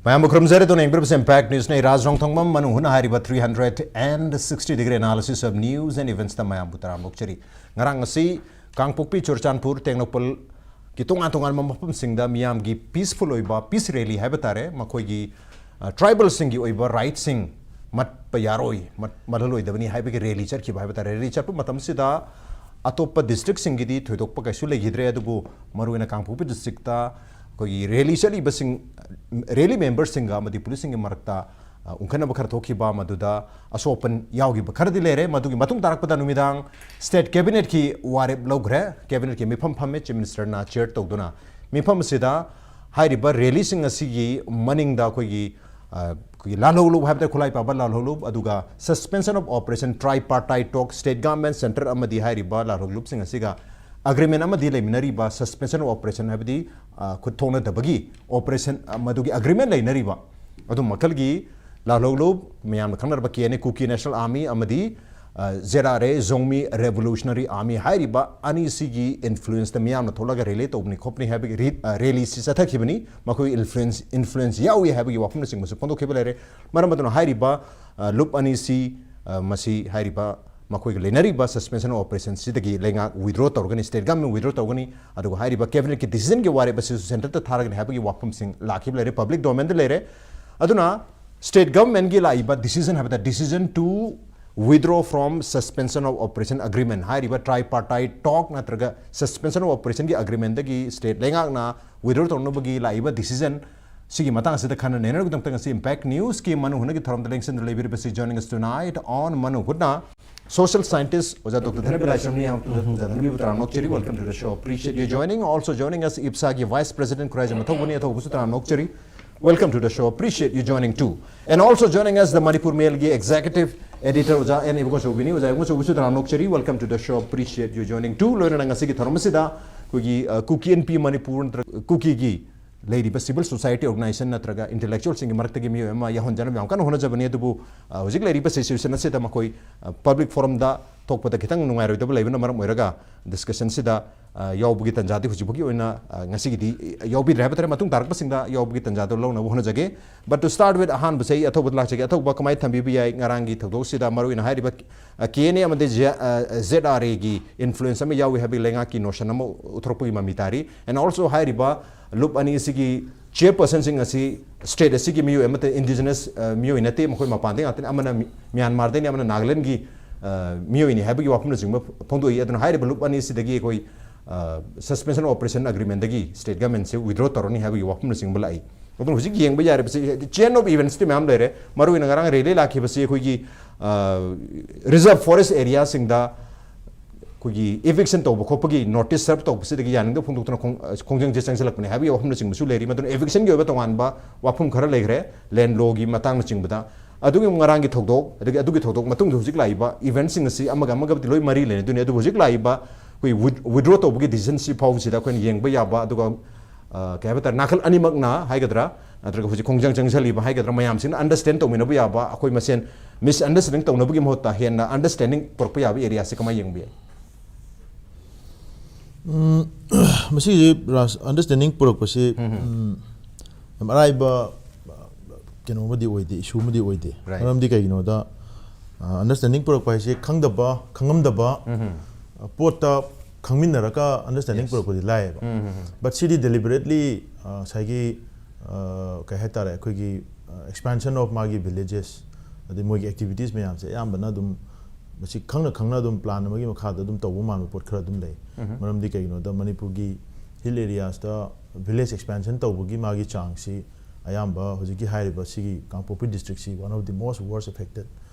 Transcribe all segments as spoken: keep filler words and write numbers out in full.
ꯃꯌꯥꯝꯕꯨ ꯈꯨꯔꯨꯝꯖꯔꯦ꯫ ꯑꯗꯨꯅ ꯌꯦꯡꯕꯤꯔꯤꯕꯁꯤ Impact Newsꯅꯤ꯫ ꯔꯥꯖ ꯔꯣꯡꯊꯣꯡꯕꯝ ꯃꯅꯨꯡ ꯍꯨꯠꯅ ꯍꯥꯏꯔꯤꯕ three hundred and sixty degree analysis of news and eventsꯇ ꯃꯌꯥꯝꯕꯨ ꯇꯔꯥꯝꯅ ꯑꯣꯛꯆꯔꯤ꯫ ꯉꯔꯥꯡ ꯑꯁꯤ ꯀꯥꯡꯄꯣꯛꯄꯤ, ꯆꯨꯔꯆꯥꯟꯄꯨꯔ, ꯇꯦꯡꯅꯧꯄꯜꯒꯤ ꯇꯣꯉꯥꯟ ꯇꯣꯉꯥꯟꯕ ꯃꯐꯝꯁꯤꯡꯗ ꯃꯤꯌꯥꯝꯒꯤ peaceful ꯑꯣꯏꯕ peace rally ꯍꯥꯏꯕ ꯇꯥꯔꯦ, ꯃꯈꯣꯏꯒꯤ, ꯑ, tribalꯁꯤꯡꯒꯤ ꯑꯣꯏꯕ rightꯁꯤꯡ ꯃꯠꯄ ꯌꯥꯔꯣꯏ, ꯃꯠ-, ꯃꯠꯍꯜꯂꯣꯏꯗꯕꯅꯤ ꯍꯥꯏꯕꯒꯤ rally ꯆꯠꯈꯤꯕ ꯍꯥꯏꯕ ꯇꯥꯔꯦ꯫ Rally ꯆꯠꯄ ꯃꯇꯝꯁꯤꯗ ꯑꯇꯣꯞꯄ districtꯁꯤꯡꯒꯤꯗꯤ ꯊꯣꯏꯗꯣꯛꯄ ꯀꯩꯁꯨ ꯂꯩꯈꯤꯗ꯭ꯔꯦ, ꯑꯗꯨꯕꯨ ꯃꯔꯨꯑꯣꯏꯅ ꯀꯥꯡꯄꯣꯛꯄꯤ districtꯇ ꯑꯩꯈꯣꯏꯒꯤ rally ꯆꯠꯂꯤꯕꯁꯤꯡ, rally memberꯁꯤꯡꯒ ꯑꯃꯗꯤ ꯄꯨꯂꯤꯁꯁꯤꯡꯒꯤ ꯃꯔꯛꯇ, ꯑ, ꯎꯪꯈꯠꯅꯕ ꯈꯔ ꯊꯣꯛꯈꯤꯕ, ꯃꯗꯨꯗ ꯑꯁꯣꯛ ꯑꯄꯟ ꯌꯥꯎꯈꯤꯕ ꯈꯔꯗꯤ ꯂꯩꯔꯦ꯫ ꯃꯗꯨꯒꯤ ꯃꯇꯨꯡ ꯇꯥꯔꯛꯄꯗ ꯅꯨꯃꯤꯗꯥꯡ state cabinetꯀꯤ ꯋꯥꯔꯦꯞ ꯂꯧꯈ꯭ꯔꯦ꯫ Cabinetꯀꯤ ꯃꯤꯐꯝ ꯐꯝꯃꯦ, Chief Ministerꯅ chair ꯇꯧꯗꯨꯅ꯫ ꯃꯤꯐꯝ ꯑꯁꯤꯗ ꯍꯥꯏꯔꯤꯕ rallyꯁꯤꯡ ꯑꯁꯤꯒꯤ ꯃꯅꯤꯡꯗ ꯑꯩꯈꯣꯏꯒꯤ, ꯑ, ꯑꯩꯈꯣꯏꯒꯤ ꯂꯥꯜꯍꯧꯂꯨꯞ ꯍꯥꯏꯕ ꯇꯥꯔꯦ, ꯈꯨꯠꯂꯥꯏ ꯄꯥꯏꯕ ꯂꯥꯜꯍꯧꯂꯨꯞ, ꯑꯗꯨꯒ suspension of operation, tripartite talk, state government, centre ꯑꯃꯗꯤ ꯍꯥꯏꯔꯤꯕ ꯂꯥꯜꯍꯧꯂꯨꯞꯁꯤꯡ ꯑꯁꯤꯒ agreement ꯑꯃꯗꯤ ꯂꯩꯃꯤꯟꯅꯔꯤꯕ, suspension of operation ꯍꯥꯏꯕꯗꯤ, ꯑ, ꯈꯨꯠ ꯊꯣꯛꯅꯗꯕꯒꯤ operation, ꯑ, ꯃꯗꯨꯒꯤ agreement ꯂꯩꯅꯔꯤꯕ ꯑꯗꯨꯝ ꯃꯈꯜꯒꯤ ꯂꯥꯜꯍꯧꯂꯨꯞ, ꯃꯌꯥꯝꯅ ꯈꯪꯅꯔꯕ K N A, Kuki National Army, ꯑꯃꯗꯤ, ꯑ, Z R A, Zomi Revolutionary Army ꯍꯥꯏꯔꯤꯕ ꯑꯅꯤꯁꯤꯒꯤ influenceꯇ ꯃꯤꯌꯥꯝꯅ ꯊꯣꯛꯂꯒ rally ꯇꯧꯕꯅꯤ ꯈꯣꯠꯄꯅꯤ ꯍꯥꯏꯕꯒꯤ ꯔꯤ-, ꯑ, rallyꯁꯤ ꯆꯠꯊꯈꯤꯕꯅꯤ, ꯃꯈꯣꯏꯒꯤ influence, influence ꯌꯥꯎꯏ ꯍꯥꯏꯕꯒꯤ ꯋꯥꯐꯝꯅꯆꯤꯡꯕꯁꯨ ꯐꯣꯡꯗꯣꯛꯈꯤꯕ ꯂꯩꯔꯦ꯫ ꯃꯔꯝ ꯑꯗꯨꯅ ꯍꯥꯏꯔꯤꯕ, ꯑ, ꯂꯨꯞ ꯑꯅꯤꯁꯤ, ꯑ, ꯃꯁꯤ ꯍꯥꯏꯔꯤꯕ ꯃꯈꯣꯏꯒ ꯂꯩꯅꯔꯤꯕ suspension of operationꯁꯤꯗꯒꯤ ꯂꯩꯉꯥꯛ withdraw ꯇꯧꯔꯒꯅꯤ, state government withdraw ꯇꯧꯒꯅꯤ, ꯑꯗꯨꯒ ꯍꯥꯏꯔꯤꯕ cabinetꯀꯤ decisionꯒꯤ ꯋꯥꯔꯦꯞ ꯑꯁꯤꯁꯨ centreꯗ ꯊꯥꯔꯒꯅꯤ ꯍꯥꯏꯕꯒꯤ ꯋꯥꯐꯝꯁꯤꯡ ꯂꯥꯛꯈꯤꯕ ꯂꯩꯔꯦ, public domainꯗ ꯂꯩꯔꯦ꯫ ꯑꯗꯨꯅ state governmentꯀꯤ ꯂꯥꯛꯏꯕ decision ꯍꯥꯏꯕꯗ decision to withdraw from suspension of operation agreement ꯍꯥꯏꯔꯤꯕ tripartite talk ꯅꯠꯇ꯭ꯔꯒ suspension of operationꯒꯤ agreementꯗꯒꯤ state ꯂꯩꯉꯥꯛꯅ withdraw ꯇꯧꯅꯕꯒꯤ ꯂꯥꯛꯏꯕ decision ꯁꯤꯒꯤ ꯃꯇꯥꯡ ꯑꯁꯤꯗ ꯈꯟꯅ ꯅꯩꯅꯅꯕꯒꯤꯗꯃꯛꯇ ꯉꯁꯤ Impact Newsꯀꯤ ꯃꯅꯨꯡ ꯍꯨꯠꯅꯒꯤ ꯊꯧꯔꯝꯗ ꯂꯦꯡꯁꯤꯟꯗꯨꯅ ꯂꯩꯕꯤꯔꯤꯕꯁꯤ, joining us tonight on ꯃꯅꯨꯡ ꯍꯨꯠꯅ social scientist ꯑꯣꯖꯥ Doctor ꯙꯅꯕꯤꯔ ꯂꯥꯏꯁ꯭ꯔꯝꯅꯤ꯫ ꯑꯣꯖꯥ ꯙꯅꯕꯤꯕꯨ ꯇꯔꯥꯝꯅ ꯑꯣꯛꯆꯔꯤ, welcome to the show, appreciate you joining. Also joining us IPSAꯒꯤ vice president Khuraijam ꯑꯊꯧꯕꯅꯤ, ꯑꯊꯧꯕꯁꯨ ꯇꯔꯥꯝꯅ ꯑꯣꯛꯆꯔꯤ, welcome to the show, appreciate you joining too. And also joining us the Manipur Mailꯒꯤ executive editor ꯑꯣꯖꯥ N ꯏꯕꯨꯡꯉꯣꯆꯧꯕꯤꯅꯤ꯫ ꯑꯣꯖꯥ ꯏꯕꯨꯡꯉꯣꯆꯧꯕꯤꯁꯨ ꯇꯔꯥꯝꯅ ꯑꯣꯛꯆꯔꯤ, welcome to the show, appreciate you joining too. ꯂꯣꯏꯅꯅ ꯉꯁꯤꯒꯤ ꯊꯧꯔꯝ ꯑꯁꯤꯗ ꯑꯩꯈꯣꯏꯒꯤ, ꯑ, ꯀꯨꯀꯤ ꯑꯦꯟ ꯄꯤ ꯃꯅꯤꯄꯨꯔ ꯅꯠꯇ꯭ꯔꯒ ꯀꯨꯀꯤꯒꯤ ꯂꯩꯔꯤꯕ civil society organization ꯅꯠꯇ꯭ꯔꯒ intellectualꯁꯤꯡꯒꯤ ꯃꯔꯛꯇꯒꯤ ꯃꯤꯑꯣꯏ ꯑꯃ ꯌꯥꯎꯍꯟꯖꯅꯕ ꯌꯥꯝ ꯀꯟꯅ ꯍꯣꯠꯅꯖꯕꯅꯤ꯫ ꯑꯗꯨꯕꯨ, ꯑ, ꯍꯧꯖꯤꯛ ꯂꯩꯔꯤꯕ situation ꯑꯁꯤꯗ ꯃꯈꯣꯏ, ꯑ, public forumꯗ ꯊꯣꯛꯄꯗ ꯈꯤꯇꯪ ꯅꯨꯡꯉꯥꯏꯔꯣꯏꯗꯕ ꯂꯩꯕꯅ ꯃꯔꯝ ꯑꯣꯏꯔꯒ discussionꯁꯤꯗ, ꯑ, ꯌꯥꯎꯕꯒꯤ ꯇꯥꯟꯖꯥꯗꯤ ꯍꯧꯖꯤꯛ ꯐꯥꯎꯒꯤ ꯑꯣꯏꯅ, ꯑ, ꯉꯁꯤꯒꯤꯗꯤ ꯌꯥꯎꯕꯤꯗ꯭ꯔꯦ ꯍꯥꯏꯕ ꯇꯥꯔꯦ꯫ ꯃꯇꯨꯡ ꯇꯥꯔꯛꯄꯁꯤꯡꯗ ꯌꯥꯎꯕꯒꯤ ꯇꯥꯟꯖꯥꯗꯣ ꯂꯧꯅꯕ ꯍꯣꯠꯅꯖꯒꯦ꯫ But to start with, ꯑꯍꯥꯟꯕꯁꯦ ꯑꯩ ꯑꯊꯧꯕꯗ ꯂꯥꯛꯆꯒꯦ꯫ ꯑꯊꯧꯕ, ꯀꯃꯥꯏꯅ ꯊꯝꯕꯤꯕ ꯌꯥꯏ ꯉꯔꯥꯡꯒꯤ ꯊꯧꯗꯣꯛꯁꯤꯗ? ꯃꯔꯨꯑꯣꯏꯅ ꯍꯥꯏꯔꯤꯕ, ꯑ, ꯀꯦ ꯑꯦꯟ ꯑꯦ ꯑꯃꯗꯤ ꯖꯦ-, ꯑ, ꯖꯦꯠ ꯑꯥꯔ ꯑꯦꯒꯤ influence ꯑꯃ ꯌꯥꯎꯏ ꯍꯥꯏꯕꯒꯤ ꯂꯩꯉꯥꯛꯀꯤ notion ꯑꯃ ꯎꯠꯊꯣꯔꯛꯄꯒꯤ ꯃꯃꯤ ꯇꯥꯔꯤ꯫ And also ꯍꯥꯏꯔꯤꯕ ꯂꯨꯞ ꯑꯅꯤ ꯑꯁꯤꯒꯤ chairpersonꯁꯤꯡ ꯑꯁꯤ state ꯑꯁꯤꯒꯤ ꯃꯤꯑꯣꯏ ꯑꯃꯠꯇ, indigenous, ꯑ, ꯃꯤꯑꯣꯏ ꯅꯠꯇꯦ, ꯃꯈꯣꯏ ꯃꯄꯥꯟꯗꯒꯤ ꯉꯥꯛꯇꯅꯤ, ꯑꯃꯅ ꯃꯤ-, ꯃ꯭ꯌꯥꯟꯃꯥꯔꯗꯒꯤꯅꯤ, ꯑꯃꯅ ꯅꯥꯒꯥꯂꯦꯟꯒꯤ, ꯑ, ꯃꯤꯑꯣꯏꯅꯤ ꯍꯥꯏꯕꯒꯤ ꯋꯥꯐꯝꯅꯆꯤꯡꯕ ꯐꯣꯡꯗꯣꯛꯏ꯫ ꯑꯗꯨꯅ ꯍꯥꯏꯔꯤꯕ ꯂꯨꯞ ꯑꯅꯤ ꯑꯁꯤꯗꯒꯤ ꯑꯩꯈꯣꯏ, ꯑ, suspension of operation agreementꯗꯒꯤ state governmentꯁꯦ withdraw ꯇꯧꯔꯅꯤ ꯍꯥꯏꯕꯒꯤ ꯋꯥꯐꯝꯅꯆꯤꯡꯕ ꯂꯥꯛꯏ꯫ ꯑꯗꯨꯅ ꯍꯧꯖꯤꯛ ꯌꯦꯡꯕ ꯌꯥꯔꯤꯕꯁꯤ chain of eventsꯇꯤ ꯃꯌꯥꯝ ꯂꯩꯔꯦ꯫ ꯃꯔꯨꯑꯣꯏꯅ ꯉꯔꯥꯡ rally ꯂꯥꯛꯈꯤꯕꯁꯤ ꯑꯩꯈꯣꯏꯒꯤ, ꯑ, reserve forest areaꯁꯤꯡꯗ ꯑꯩꯈꯣꯏꯒꯤ eviction ꯇꯧꯕ ꯈꯣꯠꯄꯒꯤ notice serve ꯇꯧꯕꯁꯤꯗꯒꯤ ꯌꯥꯅꯤꯡꯗꯕ ꯐꯣꯡꯗꯣꯛꯇꯨꯅ ꯈꯣꯡ-, ꯑ, ꯈꯣꯡꯖꯪꯁꯦ ꯆꯪꯁꯤꯜꯂꯛꯄꯅꯦ ꯍꯥꯏꯕꯒꯤ ꯋꯥꯐꯝꯅꯆꯤꯡꯕꯁꯨ ꯂꯩꯔꯤ꯫ ꯃꯗꯨꯅ evictionꯒꯤ ꯑꯣꯏꯕ ꯇꯣꯉꯥꯟꯕ ꯋꯥꯐꯝ ꯈꯔ ꯂꯩꯈ꯭ꯔꯦ, land lawꯒꯤ ꯃꯇꯥꯡꯅꯆꯤꯡꯕꯗ꯫ ꯑꯗꯨꯒꯤ ꯉꯔꯥꯡꯒꯤ ꯊꯧꯗꯣꯛ, ꯑꯗꯒꯤ ꯑꯗꯨꯒꯤ ꯊꯧꯗꯣꯛ ꯃꯇꯨꯡꯗ ꯍꯧꯖꯤꯛ ꯂꯥꯛꯏꯕ eventꯁꯤꯡ ꯑꯁꯤ ꯑꯃꯒ ꯑꯃꯒꯕꯨꯗꯤ ꯂꯣꯏ ꯃꯔꯤ ꯂꯩꯅꯗꯣꯏꯅꯤ꯫ ꯑꯗꯨꯕꯨ ꯍꯧꯖꯤꯛ ꯂꯥꯛꯏꯕ ꯑꯩꯈꯣꯏ with-, withdraw ꯇꯧꯕꯒꯤ decisionꯁꯤ ꯐꯥꯎꯕꯁꯤꯗ ꯑꯩꯈꯣꯏꯅ ꯌꯦꯡꯕ ꯌꯥꯕ, ꯑꯗꯨꯒ, ꯑ, ꯀꯩ ꯍꯥꯏꯕ ꯇꯥꯔꯦ, ꯅꯥꯀꯜ ꯑꯅꯤꯃꯛꯅ ꯍꯥꯏꯒꯗ꯭ꯔꯥ, ꯅꯠꯇ꯭ꯔꯒ ꯍꯧꯖꯤꯛ ꯈꯣꯡꯖꯪ ꯆꯪꯁꯤꯜꯂꯤꯕ ꯍꯥꯏꯒꯗ꯭ꯔꯥ, ꯃꯌꯥꯝꯁꯤꯡꯅ understand ꯇꯧꯃꯤꯟꯅꯕ ꯌꯥꯕ, ꯑꯩꯈꯣꯏ ꯃꯁꯦꯟ misunderstanding ꯇꯧꯅꯕꯒꯤ ꯃꯍꯨꯠꯇ ꯍꯦꯟꯅ understanding ꯄꯨꯔꯛꯄ ꯌꯥꯕ areaꯁꯤ ꯀꯃꯥꯏꯅ ꯌꯦꯡꯕ ꯌꯥꯏ? ꯎꯝ, ꯃꯁꯤꯁꯦ ꯔꯥꯁ-, understanding ꯄꯨꯔꯛꯄꯁꯤ, ꯎꯝ, ꯌꯥꯝ ꯑꯔꯥꯏꯕ, ꯑ, ꯀꯩꯅꯣ ꯑꯃꯗꯤ ꯑꯣꯏꯗꯦ, issue ꯑꯃꯗꯤ ꯑꯣꯏꯗꯦ꯫ Right. ꯃꯔꯝꯗꯤ ꯀꯩꯒꯤꯅꯣꯗ, ꯑ, understanding ꯄꯨꯔꯛꯄ ꯍꯥꯏꯁꯦ ꯈꯪꯗꯕ, ꯈꯪꯉꯝꯗꯕ, ꯑ, ꯄꯣꯠꯇ ꯈꯪꯃꯤꯟꯅꯔꯒ understanding Yes. ꯄꯨꯔꯛꯄꯗꯤ ꯂꯥꯏꯌꯦꯕ꯫ Um, um, um. But CD deliberately, ꯑ, ꯉꯁꯥꯏꯒꯤ, ꯑ, ꯀꯩ ꯍꯥꯏꯇꯥꯔꯦ, ꯑꯩꯈꯣꯏꯒꯤ, ꯑ, expansion of ꯃꯥꯒꯤ villages, ꯑꯗꯩ ꯃꯣꯏꯒꯤ activities ꯃꯌꯥꯝꯁꯦ ꯑꯌꯥꯝꯕꯅ ꯑꯗꯨꯝ ꯃꯁꯤ ꯈꯪꯅ ꯈꯪꯅ ꯑꯗꯨꯝ plan ꯑꯃꯒꯤ ꯃꯈꯥꯗ ꯑꯗꯨꯝ ꯇꯧꯕ ꯃꯥꯟꯕ ꯄꯣꯠ ꯈꯔ ꯑꯗꯨꯝ ꯂꯩ꯫ ꯎꯝ꯫ ꯃꯔꯝꯗꯤ ꯀꯩꯒꯤꯅꯣꯗ ꯃꯅꯤꯄꯨꯔꯒꯤ hill areasꯇ village expansion ꯇꯧꯕꯒꯤ ꯃꯥꯒꯤ ꯆꯥꯡꯁꯤ ꯑꯌꯥꯝꯕ ꯍꯧꯖꯤꯛꯀꯤ ꯍꯥꯏꯔꯤꯕ ꯁꯤꯒꯤ ꯀꯥꯡꯄꯣꯛꯄꯤ districtꯁꯤ one of the most worst affected꯫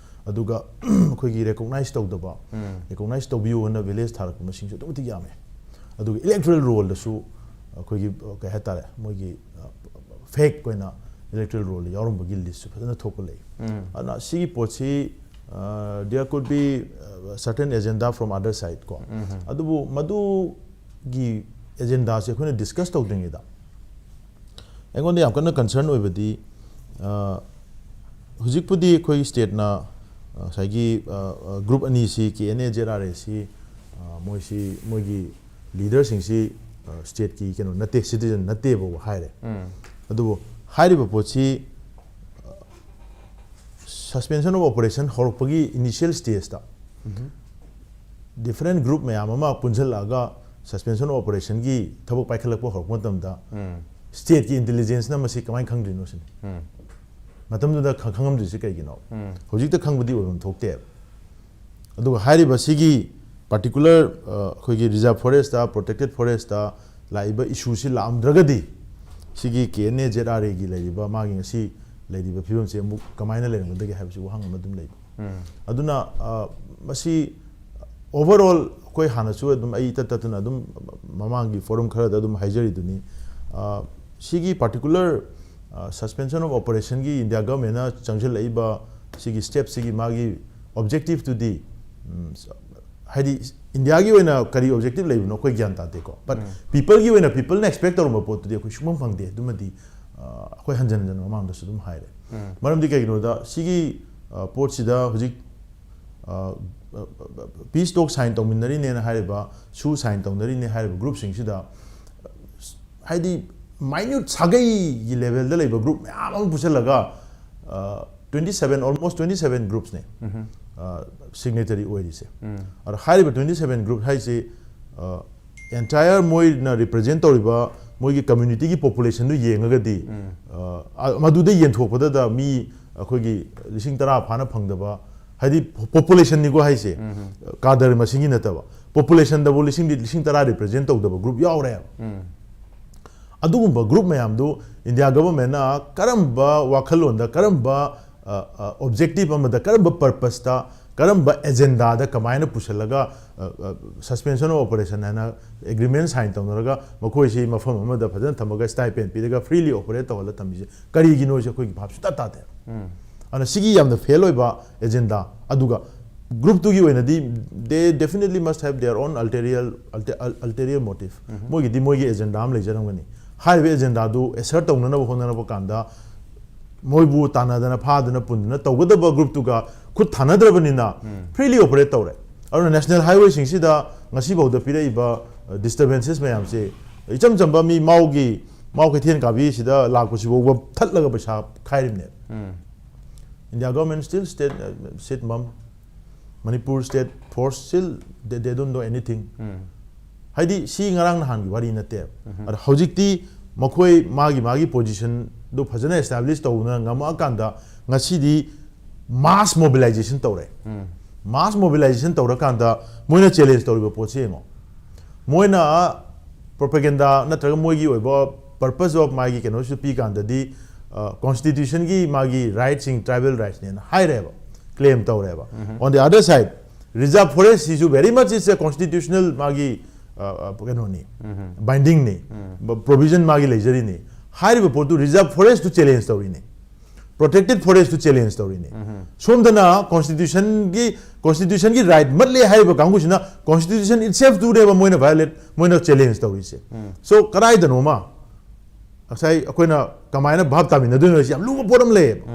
ꯑꯗꯨꯒ ꯑꯩꯈꯣꯏꯒꯤ recognize ꯇꯧꯗꯕ, ꯎꯝ꯫ recognize ꯇꯧꯕꯤꯌꯨ ꯍꯥꯏꯅ village ꯊꯥꯔꯛꯄ ꯃꯁꯤꯡꯁꯨ ꯑꯗꯨꯛꯀꯤ ꯃꯇꯤꯛ ꯌꯥꯝꯃꯦ꯫ ꯑꯗꯨꯒ electoral rollꯗꯁꯨ ꯑꯩꯈꯣꯏꯒꯤ, ꯀꯩ ꯍꯥꯏꯇꯥꯔꯦ, ꯃꯣꯏꯒꯤ, ꯑ, fake ꯑꯣꯏꯅ electoral rollꯗ ꯌꯥꯎꯔꯝꯕꯒꯤ listꯁꯨ ꯐꯖꯅ ꯊꯣꯛꯄ ꯂꯩ꯫ ꯎꯝ꯫ ꯑꯗꯨꯅ ꯁꯤꯒꯤ ꯄꯣꯠꯁꯤ, ꯑ, there could be, ꯑ, certain agenda from other side ꯀꯣ꯫ ꯎꯝ꯫ ꯑꯗꯨꯕꯨ ꯃꯗꯨꯒꯤ agendaꯁꯦ ꯑꯩꯈꯣꯏꯅ discuss ꯇꯧꯗ꯭ꯔꯤꯉꯩꯗ ꯑꯩꯉꯣꯟꯗ ꯌꯥꯝ ꯀꯟꯅ concern ꯑꯣꯏꯕꯗꯤ, ꯑ, ꯍꯧꯖꯤꯛꯄꯨꯗꯤ ꯑꯩꯈꯣꯏ stateꯅ, ꯑ, ꯉꯁꯥꯏꯒꯤ, ꯑ, ꯑ, group ꯑꯅꯤꯁꯤ, K N A, Z R ꯑꯦꯁꯤ, ꯑ, ꯃꯣꯏꯁꯤ, ꯃꯣꯏꯒꯤ ꯂꯤꯗꯔꯁꯤꯡꯁꯤ ꯁ꯭ꯇꯦꯠꯀꯤ ꯀꯩꯅꯣ ꯅꯠꯇꯦ, ꯁꯤꯇꯤꯖꯟ ꯅꯠꯇꯦꯕ ꯍꯥꯏꯔꯦ꯫ ꯑꯗꯨꯕꯨ ꯍꯥꯏꯔꯤꯕ ꯄꯣꯠꯁꯤ ꯁꯁꯄꯦꯟꯁꯟ ꯑꯣꯐ ꯑꯣꯄꯔꯦꯁꯟ ꯍꯧꯔꯛꯄꯒꯤ ꯏꯅꯤꯁꯤꯌꯦꯜ ꯁ꯭ꯇꯦꯖꯇ ꯗꯤꯐꯔꯦꯟ ꯒ꯭ꯔꯨꯞ ꯃꯌꯥꯝ ꯑꯃ ꯄꯨꯟꯁꯤꯜꯂꯛꯑꯒ ꯁꯁꯄꯦꯟꯁꯟ ꯑꯣꯐ ꯑꯣꯄꯔꯦꯁꯟꯒꯤ ꯊꯕꯛ ꯄꯥꯏꯈꯠꯂꯛꯄ ꯍꯧꯔꯛꯄ ꯃꯇꯝꯗ ꯁ꯭ꯇꯦꯠꯀꯤ ꯏꯟꯇꯦꯂꯤꯖꯦꯟꯁꯅ ꯃꯁꯤ ꯀꯃꯥꯏꯅ ꯈꯪꯗ꯭ꯔꯤꯅꯣ ꯁꯤꯅꯤ꯫ ꯃꯇꯝꯗꯨꯗ ꯈ- ꯈꯪꯉꯝꯗ꯭ꯔꯤꯁꯤ ꯀꯩꯒꯤꯅꯣ? ꯍꯧꯖꯤꯛꯇ ꯈꯪꯕꯗꯤ ꯑꯣꯏꯐꯝ ꯊꯣꯛꯇꯦꯕ꯫ ꯑꯗꯨꯒ ꯍꯥꯏꯔꯤꯕ ꯁꯤꯒꯤ ꯄꯥꯔꯇꯤꯀꯨꯂꯔ ꯑꯩꯈꯣꯏꯒꯤ ꯔꯤꯖꯥꯔꯚ ꯐꯣꯔꯦꯁꯇ, ꯄ꯭ꯔꯣꯇꯦꯛꯇꯦꯠ ꯐꯣꯔꯦꯁꯇ ꯂꯥꯛꯏꯕ ꯏꯁꯨꯁꯤ ꯂꯥꯛꯑꯝꯗ꯭ꯔꯒꯗꯤ ꯁꯤꯒꯤ ꯀꯦ ꯑꯦꯟ ꯑꯦ ꯖꯦꯠ ꯑꯥꯔ ꯑꯦꯒꯤ ꯂꯩꯔꯤꯕ ꯃꯥꯒꯤ ꯉꯁꯤ ꯂꯩꯔꯤꯕ ꯐꯤꯕꯝꯁꯦ ꯑꯃꯨꯛ ꯀꯃꯥꯏꯅ ꯂꯩꯔꯝꯒꯗꯒꯦ ꯍꯥꯏꯕꯁꯤ ꯋꯥꯍꯪ ꯑꯃ ꯑꯗꯨꯝ ꯂꯩꯕ꯫ ꯑꯗꯨꯅ ꯑ, ꯃꯁꯤ ꯑꯣꯚꯔꯑꯣꯜ ꯑꯩꯈꯣꯏ ꯍꯥꯟꯅꯁꯨ ꯑꯗꯨꯝ ꯑꯩ ꯏꯇꯠ ꯇꯠꯇꯅ ꯑꯗꯨꯝ ꯃꯃꯥꯡꯒꯤ ꯐꯣꯔꯝ ꯈꯔꯗ ꯑꯗꯨꯝ ꯍꯥꯏꯖꯔꯤꯗꯨꯅꯤ꯫ ꯑ, ꯁꯤꯒꯤ ꯄꯥꯔꯇꯤꯀꯨꯂꯔ ꯁꯁꯄꯦꯟꯁꯟ ꯑꯣꯐ ꯑꯣꯄꯔꯦꯁꯟꯒꯤ ꯏꯟꯗꯤꯌꯥ ꯒꯚꯔꯟꯃꯦꯟꯅ ꯆꯪꯁꯤꯜꯂꯛꯏꯕ ꯁꯤꯒꯤ ꯁ꯭ꯇꯦꯞꯁꯤꯒꯤ ꯃꯥꯒꯤ ꯑꯣꯕꯖꯦꯛꯇꯤꯞꯇꯨꯗꯤ, ꯎꯝ, ꯍꯥꯏꯗꯤ ꯏꯟꯗꯤꯌꯥꯒꯤ ꯑꯣꯏꯅ ꯀꯔꯤ ꯑꯣꯕꯖꯦꯛꯇꯤꯞ ꯂꯩꯕꯅꯣ ꯑꯩꯈꯣꯏ ꯒ꯭ꯌꯥꯟ ꯇꯥꯗꯦꯀꯣ꯫ ꯕꯠ ꯄꯤꯄꯜꯒꯤ ꯑꯣꯏꯅ ꯄꯤꯄꯜꯅ ꯑꯦꯛꯁꯄꯦꯛ ꯇꯧꯔꯝꯕ ꯄꯣꯠꯇꯨꯗꯤ ꯑꯩꯈꯣꯏ ꯁꯨꯡꯐꯪ ꯐꯪꯗꯦ꯫ ꯑꯗꯨꯃꯗꯤ ꯑ, ꯑꯩꯈꯣꯏ ꯍꯟꯖꯟ ꯍꯟꯖꯟ ꯃꯃꯥꯡꯗꯁꯨ ꯑꯗꯨꯝ ꯍꯥꯏꯔꯦ꯫ ꯃꯔꯝꯗꯤ ꯀꯩꯒꯤꯅꯣꯗ ꯁꯤꯒꯤ ꯑ, ꯄꯣꯠꯁꯤꯗ ꯍꯧꯖꯤꯛ ꯄꯤꯁ ꯇꯣꯛ ꯁꯥꯏꯟ ꯇꯧꯃꯤꯟꯅꯔꯤꯅꯦꯅ ꯍꯥꯏꯔꯤꯕ, ꯁꯨ ꯁꯥꯏꯟ ꯇꯧꯅꯔꯤꯅꯦ ꯍꯥꯏꯔꯤꯕ ꯒ꯭ꯔꯨꯞꯁꯤꯡꯁꯤꯗ, ꯍꯥꯏꯗꯤ ꯃꯥꯏꯅ꯭ꯌꯨꯠ ꯁꯥꯒꯩꯒꯤ ꯂꯦꯚꯦꯜꯗ ꯂꯩꯕ ꯒ꯭ꯔꯨꯞ ꯃꯌꯥꯝ ꯑꯃ ꯄꯨꯁꯤꯜꯂꯒ twenty seven, almost twenty seven ꯒ꯭ꯔꯨꯞꯁꯅꯦ ꯁꯤꯒꯅꯦꯇꯔꯤ ꯑꯣꯏꯔꯤꯁꯦ꯫ ꯑꯗꯣ ꯍꯥꯏꯔꯤꯕ ꯇ꯭ꯋꯦꯟꯇꯤ ꯁꯕꯦꯟ ꯒ꯭ꯔꯨꯞ ꯍꯥꯏꯁꯤ ꯑꯦꯟꯇꯥꯌꯔ ꯃꯣꯏꯅ ꯔꯤꯄ꯭ꯔꯖꯦꯟ ꯇꯧꯔꯤꯕ ꯃꯣꯏꯒꯤ ꯀꯝꯃ꯭ꯌꯨꯅꯤꯇꯤꯒꯤ ꯄꯣꯄꯨꯂꯦꯁꯟꯗꯨ ꯌꯦꯡꯉꯒꯗꯤ, ꯑ, ꯃꯗꯨꯗ ꯌꯦꯟꯊꯣꯛꯄꯗꯗ ꯃꯤ ꯑꯩꯈꯣꯏꯒꯤ ꯂꯤꯁꯤꯡ ꯇꯔꯥ ꯐꯥꯅ ꯐꯪꯗꯕ, ꯍꯥꯏꯗꯤ ꯄꯣꯄꯨꯂꯦꯁꯟꯅꯤꯀꯣ ꯍꯥꯏꯁꯦ, ꯀꯥꯗꯔ ꯃꯁꯤꯡꯒꯤ ꯅꯠꯇꯕ, ꯄꯣꯄꯨꯂꯦꯁꯟꯗꯕꯨ ꯂꯤꯁꯤꯡ, ꯂꯤꯁꯤꯡ ꯇꯔꯥ ꯔꯤꯄ꯭ꯔꯖꯦꯟ ꯇꯧꯗꯕ ꯒ꯭ꯔꯨꯞ ꯌꯥꯎꯔꯦꯕ꯫ ꯑꯗꯨꯒꯨꯝꯕ ꯒ꯭ꯔꯨꯞ ꯃꯌꯥꯝꯗꯨ ꯏꯟꯗꯤꯌꯥ ꯒꯚꯔꯟꯃꯦꯟꯅ ꯀꯔꯝꯕ ꯋꯥꯈꯜꯂꯣꯟꯗ, ꯀꯔꯝꯕ ꯑꯣꯕꯖꯦꯛꯇꯤꯞ ꯑꯃꯗ, ꯀꯔꯝꯕ ꯄꯔꯄꯁꯇ, ꯀꯔꯝꯕ ꯑꯦꯖꯦꯟꯗꯥꯗ ꯀꯃꯥꯏꯅ ꯄꯨꯁꯤꯜꯂꯒ ꯁꯁꯄꯦꯟꯁꯟ ꯑꯣꯐ ꯑꯣꯄꯔꯦꯁꯟ ꯍꯥꯏꯅ ꯑꯦꯒ꯭ꯔꯤꯃꯦꯟ ꯁꯥꯏꯟ ꯇꯧꯅꯔꯒ ꯃꯈꯣꯏꯁꯤ ꯃꯐꯝ ꯑꯃꯗ ꯐꯖꯅ ꯊꯝꯃꯒ ꯁ꯭ꯇꯥꯏꯄꯦꯟ ꯄꯤꯔꯒ ꯐ꯭ꯔꯤꯂꯤ ꯑꯣꯄꯔꯦꯠ ꯇꯧꯍꯜꯂ ꯊꯝꯃꯤꯁꯦ ꯀꯔꯤꯒꯤꯅꯣꯁꯦ ꯑꯩꯈꯣꯏꯒꯤ ꯚꯥꯞ ꯁꯨꯡꯇꯥ ꯇꯥꯗꯦ꯫ ꯑꯗꯨꯅ ꯁꯤꯒꯤ ꯌꯥꯝꯅ ꯐꯦꯜ ꯑꯣꯏꯕ ꯑꯦꯖꯦꯟꯗꯥ, ꯑꯗꯨꯒ ꯒ꯭ꯔꯨꯞꯇꯨꯒꯤ ꯑꯣꯏꯅꯗꯤ they definitely must have their own ulterior, ulterior motive. ꯃꯣꯏꯒꯤꯗꯤ ꯃꯣꯏꯒꯤ ꯑꯦꯖꯦꯟꯗꯥ ꯑꯃ ꯂꯩꯖꯔꯝꯒꯅꯤ꯫ ꯍꯥꯏꯔꯤꯕ ꯑꯦꯖꯦꯟꯗꯥꯗꯨ ꯑꯦꯁꯔꯠ ꯇꯧꯅꯅꯕ ꯍꯣꯠꯅꯔꯛꯄ ꯀꯥꯟꯗ ꯃꯣꯏꯕꯨ ꯇꯥꯟꯅꯗꯅ ꯐꯥꯗꯅ ꯄꯨꯟꯗꯅ ꯇꯧꯒꯗꯕ ꯒ꯭ꯔꯨꯞꯇꯨꯒ ꯈꯨꯠ ꯊꯥꯅꯗ꯭ꯔꯕꯅꯤꯅ ꯐ꯭ꯔꯤꯂꯤ ꯑꯣꯄꯔꯦꯠ ꯇꯧꯔꯦ꯫ ꯑꯗꯨꯅ ꯅꯦꯁꯅꯦꯜ ꯍꯥꯏꯋꯦꯁꯤꯡꯁꯤꯗ ꯉꯁꯤꯐꯥꯎꯗ ꯄꯤꯔꯛꯏꯕ ꯗꯤꯁꯇꯔꯕꯦꯟꯁꯦꯁ ꯃꯌꯥꯝꯁꯦ, ꯏꯆꯝ ꯆꯝꯕ ꯃꯤ ꯃꯥꯎꯒꯤ, ꯃꯥꯎ ꯀꯩꯊꯦꯜ ꯀꯥꯕꯤꯁꯤꯗ ꯂꯥꯛꯄꯁꯤꯐꯥꯎꯕ ꯊꯠꯂꯒ ꯄꯩꯁꯥ ꯈꯥꯏꯔꯤꯕꯅꯦꯕ꯫ ꯎꯝ. India government still stayed, uh, sit mum. Manipur state force still, they, they don't do anything. ꯎꯝ. ꯍꯥꯏꯗꯤ ꯁꯤ ꯉꯔꯥꯡ ꯅꯍꯥꯟꯒꯤ ꯋꯥꯔꯤ ꯅꯠꯇꯦꯕ꯫ ꯑꯗ ꯍꯧꯖꯤꯛꯇꯤ ꯃꯈꯣꯏ ꯃꯥꯒꯤ ꯃꯥꯒꯤ ꯄꯣꯖꯤꯁꯟꯗꯨ ꯐꯖꯅ ꯑꯦꯁꯇꯥꯕ꯭ꯂꯤꯁ ꯇꯧꯅ ꯉꯝꯃꯛꯑꯀꯥꯟꯗ ꯉꯁꯤꯗꯤ ꯃꯥꯁ ꯃꯣꯕꯤꯂꯥꯏꯖꯦꯁꯟ ꯇꯧꯔꯦ꯫ ꯃꯥꯁ ꯃꯣꯕꯤꯂꯥꯏꯖꯦꯁꯟ ꯇꯧꯔꯀꯥꯟꯗ ꯃꯣꯏꯅ ꯆꯦꯂꯦꯟꯖ ꯇꯧꯔꯤꯕ ꯄꯣꯠꯁꯤ ꯌꯦꯡꯉꯣ꯫ ꯃꯣꯏꯅ ꯄ꯭ꯔꯣꯄꯦꯒꯦꯟꯗꯥ ꯅꯠꯇ꯭ꯔꯒ ꯃꯣꯏꯒꯤ ꯑꯣꯏꯕ ꯄꯔꯄꯁ ꯑꯣꯐ ꯃꯥꯒꯤ ꯀꯩꯅꯣꯁꯨ ꯄꯤ ꯀꯥꯟꯗꯗꯤ ꯀꯣꯟꯁꯇꯤꯇ꯭ꯌꯨꯁꯟꯒꯤ ꯃꯥꯒꯤ ꯔꯥꯏꯠꯁꯤꯡ ꯇ꯭ꯔꯥꯏꯕꯦꯜ ꯔꯥꯏꯠꯁꯅꯦꯅ ꯍꯥꯏꯔꯦꯕ, ꯀ꯭ꯂꯦꯝ ꯇꯧꯔꯦꯕ꯫ On the other side, reserve forest ꯁꯤꯁꯨ very much is a constitutional ꯃꯥꯒꯤ ꯑ, ꯑ, ꯀꯩꯅꯣꯅꯤ, ꯕꯥꯏꯟꯗꯤꯡꯅꯤ, ꯄ꯭ꯔꯣꯚꯤꯖꯟ ꯃꯥꯒꯤ ꯂꯩꯖꯔꯤꯅꯤ꯫ ꯍꯥꯏꯔꯤꯕ ꯄꯣꯠꯇꯨ ꯔꯤꯖꯥꯔꯚ ꯐꯣꯔꯦꯁꯇꯨ ꯆꯦꯂꯦꯟꯖ ꯇꯧꯔꯤꯅꯤ, ꯄ꯭ꯔꯣꯇꯦꯛꯇꯦꯠ ꯐꯣꯔꯦꯁꯇꯨ ꯆꯦꯂꯦꯟꯖ ꯇꯧꯔꯤꯅꯤ꯫ ꯁꯣꯝꯗꯅ ꯀꯣꯟꯁꯇꯤꯇ꯭ꯌꯨꯁꯟꯒꯤ ꯀꯣꯟꯁꯇꯤꯇ꯭ꯌꯨꯁꯟꯒꯤ ꯔꯥꯏꯠ ꯃꯠꯂꯦ ꯍꯥꯏꯔꯤꯕ ꯀꯥꯡꯕꯨꯁꯤꯅ ꯀꯣꯟꯁꯇꯤꯇ꯭ꯌꯨꯁꯟ ꯏꯠꯁꯦꯜꯐꯇꯨꯅꯦꯕ ꯃꯣꯏꯅ ꯚꯥꯏꯑꯣꯂꯦꯠ, ꯃꯣꯏꯅ ꯆꯦꯂꯦꯟꯖ ꯇꯧꯔꯤꯁꯦ꯫ ꯁꯣ ꯀꯗꯥꯏꯗꯅꯣꯃ ꯉꯁꯥꯏ ꯑꯩꯈꯣꯏꯅ ꯀꯃꯥꯏꯅ ꯚꯥꯞ ꯇꯥꯃꯤꯟꯅꯗꯣꯏꯅꯣ ꯍꯥꯏꯁꯤ ꯌꯥꯝ ꯂꯨꯕ ꯄꯣꯠ ꯑꯃ ꯂꯩꯌꯦꯕ꯫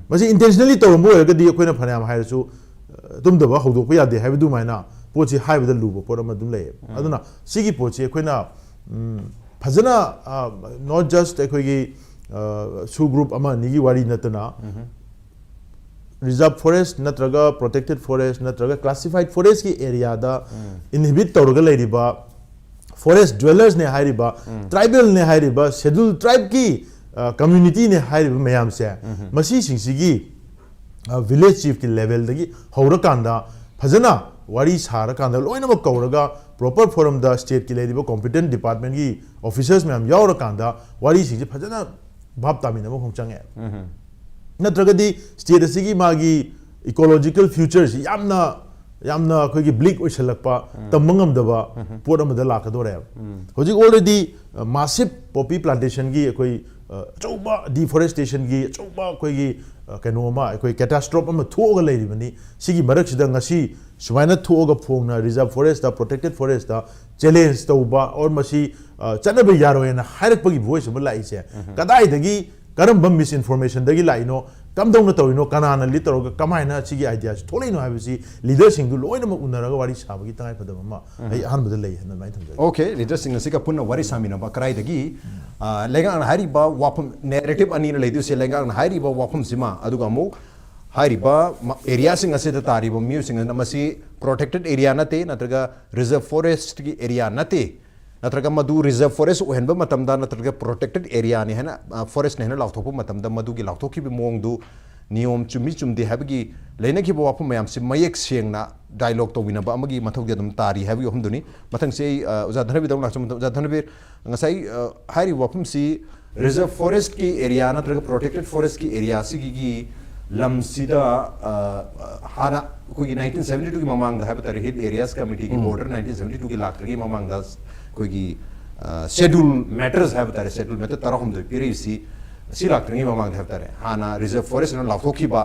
ꯃꯁꯤ ꯏꯟꯇꯦꯟꯁꯅꯦꯂꯤ ꯇꯧꯔꯝꯕ ꯑꯣꯏꯔꯒꯗꯤ ꯑꯩꯈꯣꯏꯅ ꯐꯅꯌꯥꯝ ꯍꯥꯏꯔꯁꯨ, ꯑ, ꯇꯨꯝꯗꯕ ꯍꯧꯗꯣꯛꯄ ꯌꯥꯗꯦ ꯍꯥꯏꯕ ꯑꯗꯨꯃꯥꯏꯅ ꯄꯣꯠꯁꯤ ꯍꯥꯏꯕꯗ ꯂꯨꯕ ꯄꯣꯠ ꯑꯃ ꯑꯗꯨꯝ ꯂꯩꯌꯦꯕ꯫ ꯑꯗꯨꯅ ꯁꯤꯒꯤ ꯄꯣꯠꯁꯤ ꯑꯩꯈꯣꯏꯅ, ꯎꯝ, ꯐꯖꯅ, ꯑ, not just ꯑꯩꯈꯣꯏꯒꯤ, ꯑ, ꯁꯨ ꯒ꯭ꯔꯨꯞ ꯑꯃ ꯑꯅꯤꯒꯤ ꯋꯥꯔꯤ ꯅꯠꯇꯅ, ꯔꯤꯖꯥꯔꯚ ꯐꯣꯔꯦꯁ ꯅꯠꯇ꯭ꯔꯒ ꯄ꯭ꯔꯣꯇꯦꯛꯇꯦꯠ ꯐꯣꯔꯦꯁ ꯅꯠꯇ꯭ꯔꯒ ꯀ꯭ꯂꯥꯁꯤꯐꯥꯏꯠ ꯐꯣꯔꯦꯁꯀꯤ ꯑꯦꯔꯤꯌꯥꯗ ꯏꯟꯍꯤꯕꯤꯠ ꯇꯧꯔꯒ ꯂꯩꯔꯤꯕ ꯐꯣꯔꯦꯁ ꯗ꯭ꯋꯦꯂꯔꯁꯅꯦ ꯍꯥꯏꯔꯤꯕ, ꯇ꯭ꯔꯥꯏꯕꯦꯜꯅꯦ ꯍꯥꯏꯔꯤꯕ, ꯁꯦꯗꯨꯜ ꯇ꯭ꯔꯥꯏꯕꯀꯤ, ꯑ, ꯀꯝꯃ꯭ꯌꯨꯅꯤꯇꯤꯅꯦ ꯍꯥꯏꯔꯤꯕ ꯃꯌꯥꯝꯁꯦ, ꯃꯁꯤꯁꯤꯡꯁꯤꯒꯤ, ꯑ, ꯚꯤꯂꯦꯖ ꯆꯤꯐꯀꯤ ꯂꯦꯚꯦꯜꯗꯒꯤ ꯍꯧꯔꯀꯥꯟꯗ ꯐꯖꯅ ꯋꯥꯔꯤ ꯁꯥꯔꯀꯥꯟꯗ ꯂꯣꯏꯅꯃꯛ ꯀꯧꯔꯒ ꯄ꯭ꯔꯣꯄꯔ ꯐꯣꯔꯝꯗ ꯁ꯭ꯇꯦꯠꯀꯤ ꯂꯩꯔꯤꯕ ꯀꯣꯝꯄꯤꯇꯦꯟ ꯗꯤꯄꯥꯔꯠꯃꯦꯟꯒꯤ ꯑꯣꯐꯤꯁꯔꯁ ꯃꯌꯥꯝ ꯌꯥꯎꯔꯀꯥꯟꯗ ꯋꯥꯔꯤꯁꯤꯡꯁꯦ ꯐꯖꯅ ꯚꯥꯞ ꯇꯥꯃꯤꯟꯅꯕ ꯑꯃꯈꯛ ꯆꯪꯉꯦ꯫ ꯅꯠꯇ꯭ꯔꯒꯗꯤ ꯁ꯭ꯇꯦꯠ ꯑꯁꯤꯒꯤ ꯃꯥꯒꯤ ꯏꯀꯣꯂꯣꯖꯤꯀꯦꯜ ꯐ꯭ꯌꯨꯆꯔꯁꯤ ꯌꯥꯝꯅ, ꯌꯥꯝꯅ ꯑꯩꯈꯣꯏꯒꯤ ꯕ꯭ꯂꯤꯛ ꯑꯣꯏꯁꯜꯂꯛꯄ, ꯇꯝꯕ ꯉꯝꯗꯕ ꯄꯣꯠ ꯑꯃꯗ ꯂꯥꯛꯀꯗꯣꯔꯦꯕ꯫ ꯍꯧꯖꯤꯛ ꯑꯣꯜꯔꯦꯗꯤ ꯃꯥꯁꯤꯞ ꯄꯣꯄꯤ ꯄ꯭ꯂꯥꯟꯇꯦꯁꯟꯒꯤ ꯑꯩꯈꯣꯏ, ꯑ, ꯑꯆꯧꯕ ꯗꯤꯐꯣꯔꯦꯁꯇꯦꯁꯟꯒꯤ ꯑꯆꯧꯕ ꯑꯩꯈꯣꯏꯒꯤ, ꯑ, ꯀꯩꯅꯣ ꯑꯃ, ꯑꯩꯈꯣꯏ ꯀꯦꯇꯥꯁꯇ꯭ꯔꯣꯞ ꯑꯃ ꯊꯣꯛꯑꯒ ꯂꯩꯔꯤꯕꯅꯤ꯫ ꯁꯤꯒꯤ ꯃꯔꯛꯁꯤꯗ ꯉꯁꯤ ꯁꯨꯃꯥꯏꯅ ꯊꯣꯛꯑꯒ ꯐꯣꯡꯅ reserve forest, protected forest challenge ꯇꯧꯕ, or ꯃꯁꯤ, ꯑ, ꯆꯠꯅꯕ ꯌꯥꯔꯣꯏꯅ ꯍꯥꯏꯔꯛꯄꯒꯤ ꯚꯣꯏꯁ ꯑꯃ ꯂꯥꯛꯏꯁꯦ ꯀꯗꯥꯏꯗꯒꯤ, ꯀꯔꯝꯕ ꯃꯤꯁꯏꯟꯐꯣꯔꯃꯦꯁꯟꯗꯒꯤ ꯂꯥꯛꯏꯅꯣ? ꯀꯝꯗꯧꯅ ꯇꯧꯔꯤꯅꯣ, ꯀꯅꯥꯅ ꯂꯤꯗ ꯇꯧꯔꯒ ꯀꯃꯥꯏꯅ ꯁꯤꯒꯤ ꯑꯥꯏꯗꯤꯌꯥꯁꯤ ꯊꯣꯛꯂꯛꯏꯅꯣ ꯍꯥꯏꯕꯁꯤ ꯂꯤꯗꯔꯁꯤꯡꯗꯨ ꯂꯣꯏꯅꯃꯛ ꯎꯅꯔꯒ ꯋꯥꯔꯤ ꯁꯥꯕꯒꯤ ꯇꯉꯥꯏꯐꯗꯕ ꯑꯃ ꯑꯩ ꯑꯍꯥꯟꯕꯗ ꯂꯩ ꯍꯥꯏꯅ ꯑꯗꯨꯃꯥꯏꯅ ꯊꯝꯖꯒꯦ꯫ ꯑꯣꯀꯦ, ꯂꯤꯗꯔꯁꯤꯡ ꯑꯁꯤꯒ ꯄꯨꯟꯅ ꯋꯥꯔꯤ ꯁꯥꯃꯤꯟꯅꯕ ꯀꯗꯥꯏꯗꯒꯤ, ꯑ, ꯂꯩꯉꯥꯛꯅ ꯍꯥꯏꯔꯤꯕ ꯋꯥꯐꯝ, ꯅꯦꯔꯦꯇꯤꯚ ꯑꯅꯤꯅ ꯂꯩꯗꯣꯏꯁꯦ, ꯂꯩꯉꯥꯛꯅ ꯍꯥꯏꯔꯤꯕ ꯋꯥꯐꯝꯁꯤꯃ, ꯑꯗꯨꯒ ꯑꯃꯨꯛ ꯍꯥꯏꯔꯤꯕ ꯃ-, ꯑꯦꯔꯤꯌꯥꯁꯤꯡ ꯑꯁꯤꯗ ꯇꯥꯔꯤꯕ ꯃꯤꯑꯣꯏꯁꯤꯡ ꯑꯁꯤꯅ ꯃꯁꯤ ꯄ꯭ꯔꯣꯇꯦꯛꯇꯦꯗ ꯑꯦꯔꯤꯌꯥ ꯅꯠꯇꯦ, ꯅꯠꯇ꯭ꯔꯒ ꯔꯤꯖꯔꯚ ꯐꯣꯔꯦꯁ꯭ꯠꯀꯤ ꯑꯦꯔꯤꯌꯥ ꯅꯠꯇꯦ, ꯅꯠꯇ꯭ꯔꯒ ꯃꯗꯨ ꯔꯤꯖꯔꯚ ꯐꯣꯔꯦꯁ꯭ꯠ ꯑꯣꯏꯍꯟꯕ ꯃꯇꯝꯗ, ꯅꯠꯇ꯭ꯔꯒ ꯄ꯭ꯔꯣꯇꯦꯛꯇꯦꯗ ꯑꯦꯔꯤꯌꯥꯅꯤ ꯍꯥꯏꯅ, ꯑ, ꯐꯣꯔꯦꯁ꯭ꯠꯅꯤ ꯍꯥꯏꯅ ꯂꯥꯎꯊꯣꯛꯄ ꯃꯇꯝꯗ, ꯃꯗꯨꯒꯤ ꯂꯥꯎꯊꯣꯛꯈꯤꯕ ꯃꯑꯣꯡꯗꯨ ꯅꯤꯌꯣꯝ ꯆꯨꯝꯃꯤ ꯆꯨꯝꯗꯦ ꯍꯥꯏꯕꯒꯤ ꯂꯩꯅꯈꯤꯕ ꯋꯥꯐꯝ ꯃꯌꯥꯝꯁꯤ ꯃꯌꯦꯛ ꯁꯦꯡꯅ ꯗꯥꯏꯂꯣꯒ ꯇꯧꯃꯤꯟꯅꯕ ꯑꯃꯒꯤ ꯃꯊꯧꯗꯤ ꯑꯗꯨꯝ ꯇꯥꯔꯤ ꯍꯥꯏꯕꯒꯤ ꯋꯥꯐꯝꯗꯨꯅꯤ꯫ ꯃꯊꯪꯁꯤ ꯑꯩ, ꯑ, ꯑꯣꯖꯥ ꯙꯅꯕꯤꯔꯗ ꯑꯃꯨꯛ ꯂꯥꯛꯆ-, ꯑꯣꯖꯥ ꯙꯅꯕꯤꯔ, ꯉꯁꯥꯏ, ꯑ, ꯍꯥꯏꯔꯤꯕ ꯋꯥꯐꯝꯁꯤ ꯔꯤꯖꯔꯚ ꯐꯣꯔꯦꯁ꯭ꯠꯀꯤ ꯑꯦꯔꯤꯌꯥ ꯅꯠꯇ꯭ꯔꯒ ꯄ꯭ꯔꯣꯇꯦꯛꯇꯦꯗ ꯐꯣꯔꯦꯁ꯭ꯠꯀꯤ ꯑꯦꯔꯤꯌꯥꯁꯤꯒꯤ ꯂꯝꯁꯤꯗ, ꯑ, ꯑ, ꯍꯥꯟꯅ ꯑꯩꯈꯣꯏꯒꯤ ꯅꯥꯏꯟꯇꯤꯟ ꯁꯚꯦꯟꯇꯤ ꯇꯨꯒꯤ ꯃꯃꯥꯡꯗ ꯍꯥꯏꯕ ꯇꯥꯔꯦ, ꯍꯤꯜ ꯑꯦꯔꯤꯌꯥꯁ ꯀꯃꯤꯇꯤꯒꯤ ꯑꯣꯔꯗꯔ ꯅꯥꯏꯟꯇꯤꯟ ꯁꯚꯦꯟꯇꯤ ꯇꯨꯒꯤ ꯂꯥꯛꯇ꯭ꯔꯤꯉꯩ ꯃꯃꯥꯡꯗ ꯑꯩꯈꯣꯏꯒꯤ, ꯑ, ꯁꯦꯗꯨꯜ ꯃꯦꯇꯔꯁ ꯍꯥꯏꯕ ꯇꯥꯔꯦ, ꯁꯦꯗꯨꯜ ꯃꯦꯇꯔ ꯇꯔꯥꯍꯨꯝꯗꯣꯏ ꯄꯤꯔꯛꯏꯁꯤ, ꯁꯤ ꯂꯥꯛꯇ꯭ꯔꯤꯉꯩ ꯃꯃꯥꯡꯗ ꯍꯥꯏꯕ ꯇꯥꯔꯦ, ꯍꯥꯟꯅ ꯔꯤꯖꯔꯚ ꯐꯣꯔꯦꯁ꯭ꯠ ꯑꯅ ꯂꯥꯎꯊꯣꯛꯈꯤꯕ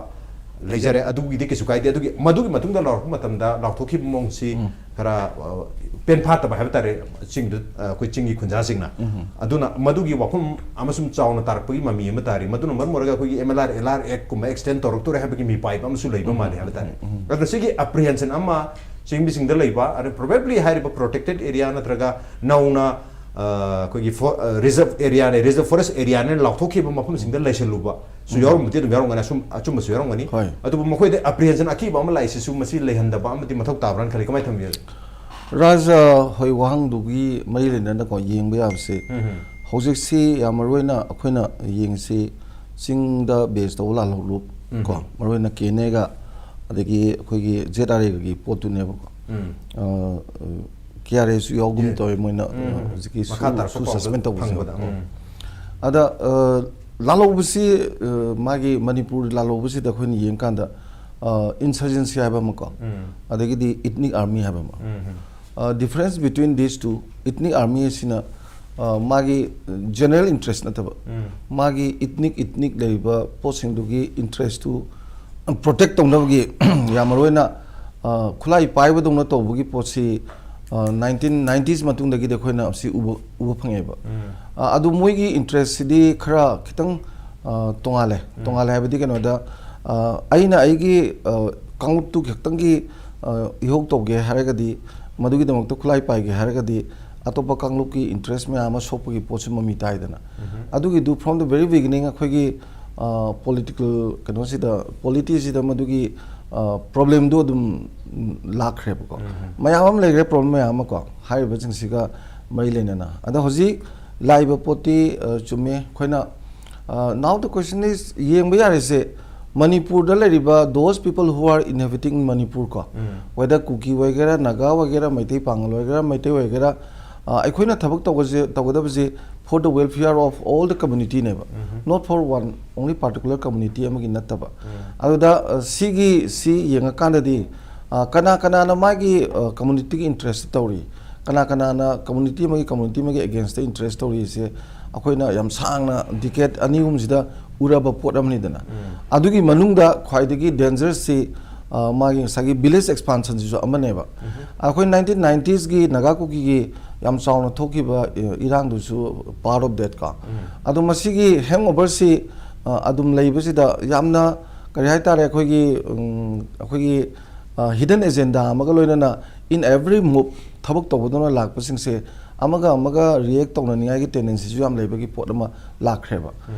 ꯂꯩꯖꯔꯦ꯫ ꯑꯗꯨꯒꯤꯗꯤ ꯀꯩꯁꯨ ꯀꯥꯏꯗꯦ꯫ ꯑꯗꯨꯒꯤ, ꯃꯗꯨꯒꯤ ꯃꯇꯨꯡꯗ ꯂꯥꯎꯔꯛꯄ ꯃꯇꯝꯗ ꯂꯥꯎꯊꯣꯛꯈꯤꯕ ꯃꯑꯣꯡꯁꯤ ꯈꯔ, ꯑ, ꯄꯦꯟ ꯐꯥꯠꯇꯕ ꯍꯥꯏꯕ ꯇꯥꯔꯦ, ꯆꯤꯡꯗ, ꯑ, ꯑꯩꯈꯣꯏ ꯆꯤꯡꯒꯤ ꯈꯨꯟꯖꯥꯁꯤꯡꯅ꯫ ꯑꯗꯨꯅ ꯃꯗꯨꯒꯤ ꯋꯥꯐꯝ ꯑꯃꯁꯨꯡ ꯆꯥꯎꯅ ꯇꯥꯔꯛꯄꯒꯤ ꯃꯃꯤ ꯑꯃ ꯇꯥꯔꯤ꯫ ꯃꯗꯨꯅ ꯃꯔꯝ ꯑꯣꯏꯔꯒ ꯑꯩꯈꯣꯏꯒꯤ M L R, L R act ꯀꯨꯝꯕ ꯑꯦꯛꯁꯇꯦꯟ ꯇꯧꯔꯛꯇꯣꯔꯦ ꯍꯥꯏꯕꯒꯤ ꯃꯤꯄꯥꯏꯕ ꯑꯃꯁꯨ ꯂꯩꯕ ꯃꯥꯜꯂꯦ ꯍꯥꯏꯕ ꯇꯥꯔꯦ꯫ ꯑꯗꯨꯅ ꯁꯤꯒꯤ ꯑꯦꯄ꯭ꯔꯤꯍꯦꯟꯁꯟ ꯑꯃ ꯆꯤꯡꯃꯤꯁꯤꯡꯗ ꯂꯩꯕ, ꯑꯗ ꯄ꯭ꯔꯣꯕꯦꯕ꯭ꯂꯤ ꯍꯥꯏꯔꯤꯕ ꯄ꯭ꯔꯣꯇꯦꯛꯇꯦꯗ ꯑꯦꯔꯤꯌꯥ ꯅꯠꯇ꯭ꯔꯒ ꯅꯧꯅ, ꯑ, ꯑꯩꯈꯣꯏꯒꯤ ꯐꯣ-, ꯑ, ꯔꯤꯖꯔꯚ ꯑꯦꯔꯤꯌꯥꯅꯦ, ꯔꯤꯖꯔꯚ ꯐꯣꯔꯦꯁ꯭ꯠ ꯑꯦꯔꯤꯌꯥꯅꯦ ꯂꯥꯎꯊꯣꯛꯈꯤꯕ ꯃꯐꯝꯁꯤꯡꯗ ꯂꯩꯁꯜꯂꯨꯕ ꯁꯨ ꯌꯥꯎꯔꯝꯕꯗꯤ ꯑꯗꯨꯝ ꯌꯥꯎꯔꯝꯒꯅꯤ, ꯑꯁꯨꯝ, ꯑꯆꯨꯝꯕꯁꯨ ꯌꯥꯎꯔꯝꯒꯅꯤ꯫ ꯍꯣꯏ꯫ ꯑꯗꯨꯕꯨ ꯃꯈꯣꯏꯗ ꯑꯦꯄ꯭ꯔꯤꯍꯦꯟꯁꯟ ꯑꯀꯤꯕ ꯑꯃ ꯂꯥꯛꯏꯁꯤꯁꯨ ꯃꯁꯤ ꯂꯩꯍꯟꯗꯕ ꯑꯃꯗꯤ ꯃꯊꯧ ꯇꯥꯕ꯭ꯔꯥꯅ ꯈꯜꯂꯤ꯫ ꯀꯃꯥꯏꯅ ꯊꯝꯕꯤꯔꯤ? ꯔꯥꯖ, ꯍꯣꯏ, ꯋꯥꯍꯪꯗꯨꯒꯤ ꯃꯔꯤ ꯂꯩꯅꯅꯀꯣ ꯌꯦꯡꯕ ꯌꯥꯕꯁꯦ, ꯍꯧꯖꯤꯛꯁꯤ ꯌꯥꯝ ꯃꯔꯨ ꯑꯣꯏꯅ ꯑꯩꯈꯣꯏꯅ ꯌꯦꯡꯉꯤꯁꯤ ꯆꯤꯡꯗ ꯕꯦꯁ ꯇꯧꯕ ꯂꯥꯜꯍꯧꯂꯨꯞ ꯀꯣ, ꯃꯔꯨ ꯑꯣꯏꯅ ꯀꯦ ꯑꯦꯟ ꯑꯦꯒ ꯑꯗꯒꯤ ꯑꯩꯈꯣꯏꯒꯤ ꯖꯦꯠ ꯑꯥꯔ ꯑꯦꯒꯒꯤ ꯄꯣꯠꯇꯨꯅꯦꯕꯀꯣ꯫ ꯀꯦ ꯑꯥꯔ ꯑꯦꯁꯨ ꯌꯥꯎꯒꯨꯝ ꯇꯧꯋꯦ ꯃꯣꯏꯅ ꯍꯧꯖꯤꯛꯀꯤ ꯃꯈꯥ ꯇꯥꯔꯛꯄ ꯁꯨ ꯁꯁꯄꯦꯟ ꯄꯥꯎꯗ ꯇꯧꯕꯁꯦ꯫ ꯐꯪꯕꯗ꯫ ꯎꯝ꯫ ꯑꯗ, ꯑ, ꯂꯥꯜꯍꯧꯕꯁꯤ, ꯑ, ꯃꯥꯒꯤ ꯃꯅꯤꯄꯨꯔ ꯂꯥꯜꯍꯧꯕꯁꯤꯗ ꯑꯩꯈꯣꯏꯅ ꯌꯦꯡꯀꯥꯟꯗ, ꯑ, ꯏꯟꯁꯔꯖꯦꯟꯁꯤ ꯍꯥꯏꯕ ꯑꯃꯀꯣ, ꯑꯗꯒꯤꯗꯤ ꯏꯊꯅꯤꯛ ꯑꯥꯔꯃꯤ ꯍꯥꯏꯕ ꯑꯃ꯫ ꯑ, difference between these two, ethnic army ꯑꯁꯤꯅ, ꯑ, ꯃꯥꯒꯤ ꯖꯦꯅꯔꯦꯜ ꯏꯟꯇꯔꯦꯁ ꯅꯠꯇꯕ, ꯃꯥꯒꯤ ꯏꯊꯅꯤꯛ, ꯏꯊꯅꯤꯛ ꯂꯩꯔꯤꯕ ꯄꯣꯠꯁꯤꯡꯗꯨꯒꯤ ꯏꯟꯇꯔꯦꯁꯇꯨ ꯄ꯭ꯔꯣꯇꯦꯛ ꯇꯧꯅꯕꯒꯤ ꯌꯥꯝ ꯃꯔꯨ ꯑꯣꯏꯅ, ꯑ, ꯈꯨꯠꯂꯥꯏ ꯄꯥꯏꯕꯗꯧꯅ ꯇꯧꯕꯒꯤ ꯄꯣꯠꯁꯤ, ꯑ, ꯅꯥꯏꯟꯇꯤꯟ ꯅꯥꯏꯟꯇꯤꯁ ꯃꯇꯨꯡꯗꯒꯤꯗꯤ ꯑꯩꯈꯣꯏꯅ ꯁꯤ ꯎꯕ, ꯎꯕ ꯐꯪꯉꯦꯕ꯫ ꯑ, ꯑꯗꯨ ꯃꯣꯏꯒꯤ ꯏꯟꯇꯔꯦꯁꯁꯤꯗꯤ ꯈꯔ ꯈꯤꯇꯪ, ꯑ, ꯇꯣꯉꯥꯜꯂꯦ꯫ ꯇꯣꯉꯥꯜꯂꯦ ꯍꯥꯏꯕꯗꯤ ꯀꯩꯅꯣꯗ, ꯑ, ꯑꯩꯅ ꯑꯩꯒꯤ, ꯑ, ꯀꯥꯡꯂꯨꯞꯇꯨ ꯈꯛꯇꯪꯒꯤ, ꯑ, ꯏꯍꯧ ꯇꯧꯒꯦ ꯍꯥꯏꯔꯒꯗꯤ, ꯃꯗꯨꯒꯤꯗꯃꯛꯇ ꯈꯨꯠꯂꯥꯏ ꯄꯥꯏꯒꯦ ꯍꯥꯏꯔꯒꯗꯤ, ꯑꯇꯣꯞꯄ ꯀꯥꯡꯂꯨꯞꯀꯤ interest ꯃꯌꯥꯝ ꯑꯃ ꯁꯣꯛꯄꯒꯤ ꯄꯣꯠꯁꯨ ꯃꯃꯤ ꯇꯥꯏꯗꯅ꯫ ꯑꯗꯨꯒꯤꯗꯨ from the very beginning ꯑꯩꯈꯣꯏꯒꯤ, ꯑ, political ꯀꯩꯅꯣꯁꯤꯗ, polityꯁꯤꯗ ꯃꯗꯨꯒꯤ, ꯑ, problemꯗꯨ ꯑꯗꯨꯝ, ꯎꯝ, ꯂꯥꯛꯈ꯭ꯔꯦꯕꯀꯣ꯫ ꯃꯌꯥꯝ ꯑꯃ ꯂꯩꯈ꯭ꯔꯦ, problem ꯃꯌꯥꯝ ꯑꯃ ꯀꯣ, ꯍꯥꯏꯔꯤꯕꯁꯤꯡꯁꯤꯒ ꯃꯔꯤ ꯂꯩꯅꯅ꯫ ꯑꯗꯣ ꯍꯧꯖꯤꯛ ꯂꯥꯛꯏꯕ ꯄꯣꯠꯇꯤ, ꯑ, ꯆꯨꯝꯃꯦ꯫ ꯑꯩꯈꯣꯏꯅ, ꯑ, now the question is, ꯌꯦꯡꯕ ꯌꯥꯔꯤꯁꯦ, ꯃꯅꯤꯄꯨꯔꯗ ꯂꯩꯔꯤꯕ those people who are inhabiting Manipur ꯀꯣ, whether ꯀꯨꯀꯤ ꯑꯣꯏꯒꯦꯔꯥ, ꯅꯥꯒꯥ ꯑꯣꯏꯒꯦꯔꯥ, ꯃꯩꯇꯩ ꯄꯥꯉꯜ ꯑꯣꯏꯒꯦꯔꯥ, ꯃꯩꯇꯩ ꯑꯣꯏꯒꯦꯔꯥ, ꯑ, ꯑꯩꯈꯣꯏꯅ ꯊꯕꯛ ꯇꯧꯒꯁꯦ-, ꯇꯧꯒꯗꯕꯁꯦ for the welfare of all the communityꯅꯦꯕ, not for one only particular community ꯑꯃꯒꯤ ꯅꯠꯇꯕ꯫ ꯑꯗꯨꯗ, ꯑ, ꯁꯤꯒꯤ, ꯁꯤ ꯌꯦꯡꯉꯀꯥꯟꯗꯗꯤ, ꯑ, ꯀꯅꯥ ꯀꯅꯥꯅ ꯃꯥꯒꯤ, ꯑ, communityꯒꯤ interest ꯇꯧꯔꯤ, ꯀꯅꯥ ꯀꯅꯥꯅ community ꯑꯃꯒꯤ, community ꯑꯃꯒꯤ againstꯇ interest ꯇꯧꯔꯤꯁꯦ ꯑꯩꯈꯣꯏꯅ ꯌꯥꯝ ꯁꯥꯡꯅ decade ꯑꯅꯤ ꯑꯍꯨꯝꯁꯤꯗ ꯎꯔꯕ ꯄꯣꯠ ꯑꯃꯅꯤꯗꯅ꯫ ꯑꯗꯨꯒꯤ ꯃꯅꯨꯡꯗ ꯈ꯭ꯋꯥꯏꯗꯒꯤ dangerousꯁꯤ, ꯑ, ꯃꯥꯒꯤ ꯉꯁꯥꯏꯒꯤ village expansionꯁꯤꯁꯨ ꯑꯃꯅꯦꯕ꯫ ꯑꯩꯈꯣꯏ nineteen ninetiesꯀꯤ ꯅꯥꯒꯥ ꯀꯨꯀꯤꯒꯤ ꯌꯥꯝ ꯆꯥꯎꯅ ꯊꯣꯛꯈꯤꯕ, ꯑ, ꯏꯔꯥꯡꯗꯨꯁꯨ part of that ꯀꯣ꯫ ꯑꯗꯣ ꯃꯁꯤꯒꯤ hangoverꯁꯤ, ꯑ, ꯑꯗꯨꯝ ꯂꯩꯕꯁꯤꯗ ꯌꯥꯝꯅ ꯀꯔꯤ ꯍꯥꯏꯇꯥꯔꯦ, ꯑꯩꯈꯣꯏꯒꯤ, ꯎꯝ, ꯑꯩꯈꯣꯏꯒꯤ, ꯑ, hidden agenda ꯑꯃꯒ ꯂꯣꯏꯅꯅ in every move ꯊꯕꯛ ꯇꯧꯕꯗꯧꯅ ꯂꯥꯛꯄꯁꯤꯡꯁꯦ ꯑꯃꯒ ꯑꯃꯒ react ꯇꯧꯅꯅꯤꯡꯉꯥꯏꯒꯤ tendencyꯁꯨ ꯌꯥꯝ ꯂꯩꯕꯒꯤ ꯄꯣꯠ ꯑꯃ ꯂꯥꯛꯈ꯭ꯔꯦꯕ꯫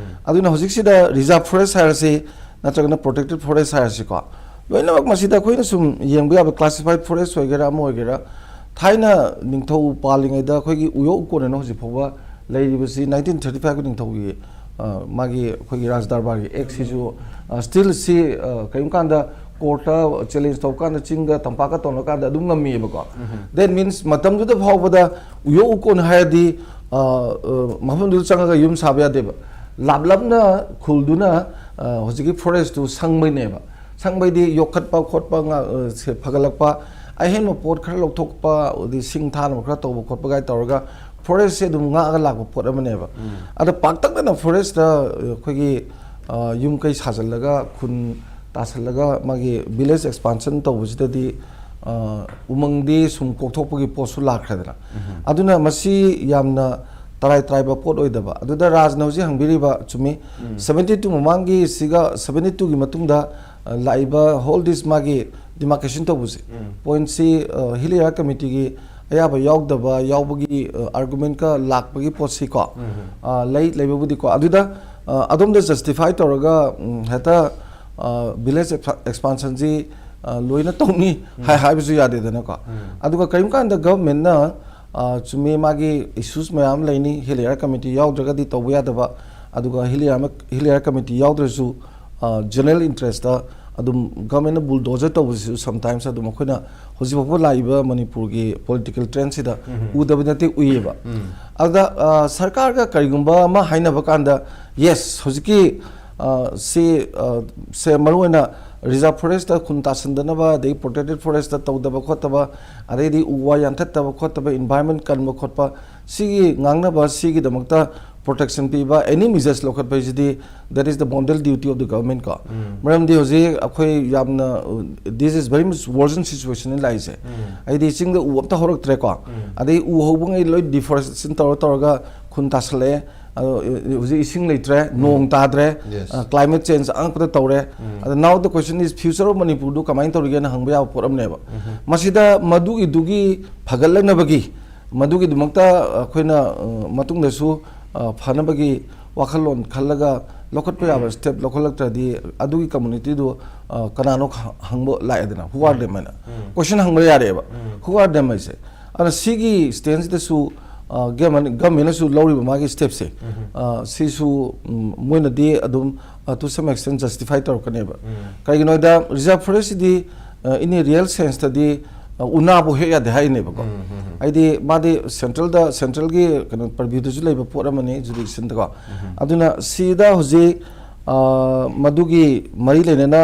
ꯑꯗꯨꯅ ꯍꯧꯖꯤꯛꯁꯤꯗ reserve forest ꯍꯥꯏꯔꯁꯤ, ꯅꯠꯇ꯭ꯔꯒꯅ protected forest ꯍꯥꯏꯔꯁꯤꯀꯣ, ꯂꯣꯏꯅꯃꯛ ꯃꯁꯤꯗ ꯑꯩꯈꯣꯏꯅ ꯁꯨꯝ ꯌꯦꯡꯕ ꯌꯥꯕ classified forest ꯑꯣꯏꯒꯦꯔꯥ ꯑꯃ ꯑꯣꯏꯒꯦꯔꯥ, ꯊꯥꯏꯅ ꯅꯤꯡꯊꯧ ꯄꯥꯜꯂꯤꯉꯩꯗ ꯑꯩꯈꯣꯏꯒꯤ ꯎꯌꯣꯛ ꯎꯀꯣꯟ ꯍꯥꯏꯅ ꯍꯧꯖꯤꯛ ꯐꯥꯎꯕ ꯂꯩꯔꯤꯕꯁꯤ nineteen thirty fiveꯀꯤ ꯅꯤꯡꯊꯧꯒꯤ, ꯑ, ꯃꯥꯒꯤ ꯑꯩꯈꯣꯏꯒꯤ ꯔꯥꯖ ꯗꯔꯕꯥꯔꯒꯤ actꯁꯤꯁꯨ, ꯑ, still ꯁꯤ, ꯑ, ꯀꯔꯤꯒꯨꯝꯕ ꯀꯥꯟꯗ courtꯇ challenge ꯇꯧꯀꯥꯟꯗ ꯆꯤꯡꯒ ꯇꯝꯄꯥꯛꯀ ꯇꯧꯅꯀꯥꯟꯗ ꯑꯗꯨꯝ ꯉꯝꯃꯤꯑꯕꯀꯣ꯫ That means ꯃꯇꯝꯗꯨꯗ ꯐꯥꯎꯕꯗ ꯎꯌꯣꯛ ꯎꯀꯣꯟ ꯍꯥꯏꯔꯗꯤ, ꯑ, ꯑ, ꯃꯐꯝꯗꯨꯗ ꯆꯪꯉꯒ ꯌꯨꯝ ꯁꯥꯕ ꯌꯥꯗꯦꯕ꯫ ꯂꯥꯞꯂꯞꯅ ꯈꯨꯜꯗꯨꯅ, ꯑ, ꯍꯧꯖꯤꯛꯀꯤ forestꯇꯨ ꯁꯪꯕꯩꯅꯦꯕ꯫ ꯁꯪꯕꯩꯗꯤ ꯌꯣꯛꯈꯠꯄ ꯈꯣꯠꯄ ꯉꯥ-, ꯑ, ꯁꯦ ꯐꯒꯠꯂꯛꯄ, ꯑꯍꯦꯟꯕ ꯄꯣꯠ ꯈꯔ ꯂꯧꯊꯣꯛꯄ, ꯑꯗꯩ ꯁꯤꯡ ꯊꯥꯅꯕ ꯈꯔ ꯇꯧꯕ ꯈꯣꯠꯄ ꯀꯥꯏ ꯇꯧꯔꯒ forestꯁꯦ ꯑꯗꯨꯝ ꯉꯥꯛꯑꯒ ꯂꯥꯛꯄ ꯄꯣꯠ ꯑꯃꯅꯦꯕ꯫ ꯑꯗ ꯄꯥꯛꯇꯛꯅꯅ forestꯇ, ꯑ, ꯑꯩꯈꯣꯏꯒꯤ, ꯑ, ꯌꯨꯝ ꯀꯩ ꯁꯥꯖꯜꯂꯒ ꯈꯨꯟ ꯇꯥꯁꯜꯂꯒ ꯃꯥꯒꯤ village expansion ꯇꯧꯕꯁꯤꯗꯗꯤ, ꯑ, ꯎꯃꯪꯗꯤ ꯁꯨꯝ ꯀꯣꯛꯊꯣꯛꯄꯒꯤ ꯄꯣꯠꯁꯨ ꯂꯥꯛꯈ꯭ꯔꯦꯗꯅ꯫ ꯑꯗꯨꯅ ꯃꯁꯤ ꯌꯥꯝꯅ ꯇꯔꯥꯏ ꯇꯔꯥꯏꯕ ꯄꯣꯠ ꯑꯣꯏꯗꯕ꯫ ꯑꯗꯨꯗ ꯔꯥꯖꯅ ꯍꯧꯖꯤꯛ ꯍꯪꯕꯤꯔꯤꯕ ꯆꯨꯝꯃꯤ, ꯁꯕꯦꯟꯇꯤ ꯇꯨ ꯃꯃꯥꯡꯒꯤ ꯁꯤꯒ ꯁꯕꯦꯟꯇꯤ ꯇꯨꯒꯤ ꯃꯇꯨꯡꯗ, ꯑ, ꯂꯥꯛꯏꯕ ꯍꯣꯜ ꯗꯤꯁ ꯃꯥꯒꯤ ꯗꯤꯃꯥꯔꯀꯦꯁꯟ ꯇꯧꯕꯁꯦ, ꯄꯣꯏꯟꯠꯁꯤ, ꯑ, ꯍꯤꯜ ꯑꯦꯔꯤꯌꯥ ꯀꯃꯤꯇꯤꯒꯤ ꯑꯌꯥꯕ ꯌꯥꯎꯗꯕ ꯌꯥꯎꯕꯒꯤ, ꯑ, ꯑꯥꯔꯒꯨꯃꯦꯟꯠꯀ ꯂꯥꯛꯄꯒꯤ ꯄꯣꯠꯁꯤꯀꯣ, ꯑ, ꯂꯩ, ꯂꯩꯕꯕꯨꯗꯤꯀꯣ꯫ ꯑꯗꯨꯗ, ꯑ, ꯑꯗꯣꯝꯗ ꯖꯁꯇꯤꯐꯥꯏ ꯇꯧꯔꯒ, ꯎꯝ, ꯍꯦꯛꯇ, ꯑ, ꯚꯤꯂꯦꯖ ꯑꯦꯛꯁꯄꯥꯟꯁꯟꯁꯤ, ꯑ, ꯂꯣꯏꯅ ꯇꯧꯅꯤ ꯍꯥꯏ-, ꯍꯥꯏꯕꯁꯨ ꯌꯥꯗꯦꯗꯅꯀꯣ꯫ ꯑꯗꯨꯒ ꯀꯔꯤꯒꯨꯝꯕ ꯀꯥꯟꯗ ꯒꯚꯔꯟꯃꯦꯟꯠꯅ, ꯑ, ꯆꯨꯝꯃꯤ, ꯃꯥꯒꯤ ꯏꯁꯨꯁ ꯃꯌꯥꯝ ꯂꯩꯅꯤ, ꯍꯤꯜ ꯑꯦꯔꯤꯌꯥ ꯀꯃꯤꯇꯤ ꯌꯥꯎꯗ꯭ꯔꯒꯗꯤ ꯇꯧꯕ ꯌꯥꯗꯕ꯫ ꯑꯗꯨꯒ hill area, hill area committee ꯌꯥꯎꯗ꯭ꯔꯁꯨ, ꯑ, ꯖꯦꯅꯔꯦꯜ ꯏꯟꯇꯔꯦꯁꯇ ꯑꯗꯨꯝ ꯒꯚꯔꯟꯃꯦꯟꯠꯅ ꯕꯨꯜꯗꯣꯖꯔ ꯇꯧꯕꯁꯤꯁꯨ ꯁꯝꯇꯥꯏꯝꯁ ꯑꯗꯨꯝ ꯑꯩꯈꯣꯏꯅ ꯍꯧꯖꯤꯛ ꯐꯥꯎꯕ ꯂꯥꯛꯏꯕ ꯃꯅꯤꯄꯨꯔꯒꯤ ꯄꯣꯂꯤꯇꯤꯀꯦꯜ ꯇ꯭ꯔꯦꯟꯁꯤꯗ ꯎꯗꯕ ꯅꯠꯇꯦ, ꯎꯏꯌꯦꯕ꯫ ꯑꯗꯨꯗ, ꯑ, ꯁꯔꯀꯥꯔꯒ ꯀꯔꯤꯒꯨꯝꯕ ꯑꯃ ꯍꯥꯏꯅꯕ ꯀꯥꯟꯗ, ꯌꯦꯁ, ꯍꯧꯖꯤꯛꯀꯤ, ꯑ, ꯁꯤ, ꯑ, ꯁꯦ ꯃꯔꯨꯑꯣꯏꯅ ꯔꯤꯖꯥꯔꯚ ꯐꯣꯔꯦꯁꯇ ꯈꯨꯟ ꯇꯥꯁꯟꯗꯅꯕ, ꯑꯗꯩ ꯄ꯭ꯔꯣꯇꯦꯛꯇꯦꯠ ꯐꯣꯔꯦꯁꯇ ꯇꯧꯗꯕ ꯈꯣꯠꯇꯕ, ꯑꯗꯩꯗꯤ ꯎ ꯋꯥ ꯌꯥꯟꯊꯠꯇꯕ ꯈꯣꯠꯇꯕ, ꯏꯟꯚꯥꯏꯔꯟꯃꯦꯟꯠ ꯀꯟꯕ ꯈꯣꯠꯄ, ꯁꯤꯒꯤ ꯉꯥꯡꯅꯕ, ꯁꯤꯒꯤꯗꯃꯛꯇ ꯄ꯭ꯔꯣꯇꯦꯛꯁꯟ ꯄꯤꯕ, ꯑꯦꯅꯤ ꯃꯤꯖꯔꯁ ꯂꯧꯈꯠꯄ ꯍꯥꯏꯁꯤꯗꯤ, that is the bondal duty of the government ꯀꯣ꯫ ꯃꯔꯝꯗꯤ ꯍꯧꯖꯤꯛ ꯑꯩꯈꯣꯏ ꯌꯥꯝꯅ, uh, this is very much worsen situation ꯂꯥꯛꯏꯁꯦ꯫ ꯍꯥꯏꯗꯤ ꯆꯤꯡꯗ ꯎ ꯑꯝꯇ ꯍꯧꯔꯛꯇ꯭ꯔꯦꯀꯣ꯫ ꯑꯗꯩ ꯎ ꯍꯧꯕꯉꯩ ꯂꯣꯏ ꯗꯤꯐꯣꯔꯦꯁꯇꯦꯁꯟ ꯇꯧꯔ ꯇꯧꯔꯒ ꯈꯨꯟ ꯇꯥꯁꯜꯂꯛꯑꯦ꯫ ꯑꯗꯣ, ꯑ, ꯍꯧꯖꯤꯛ ꯏꯁꯤꯡ ꯂꯩꯇ꯭ꯔꯦ, ꯅꯣꯡ ꯇꯥꯗ꯭ꯔꯦ, Yes. ꯑ, ꯀ꯭ꯂꯥꯏꯃꯦꯠ ꯆꯦꯟꯖ ꯑꯉꯛꯄꯗ ꯇꯧꯔꯦ꯫ ꯑꯗ now the question is, future of ꯃꯅꯤꯄꯨꯔꯗꯨ ꯀꯃꯥꯏꯅ ꯇꯧꯔꯤꯒꯦꯅ ꯍꯪꯕ ꯌꯥꯕ ꯄꯣꯠ ꯑꯃꯅꯦꯕ꯫ ꯃꯁꯤꯗ ꯃꯗꯨꯒꯤꯗꯨꯒꯤ ꯐꯒꯠꯂꯛꯅꯕꯒꯤ, ꯃꯗꯨꯒꯤꯗꯃꯛꯇ ꯑꯩꯈꯣꯏꯅ, ꯑ, ꯃꯇꯨꯡꯗꯁꯨ, ꯑ, ꯐꯅꯕꯒꯤ ꯋꯥꯈꯜꯂꯣꯟ ꯈꯜꯂꯒ ꯂꯧꯈꯠꯄ ꯌꯥꯕ ꯁ꯭ꯇꯦꯞ ꯂꯧꯈꯠꯂꯛꯇ꯭ꯔꯗꯤ ꯑꯗꯨꯒꯤ ꯀꯝꯃꯨꯅꯤꯇꯤꯗꯨ, ꯑ, ꯀꯅꯥꯅꯣ ꯈ-, ꯍꯪꯕ ꯂꯥꯛꯑꯦꯗꯅ, who are them ꯍꯥꯏꯅ ꯀꯣꯏꯁꯟ ꯍꯪꯕ ꯌꯥꯔꯦꯕ, who are them ꯍꯥꯏꯁꯦ꯫ ꯑꯗꯨꯅ ꯁꯤꯒꯤ ꯁ꯭ꯇꯦꯟꯁꯤꯗꯁꯨ, ꯑ, ꯒꯃꯦꯟ-, ꯒꯃꯦꯟꯅꯁꯨ ꯂꯧꯔꯤꯕ ꯃꯥꯒꯤ ꯁ꯭ꯇꯦꯞꯁꯦ, ꯑ, ꯁꯤꯁꯨ, ꯎꯝ, ꯃꯣꯏꯅꯗꯤ ꯑꯗꯨꯝ, ꯑ, to some extent justify ꯇꯧꯔꯛꯀꯅꯦꯕ꯫ ꯀꯩꯒꯤꯅꯣ ꯍꯥꯏꯗ ꯔꯤꯖꯥꯔꯚ ꯐꯣꯔꯦꯁꯁꯤꯗꯤ, ꯑ, in a real sense ꯇꯗꯤ, ꯑ, ꯎꯅꯥꯕꯨ ꯍꯦꯛ ꯌꯥꯗꯦ ꯍꯥꯏꯔꯤꯅꯦꯕꯀꯣ꯫ ꯍꯥꯏꯗꯤ ꯃꯥꯗꯤ ꯁꯦꯟꯇ꯭ꯔꯦꯜꯗ, ꯁꯦꯟꯇ꯭ꯔꯦꯜꯒꯤ ꯀꯩꯅꯣ ꯄꯔꯚ꯭ꯌꯨꯗꯁꯨ ꯂꯩꯕ ꯄꯣꯠ ꯑꯃꯅꯤ, ꯖꯨꯔꯤꯗꯤꯛꯁꯟꯗꯀꯣ꯫ ꯑꯗꯨꯅ ꯁꯤꯗ ꯍꯧꯖꯤꯛ, ꯑ, ꯃꯗꯨꯒꯤ ꯃꯔꯤ ꯂꯩꯅꯅ,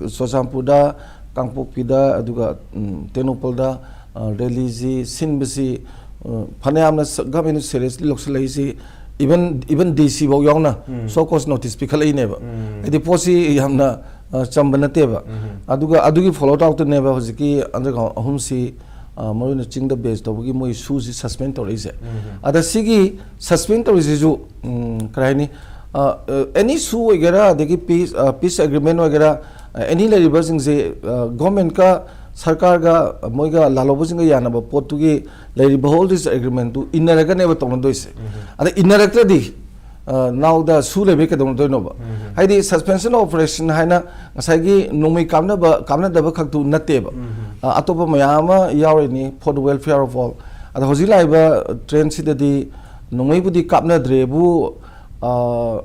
ꯑ, ꯆꯨꯔꯆꯥꯟꯄꯨꯔꯗ, ꯀꯥꯡꯄꯣꯛꯄꯤꯗ, ꯑꯗꯨꯒ, ꯎꯝ, ꯇꯦꯡꯅꯧꯄꯜꯗ, ꯑ, ꯔꯦꯂꯤꯁꯤ ꯁꯤꯟꯕꯁꯤ, ꯑ, ꯐꯅꯌꯥꯝꯅ ꯁ-, ꯒꯚꯔꯟꯃꯦꯟꯠꯅ ꯁꯦꯔꯤꯌꯁꯂꯤ ꯂꯧꯁꯤꯜꯂꯛꯏꯁꯤ, even, even ꯗꯤ ꯁꯤ ꯐꯥꯎ ꯌꯥꯎꯅ ꯁꯣ ꯀꯣꯁ ꯅꯣꯇꯤꯁ ꯄꯤꯈꯠꯂꯛꯏꯅꯦꯕ꯫ ꯍꯥꯏꯗꯤ ꯄꯣꯠꯁꯤ ꯌꯥꯝꯅ, ꯑ, ꯆꯝꯕ ꯅꯠꯇꯦꯕ꯫ ꯑꯗꯨꯒ ꯑꯗꯨꯒꯤ ꯐꯣꯂꯣ ꯑꯥꯎꯠꯇꯨꯅꯦꯕ ꯍꯧꯖꯤꯛꯀꯤ ꯑꯟꯗꯔꯒ꯭ꯔꯥꯎꯟ ꯑꯍꯨꯝꯁꯤ, ꯑ, ꯃꯔꯨꯑꯣꯏꯅ ꯆꯤꯡꯗ base ꯇꯧꯕꯒꯤ ꯃꯣꯏ ꯁꯨꯁꯤ suspend ꯇꯧꯔꯛꯏꯁꯦ꯫ ꯎꯝ꯫ ꯑꯗ ꯁꯤꯒꯤ suspend ꯇꯧꯔꯤꯁꯤꯁꯨ, ꯎꯝ, ꯀꯔꯤ ꯍꯥꯏꯅꯤ, ꯑ, ꯑ, any ꯁꯨ ꯑꯣꯏꯒꯦꯔꯥ, ꯑꯗꯒꯤ peace, ꯑ, peace agreement ꯑꯣꯏꯒꯦꯔꯥ, ꯑ, any ꯂꯩꯔꯤꯕꯁꯤꯡꯁꯦ, ꯑ, government ꯀ ꯁꯔꯀꯥꯔꯒ ꯃꯣꯏꯒ ꯂꯥꯜꯍꯧꯕꯁꯤꯡꯒ ꯌꯥꯅꯕ ꯄꯣꯠꯇꯨꯒꯤ ꯂꯩꯔꯤꯕ hold this agreement ꯇꯨ ꯏꯟꯅꯔꯒꯅꯦꯕ ꯇꯧꯅꯗꯣꯏꯁꯦ꯫ ꯎꯝ꯫ ꯑꯗ ꯏꯟꯅꯔꯛꯇ꯭ꯔꯗꯤ, ꯑ, ꯅꯥꯎꯗ ꯁꯨ ꯂꯩꯕꯩ ꯀꯩꯗꯧꯅꯗꯣꯏꯅꯣꯕ? ꯎꯝ꯫ ꯍꯥꯏꯗꯤ suspension of operation ꯍꯥꯏꯅ ꯉꯁꯥꯏꯒꯤ ꯅꯣꯡꯃꯩ ꯀꯥꯞꯅꯕ, ꯀꯥꯞꯅꯗꯕ ꯈꯛꯇꯨ ꯅꯠꯇꯦꯕ꯫ ꯎꯝ꯫ ꯑ, ꯑꯇꯣꯞꯄ ꯃꯌꯥꯝ ꯑꯃ ꯌꯥꯎꯔꯤꯅꯤ, for the welfare of all꯫ ꯑꯗ ꯍꯧꯖꯤꯛ ꯂꯥꯛꯏꯕ trend ꯁꯤꯗꯗꯤ ꯅꯣꯡꯃꯩꯕꯨꯗꯤ ꯀꯥꯞꯅꯗ꯭ꯔꯦꯕꯨ, ꯑ,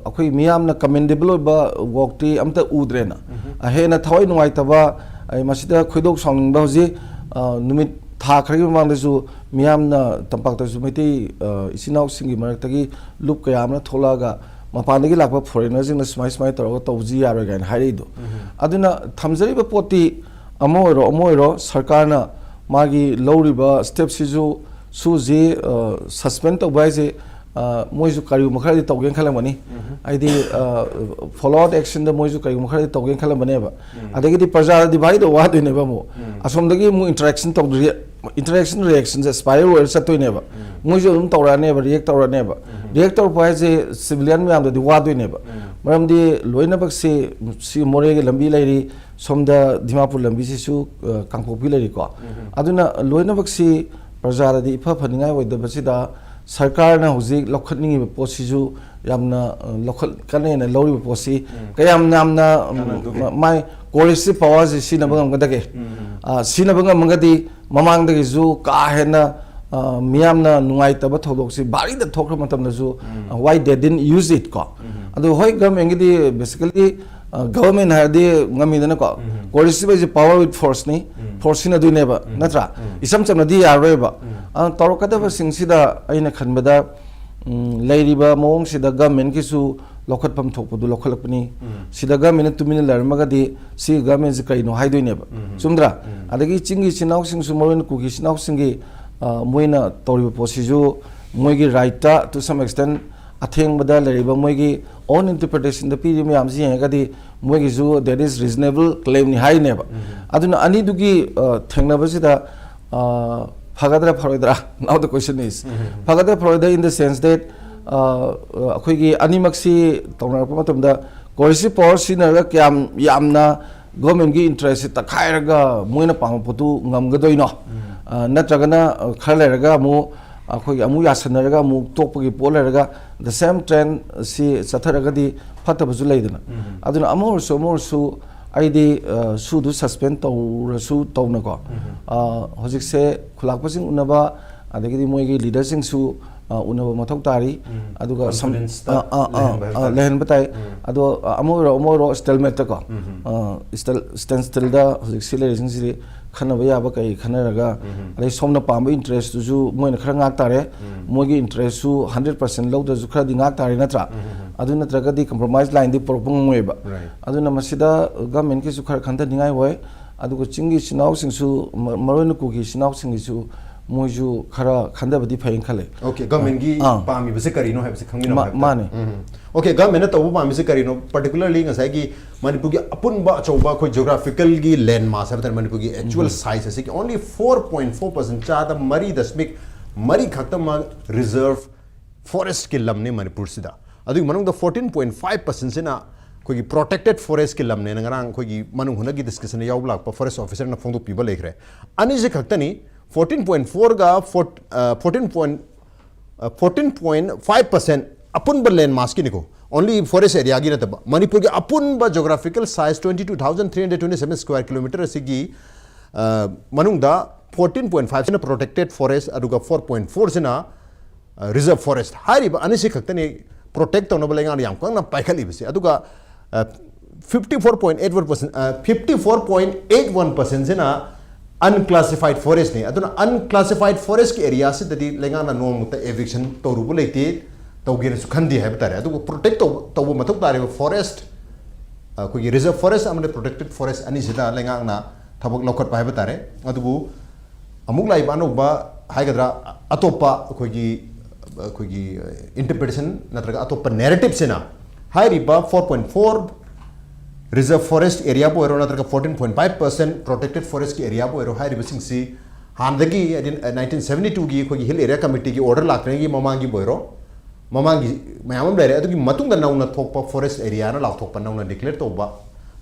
ꯑꯩꯈꯣꯏ ꯃꯤꯌꯥꯝꯅ commendable ꯑꯣꯏꯕ work ꯇꯤ ꯑꯝꯇ ꯎꯗ꯭ꯔꯦꯅ꯫ ꯎꯝ꯫ ꯑ, ꯍꯦꯟꯅ ꯊꯋꯥꯏ ꯅꯨꯡꯉꯥꯏꯇꯕ, ꯑꯩ ꯃꯁꯤꯗ ꯈꯣꯏꯗꯧ ꯁꯥꯎꯅꯤꯡꯕ ꯍꯧꯖꯤꯛ, ꯑ, ꯅꯨꯃꯤꯠ ꯊꯥ ꯈꯔꯒꯤ ꯃꯃꯥꯡꯗꯁꯨ ꯃꯤꯌꯥꯝꯅ ꯇꯝꯄꯥꯛꯇꯁꯨ ꯃꯩꯇꯩ, ꯑ, ꯏꯆꯤꯟ ꯏꯅꯥꯎꯁꯤꯡꯒꯤ ꯃꯔꯛꯇꯒꯤ ꯂꯨꯞ ꯀꯌꯥ ꯑꯃꯅ ꯊꯣꯛꯂꯛꯑꯒ ꯃꯄꯥꯟꯗꯒꯤ ꯂꯥꯛꯄ foreigner ꯁꯤꯡꯅ ꯁꯨꯃꯥꯏ ꯁꯨꯃꯥꯏꯅ ꯇꯧꯔꯒ ꯇꯧꯕꯁꯤ ꯌꯥꯔꯣꯏ ꯀꯥꯏꯅ ꯍꯥꯏꯔꯛꯏꯗꯣ꯫ ꯎꯝ꯫ ꯑꯗꯨꯅ ꯊꯝꯖꯔꯤꯕ ꯄꯣꯠꯇꯤ ꯑꯃ ꯑꯣꯏꯔꯣ ꯑꯃ ꯑꯣꯏꯔꯣ ꯁꯔꯀꯥꯔꯅ ꯃꯥꯒꯤ ꯂꯧꯔꯤꯕ step ꯁꯤꯁꯨ ꯁꯨꯁꯤ, ꯑ, suspend ꯇꯧꯕ ꯍꯥꯏꯁꯦ, ꯑ, ꯃꯣꯏꯁꯨ ꯀꯔꯤꯒꯨꯝꯕ ꯈꯔꯗꯤ ꯇꯧꯒꯦꯅ ꯈꯜꯂꯝꯒꯅꯤ꯫ ꯎꯝ꯫ ꯍꯥꯏꯗꯤ, ꯑ, follow out action ꯗ ꯃꯣꯏꯁꯨ ꯀꯔꯤꯒꯨꯝꯕ ꯈꯔꯗꯤ ꯇꯧꯒꯦꯅ ꯈꯜꯂꯝꯒꯅꯦꯕ꯫ ꯎꯝ꯫ ꯑꯗꯒꯤꯗꯤ ꯄ꯭ꯔꯖꯥꯗꯗꯤ ꯚꯥꯏꯗ ꯋꯥꯗꯣꯏꯅꯦꯕ ꯑꯃꯨꯛ꯫ ꯎꯝ꯫ ꯑꯁꯣꯝꯗꯒꯤ ꯑꯃꯨꯛ interaction ꯇꯧꯗ꯭ꯔꯤ, interaction reaction ꯁꯦ spiral ꯑꯣꯏꯔ ꯆꯠꯇꯣꯏꯅꯦꯕ꯫ ꯎꯝ꯫ ꯃꯣꯏꯁꯨ ꯑꯗꯨꯝ ꯇꯧꯔꯛꯑꯅꯦꯕ, react ꯇꯧꯔꯛꯑꯅꯦꯕ꯫ ꯎꯝ꯫ React ꯇꯧꯔꯛꯄ ꯍꯥꯏꯁꯦ civilian ꯃꯌꯥꯝꯗꯗꯤ ꯋꯥꯗꯣꯏꯅꯦꯕ꯫ ꯎꯝ꯫ ꯃꯔꯝꯗꯤ ꯂꯣꯏꯅꯃꯛꯁꯤ ꯁꯤ ꯃꯣꯔꯦꯒꯤ ꯂꯝꯕꯤ ꯂꯩꯔꯤ, ꯁꯣꯝꯗ ꯗꯤꯃꯥꯄꯨꯔ ꯂꯝꯕꯤꯁꯤꯁꯨ, ꯑ, ꯀꯥꯡꯄꯣꯛꯄꯤ ꯂꯩꯔꯤꯀꯣ꯫ ꯎꯝ꯫ ꯑꯗꯨꯅ ꯂꯣꯏꯅꯃꯛꯁꯤ ꯄ꯭ꯔꯖꯥꯗꯗꯤ ꯏꯐ ꯐꯅꯤꯡꯉꯥꯏ ꯑꯣꯏꯗꯕꯁꯤꯗ ꯁꯔꯀꯥꯔꯅ ꯍꯧꯖꯤꯛ ꯂꯧꯈꯠꯅꯤꯡꯉꯤꯕ ꯄꯣꯠꯁꯤꯁꯨ ꯌꯥꯝꯅ, ꯑ, ꯂꯧꯈꯠ-, ꯀꯟꯅ ꯍꯦꯟꯅ ꯂꯧꯔꯤꯕ ꯄꯣꯠꯁꯤ ꯎꯝ꯫ ꯀꯌꯥꯝ ꯌꯥꯝꯅ, ꯎꯝ, ꯀꯥꯟꯅꯗꯣꯔꯤ? ꯃ-, ꯃꯥꯏ ꯀꯣꯔꯤꯁꯁꯤ, ꯄꯋꯥꯔꯁꯤ ꯁꯤꯖꯤꯟꯅꯕ ꯎꯝ꯫ ꯉꯝꯒꯗꯒꯦ? ꯎꯝ, ꯎꯝ꯫ ꯑ, ꯁꯤꯖꯤꯟꯅꯕ ꯉꯝꯃꯒꯗꯤ ꯃꯃꯥꯡꯗꯒꯤꯁꯨ ꯀꯥ ꯍꯦꯟꯅ, ꯑ, ꯃꯤꯌꯥꯝꯅ ꯅꯨꯡꯉꯥꯏꯇꯕ ꯊꯧꯗꯣꯛꯁꯤ ꯚꯥꯔꯤꯗ ꯊꯣꯛꯈ꯭ꯔ ꯃꯇꯝꯗꯁꯨ, ꯎꯝ꯫ ꯑ, why they didn't use it ꯀꯣ? ꯎꯝ꯫ ꯑꯗꯨ ꯍꯣꯏ, government ꯀꯤꯗꯤ basically, ꯑ, government ꯍꯥꯏꯔꯗꯤ ꯉꯝꯃꯤꯗꯅꯀꯣ? ꯎꯝ꯫ Coercive ꯍꯥꯏꯁꯦ power with force ꯅꯤ, ꯎꯝ꯫ Force ꯁꯤꯖꯤꯟꯅꯗꯣꯏꯅꯦꯕ, ꯎꯝ꯫ ꯅꯠꯇ꯭ꯔꯥ? ꯎꯝ꯫ ꯏꯆꯝ ꯆꯝꯅꯗꯤ ꯌꯥꯔꯔꯣꯏꯕ꯫ ꯎꯝ꯫ ꯑ, ꯇꯧꯔꯛꯀꯗꯕꯁꯤꯡꯁꯤꯗ ꯑꯩꯅ ꯈꯟꯕꯗ, ꯎꯝ, ꯂꯩꯔꯤꯕ ꯃꯑꯣꯡꯁꯤꯗ government ꯀꯤꯁꯨ ꯂꯧꯈꯠꯐꯝ ꯊꯣꯛꯄꯗꯨ ꯂꯧꯈꯠꯂꯛꯄꯅꯤ꯫ ꯎꯝ꯫ ꯁꯤꯗ government ꯅ ꯇꯨꯃꯤꯟꯅ ꯂꯩꯔꯝꯃꯒꯗꯤ ꯁꯤ government ꯁꯤ ꯀꯩꯅꯣ ꯍꯥꯏꯗꯣꯏꯅꯦꯕ꯫ ꯎꯝ꯫ ꯆꯨꯝꯗ꯭ꯔꯥ? ꯎꯝ꯫ ꯑꯗꯒꯤ ꯆꯤꯡꯒꯤ ꯏꯆꯤꯟ ꯏꯅꯥꯎꯁꯤꯡꯁꯨ, ꯃꯔꯨ ꯑꯣꯏꯅ ꯀꯨꯀꯤ ꯏꯆꯤꯟ ꯏꯅꯥꯎꯁꯤꯡꯒꯤ, ꯑ, ꯃꯣꯏꯅ ꯇꯧꯔꯤꯕ ꯄꯣꯠꯁꯤꯁꯨ ꯃꯣꯏꯒꯤ right ꯇ to some extent ꯑꯊꯦꯡꯕꯗ ꯂꯩꯔꯤꯕ ꯃꯣꯏꯒꯤ own interpretation ꯗ ꯄꯤꯔꯤꯕ ꯃꯌꯥꯝꯁꯤ ꯌꯦꯡꯉꯒꯗꯤ ꯃꯣꯏꯒꯤꯁꯨ that is reasonable claim ꯅꯤ ꯍꯥꯏꯅꯦꯕ꯫ ꯎꯝ꯫ ꯑꯗꯨꯅ ꯑꯅꯤꯗꯨꯒꯤ, ꯑ, ꯊꯦꯡꯅꯕꯁꯤꯗ ꯑ, ꯐꯒꯗ꯭ꯔꯥ ꯐꯔꯣꯏꯗ꯭ꯔꯥ? Now the question is, ꯐꯒꯗ꯭ꯔꯥ ꯐꯔꯣꯏꯗ꯭ꯔꯥ in the sense that, ꯑ, ꯑꯩꯈꯣꯏꯒꯤ ꯑꯅꯤꯃꯛꯁꯤ ꯇꯧꯅꯔꯛꯄ ꯃꯇꯝꯗ coercive power ꯁꯤꯖꯤꯟꯅꯔꯒ ꯀꯌꯥꯝ ꯌꯥꯝꯅ government ꯀꯤ interest ꯁꯤ ꯇꯛꯈꯥꯏꯔꯒ ꯃꯣꯏꯅ ꯄꯥꯝꯕ ꯄꯣꯠꯇꯨ ꯉꯝꯒꯗꯣꯏꯅꯣ? ꯑ, ꯅꯠꯇ꯭ꯔꯒꯅ, ꯑ, ꯈꯔ ꯂꯩꯔꯒ ꯑꯃꯨꯛ ꯑꯩꯈꯣꯏꯒꯤ ꯑꯃꯨꯛ ꯌꯥꯁꯟꯅꯔꯒ ꯑꯃꯨꯛ ꯇꯣꯛꯄꯒꯤ ꯄꯣꯠ ꯂꯩꯔꯒ the same trend ꯁꯤ ꯆꯠꯊꯔꯒꯗꯤ ꯐꯠꯇꯕꯁꯨ ꯂꯩꯗꯅ꯫ ꯑꯗꯨꯅ ꯑꯃ ꯑꯣꯏꯔꯁꯨ ꯑꯃ ꯑꯣꯏꯔꯁꯨ ꯑꯩꯗꯤ, ꯑ, ꯁꯨꯗꯨ suspend ꯇꯧꯔꯁꯨ ꯇꯧꯅꯀꯣ꯫ ꯑ, ꯍꯧꯖꯤꯛꯁꯦ ꯈꯨꯂꯥꯛꯄꯁꯤꯡ ꯎꯅꯕ, ꯑꯗꯒꯤꯗꯤ ꯃꯣꯏꯒꯤ leader ꯁꯤꯡꯁꯨ, ꯑ, ꯎꯅꯕ ꯃꯊꯧ ꯇꯥꯔꯤ꯫ ꯑꯗꯨꯒ ꯁꯝ-, confidence ꯇ ꯑ, ꯑ, ꯑ, ꯂꯩꯍꯟꯕ ꯍꯥꯏꯕ ꯑ, ꯇꯥꯔꯦ꯫ ꯂꯩꯍꯟꯕ ꯇꯥꯏ꯫ ꯑꯗꯣ, ꯑ, ꯑꯃ ꯑꯣꯏꯔꯣ ꯑꯃ ꯑꯣꯏꯔꯣ stalemate ꯇꯀꯣ꯫ ꯑ, stand-, standstill ꯗ ꯍꯧꯖꯤꯛꯁꯤ ꯂꯩꯔꯤꯁꯤꯡꯁꯤꯗꯤ ꯈꯟꯅꯕ ꯌꯥꯕ ꯀꯩ ꯈꯟꯅꯔꯒ, ꯑꯗꯩ ꯁꯣꯝꯅ ꯄꯥꯝꯕ interest ꯇꯨꯁꯨ ꯃꯣꯏꯅ ꯈꯔ ꯉꯥꯛ ꯇꯥꯔꯦ꯫ ꯃꯣꯏꯒꯤ interest ꯁꯨ hundred percent ꯂꯧꯗ꯭ꯔꯁꯨ ꯈꯔꯗꯤ ꯉꯥꯛ ꯇꯥꯔꯦ ꯅꯠꯇ꯭ꯔꯥ? ꯑꯗꯨ ꯅꯠꯇ꯭ꯔꯒꯗꯤ compromise line ꯗꯤ ꯄꯨꯔꯛꯄ ꯉꯝꯃꯣꯏꯕ꯫ Right. ꯑꯗꯨꯅ ꯃꯁꯤꯗ government ꯀꯤꯁꯨ ꯈꯔ ꯈꯟꯊꯅꯤꯡꯉꯥꯏ ꯑꯣꯏ꯫ ꯑꯗꯨꯒ ꯆꯤꯡꯒꯤ ꯏꯆꯤꯟ ꯏꯅꯥꯎꯁꯤꯡꯁꯨ, ꯃ-, ꯃꯔꯨ ꯑꯣꯏꯅ ꯀꯨꯀꯤ ꯏꯆꯤꯟ ꯏꯅꯥꯎꯁꯤꯡꯒꯤꯁꯨ ꯃꯣꯏꯁꯨ ꯈꯔ ꯈꯟꯊꯕꯗꯤ ꯐꯩꯅ ꯈꯜꯂꯦ꯫ Okay, government ꯒꯤ ꯑꯥ꯫ ꯄꯥꯝꯃꯤꯕꯁꯦ ꯀꯔꯤꯅꯣ ꯍꯥꯏꯕꯁꯦ ꯈꯪꯃꯤꯟꯅꯕ ꯃꯥ-, ꯍꯥꯏꯕ ꯇꯥꯔꯦ꯫ ꯃꯥꯅꯦ꯫ Okay, government ꯅ ꯇꯧꯕ ꯄꯥꯝꯃꯤꯁꯦ ꯀꯔꯤꯅꯣ? Particularly ꯉꯁꯥꯏꯒꯤ ꯃꯅꯤꯄꯨꯔꯒꯤ ꯑꯄꯨꯟꯕ ꯑꯆꯧꯕ ꯑꯩꯈꯣꯏ geographical ꯒꯤ land mass ꯍꯥꯏꯕ ꯇꯥꯔꯦ, ꯃꯅꯤꯄꯨꯔꯒꯤ actual size ꯑꯁꯤꯒꯤ only four point four percent, ꯆꯥꯗ ꯃꯔꯤ ꯗꯁꯃꯤꯛ ꯃꯔꯤ ꯈꯛꯇꯃꯛ reserve forest ꯀꯤ ꯂꯝꯅꯤ ꯃꯅꯤꯄꯨꯔꯁꯤꯗ꯫ ꯑꯗꯨꯒꯤ ꯃꯅꯨꯡꯗ fourteen point five percent ꯁꯤꯅ ꯑꯩꯈꯣꯏꯒꯤ protected forest ꯀꯤ ꯂꯝꯅꯦꯅ ꯉꯔꯥꯡ ꯑꯩꯈꯣꯏꯒꯤ ꯃꯅꯨꯡ ꯍꯨꯠꯅꯒꯤ discussion ꯗ ꯌꯥꯎꯕ ꯂꯥꯛꯄ forest officer ꯅ ꯐꯣꯡꯗꯣꯛꯄꯤꯕ ꯂꯩꯈ꯭ꯔꯦ꯫ ꯑꯅꯤꯁꯤ ꯈꯛꯇꯅꯤ, fourteen point four ꯒ four-, ꯑ, fourteen point, ꯑ, fourteen point five percent ꯑꯄꯨꯟꯕ land mass ꯀꯤꯅꯤꯀꯣ, only forest area ꯒꯤ ꯅꯠꯇꯕ, ꯃꯅꯤꯄꯨꯔꯒꯤ ꯑꯄꯨꯟꯕ geographical size twenty two thousand three hundred twenty seven square kilometer ꯑꯁꯤꯒꯤ, ꯑ, ꯃꯅꯨꯡꯗ fourteen point five ꯁꯤꯅ protected forest, ꯑꯗꯨꯒ four point four ꯁꯤꯅ, ꯑ, reserve forest꯫ ꯍꯥꯏꯔꯤꯕ ꯑꯅꯤꯁꯤ ꯈꯛꯇꯅꯤ protect ꯇꯧꯅꯕ ꯂꯩꯉꯥꯛꯅ ꯌꯥꯝ ꯀꯟꯅ ꯄꯥꯏꯈꯠꯂꯤꯕꯁꯤ꯫ ꯑꯗꯨꯒ, ꯑ, fifty four point eight one percent, ꯑ, fifty four point eight one percent ꯁꯤꯅ unclassified forest ꯅꯤ꯫ ꯑꯗꯨꯅ unclassified forest ꯀꯤ area ꯁꯤꯗꯗꯤ ꯂꯩꯉꯥꯛꯅ ꯅꯣꯡꯃꯇ eviction ꯇꯧꯔꯨꯕ ꯂꯩꯇꯦ, ꯇꯧꯒꯦꯅꯁꯨ ꯈꯟꯗꯦ ꯍꯥꯏꯕ ꯇꯥꯔꯦ꯫ ꯑꯗꯨꯕꯨ protect ꯇꯧꯕ, ꯇꯧꯕ ꯃꯊꯧ ꯇꯥꯔꯤꯕ forest, ꯑꯩꯈꯣꯏꯒꯤ reserve forest ꯑꯃꯗꯤ protected forest ꯑꯅꯤꯁꯤꯗ ꯂꯩꯉꯥꯛꯅ ꯊꯕꯛ ꯂꯧꯈꯠꯄ ꯍꯥꯏꯕ ꯇꯥꯔꯦ꯫ ꯑꯗꯨꯕꯨ ꯑꯃꯨꯛ ꯂꯥꯛꯏꯕ ꯑꯅꯧꯕ ꯍꯥꯏꯒꯗ꯭ꯔꯥ, ꯑꯇꯣꯞꯄ ꯑꯩꯈꯣꯏꯒꯤ, ꯑꯩꯈꯣꯏꯒꯤ interpretation ꯅꯠꯇ꯭ꯔꯒ ꯑꯇꯣꯞꯄ narrative ꯁꯤꯅ ꯍꯥꯏꯔꯤꯕ four point four reserve forest area ꯕꯨ ꯑꯣꯏꯔꯣ ꯅꯠꯇ꯭ꯔꯒ fourteen point five percent protected forest ꯀꯤ area ꯕꯨ ꯑꯣꯏꯔꯣ, ꯍꯥꯏꯔꯤꯕꯁꯤꯡꯁꯤ ꯍꯥꯟꯅꯗꯒꯤ ꯍꯥꯏꯗꯤ ꯅꯥꯏꯟꯇꯤꯟ ꯁꯕꯦꯟꯇꯤ ꯇꯨꯒꯤ ꯑꯩꯈꯣꯏꯒꯤ ꯍꯤꯜ ꯑꯦꯔꯤꯌꯥ ꯀꯃꯤꯇꯤꯒꯤ ꯑꯣꯔꯗꯔ ꯂꯥꯛꯇ꯭ꯔꯤꯉꯩꯒꯤ ꯃꯃꯥꯡꯒꯤ ꯑꯣꯏꯔꯣ, ꯃꯃꯥꯡꯒꯤ ꯃꯌꯥꯝ ꯑꯃ ꯂꯩꯔꯦ꯫ ꯑꯗꯨꯒꯤ ꯃꯇꯨꯡꯗ ꯅꯧꯅ ꯊꯣꯛꯄ ꯐꯣꯔꯦꯁ ꯑꯦꯔꯤꯌꯥꯅ ꯂꯥꯎꯊꯣꯛꯄ, ꯅꯧꯅ ꯗꯤꯀ꯭ꯂꯦꯌꯔ ꯇꯧꯕ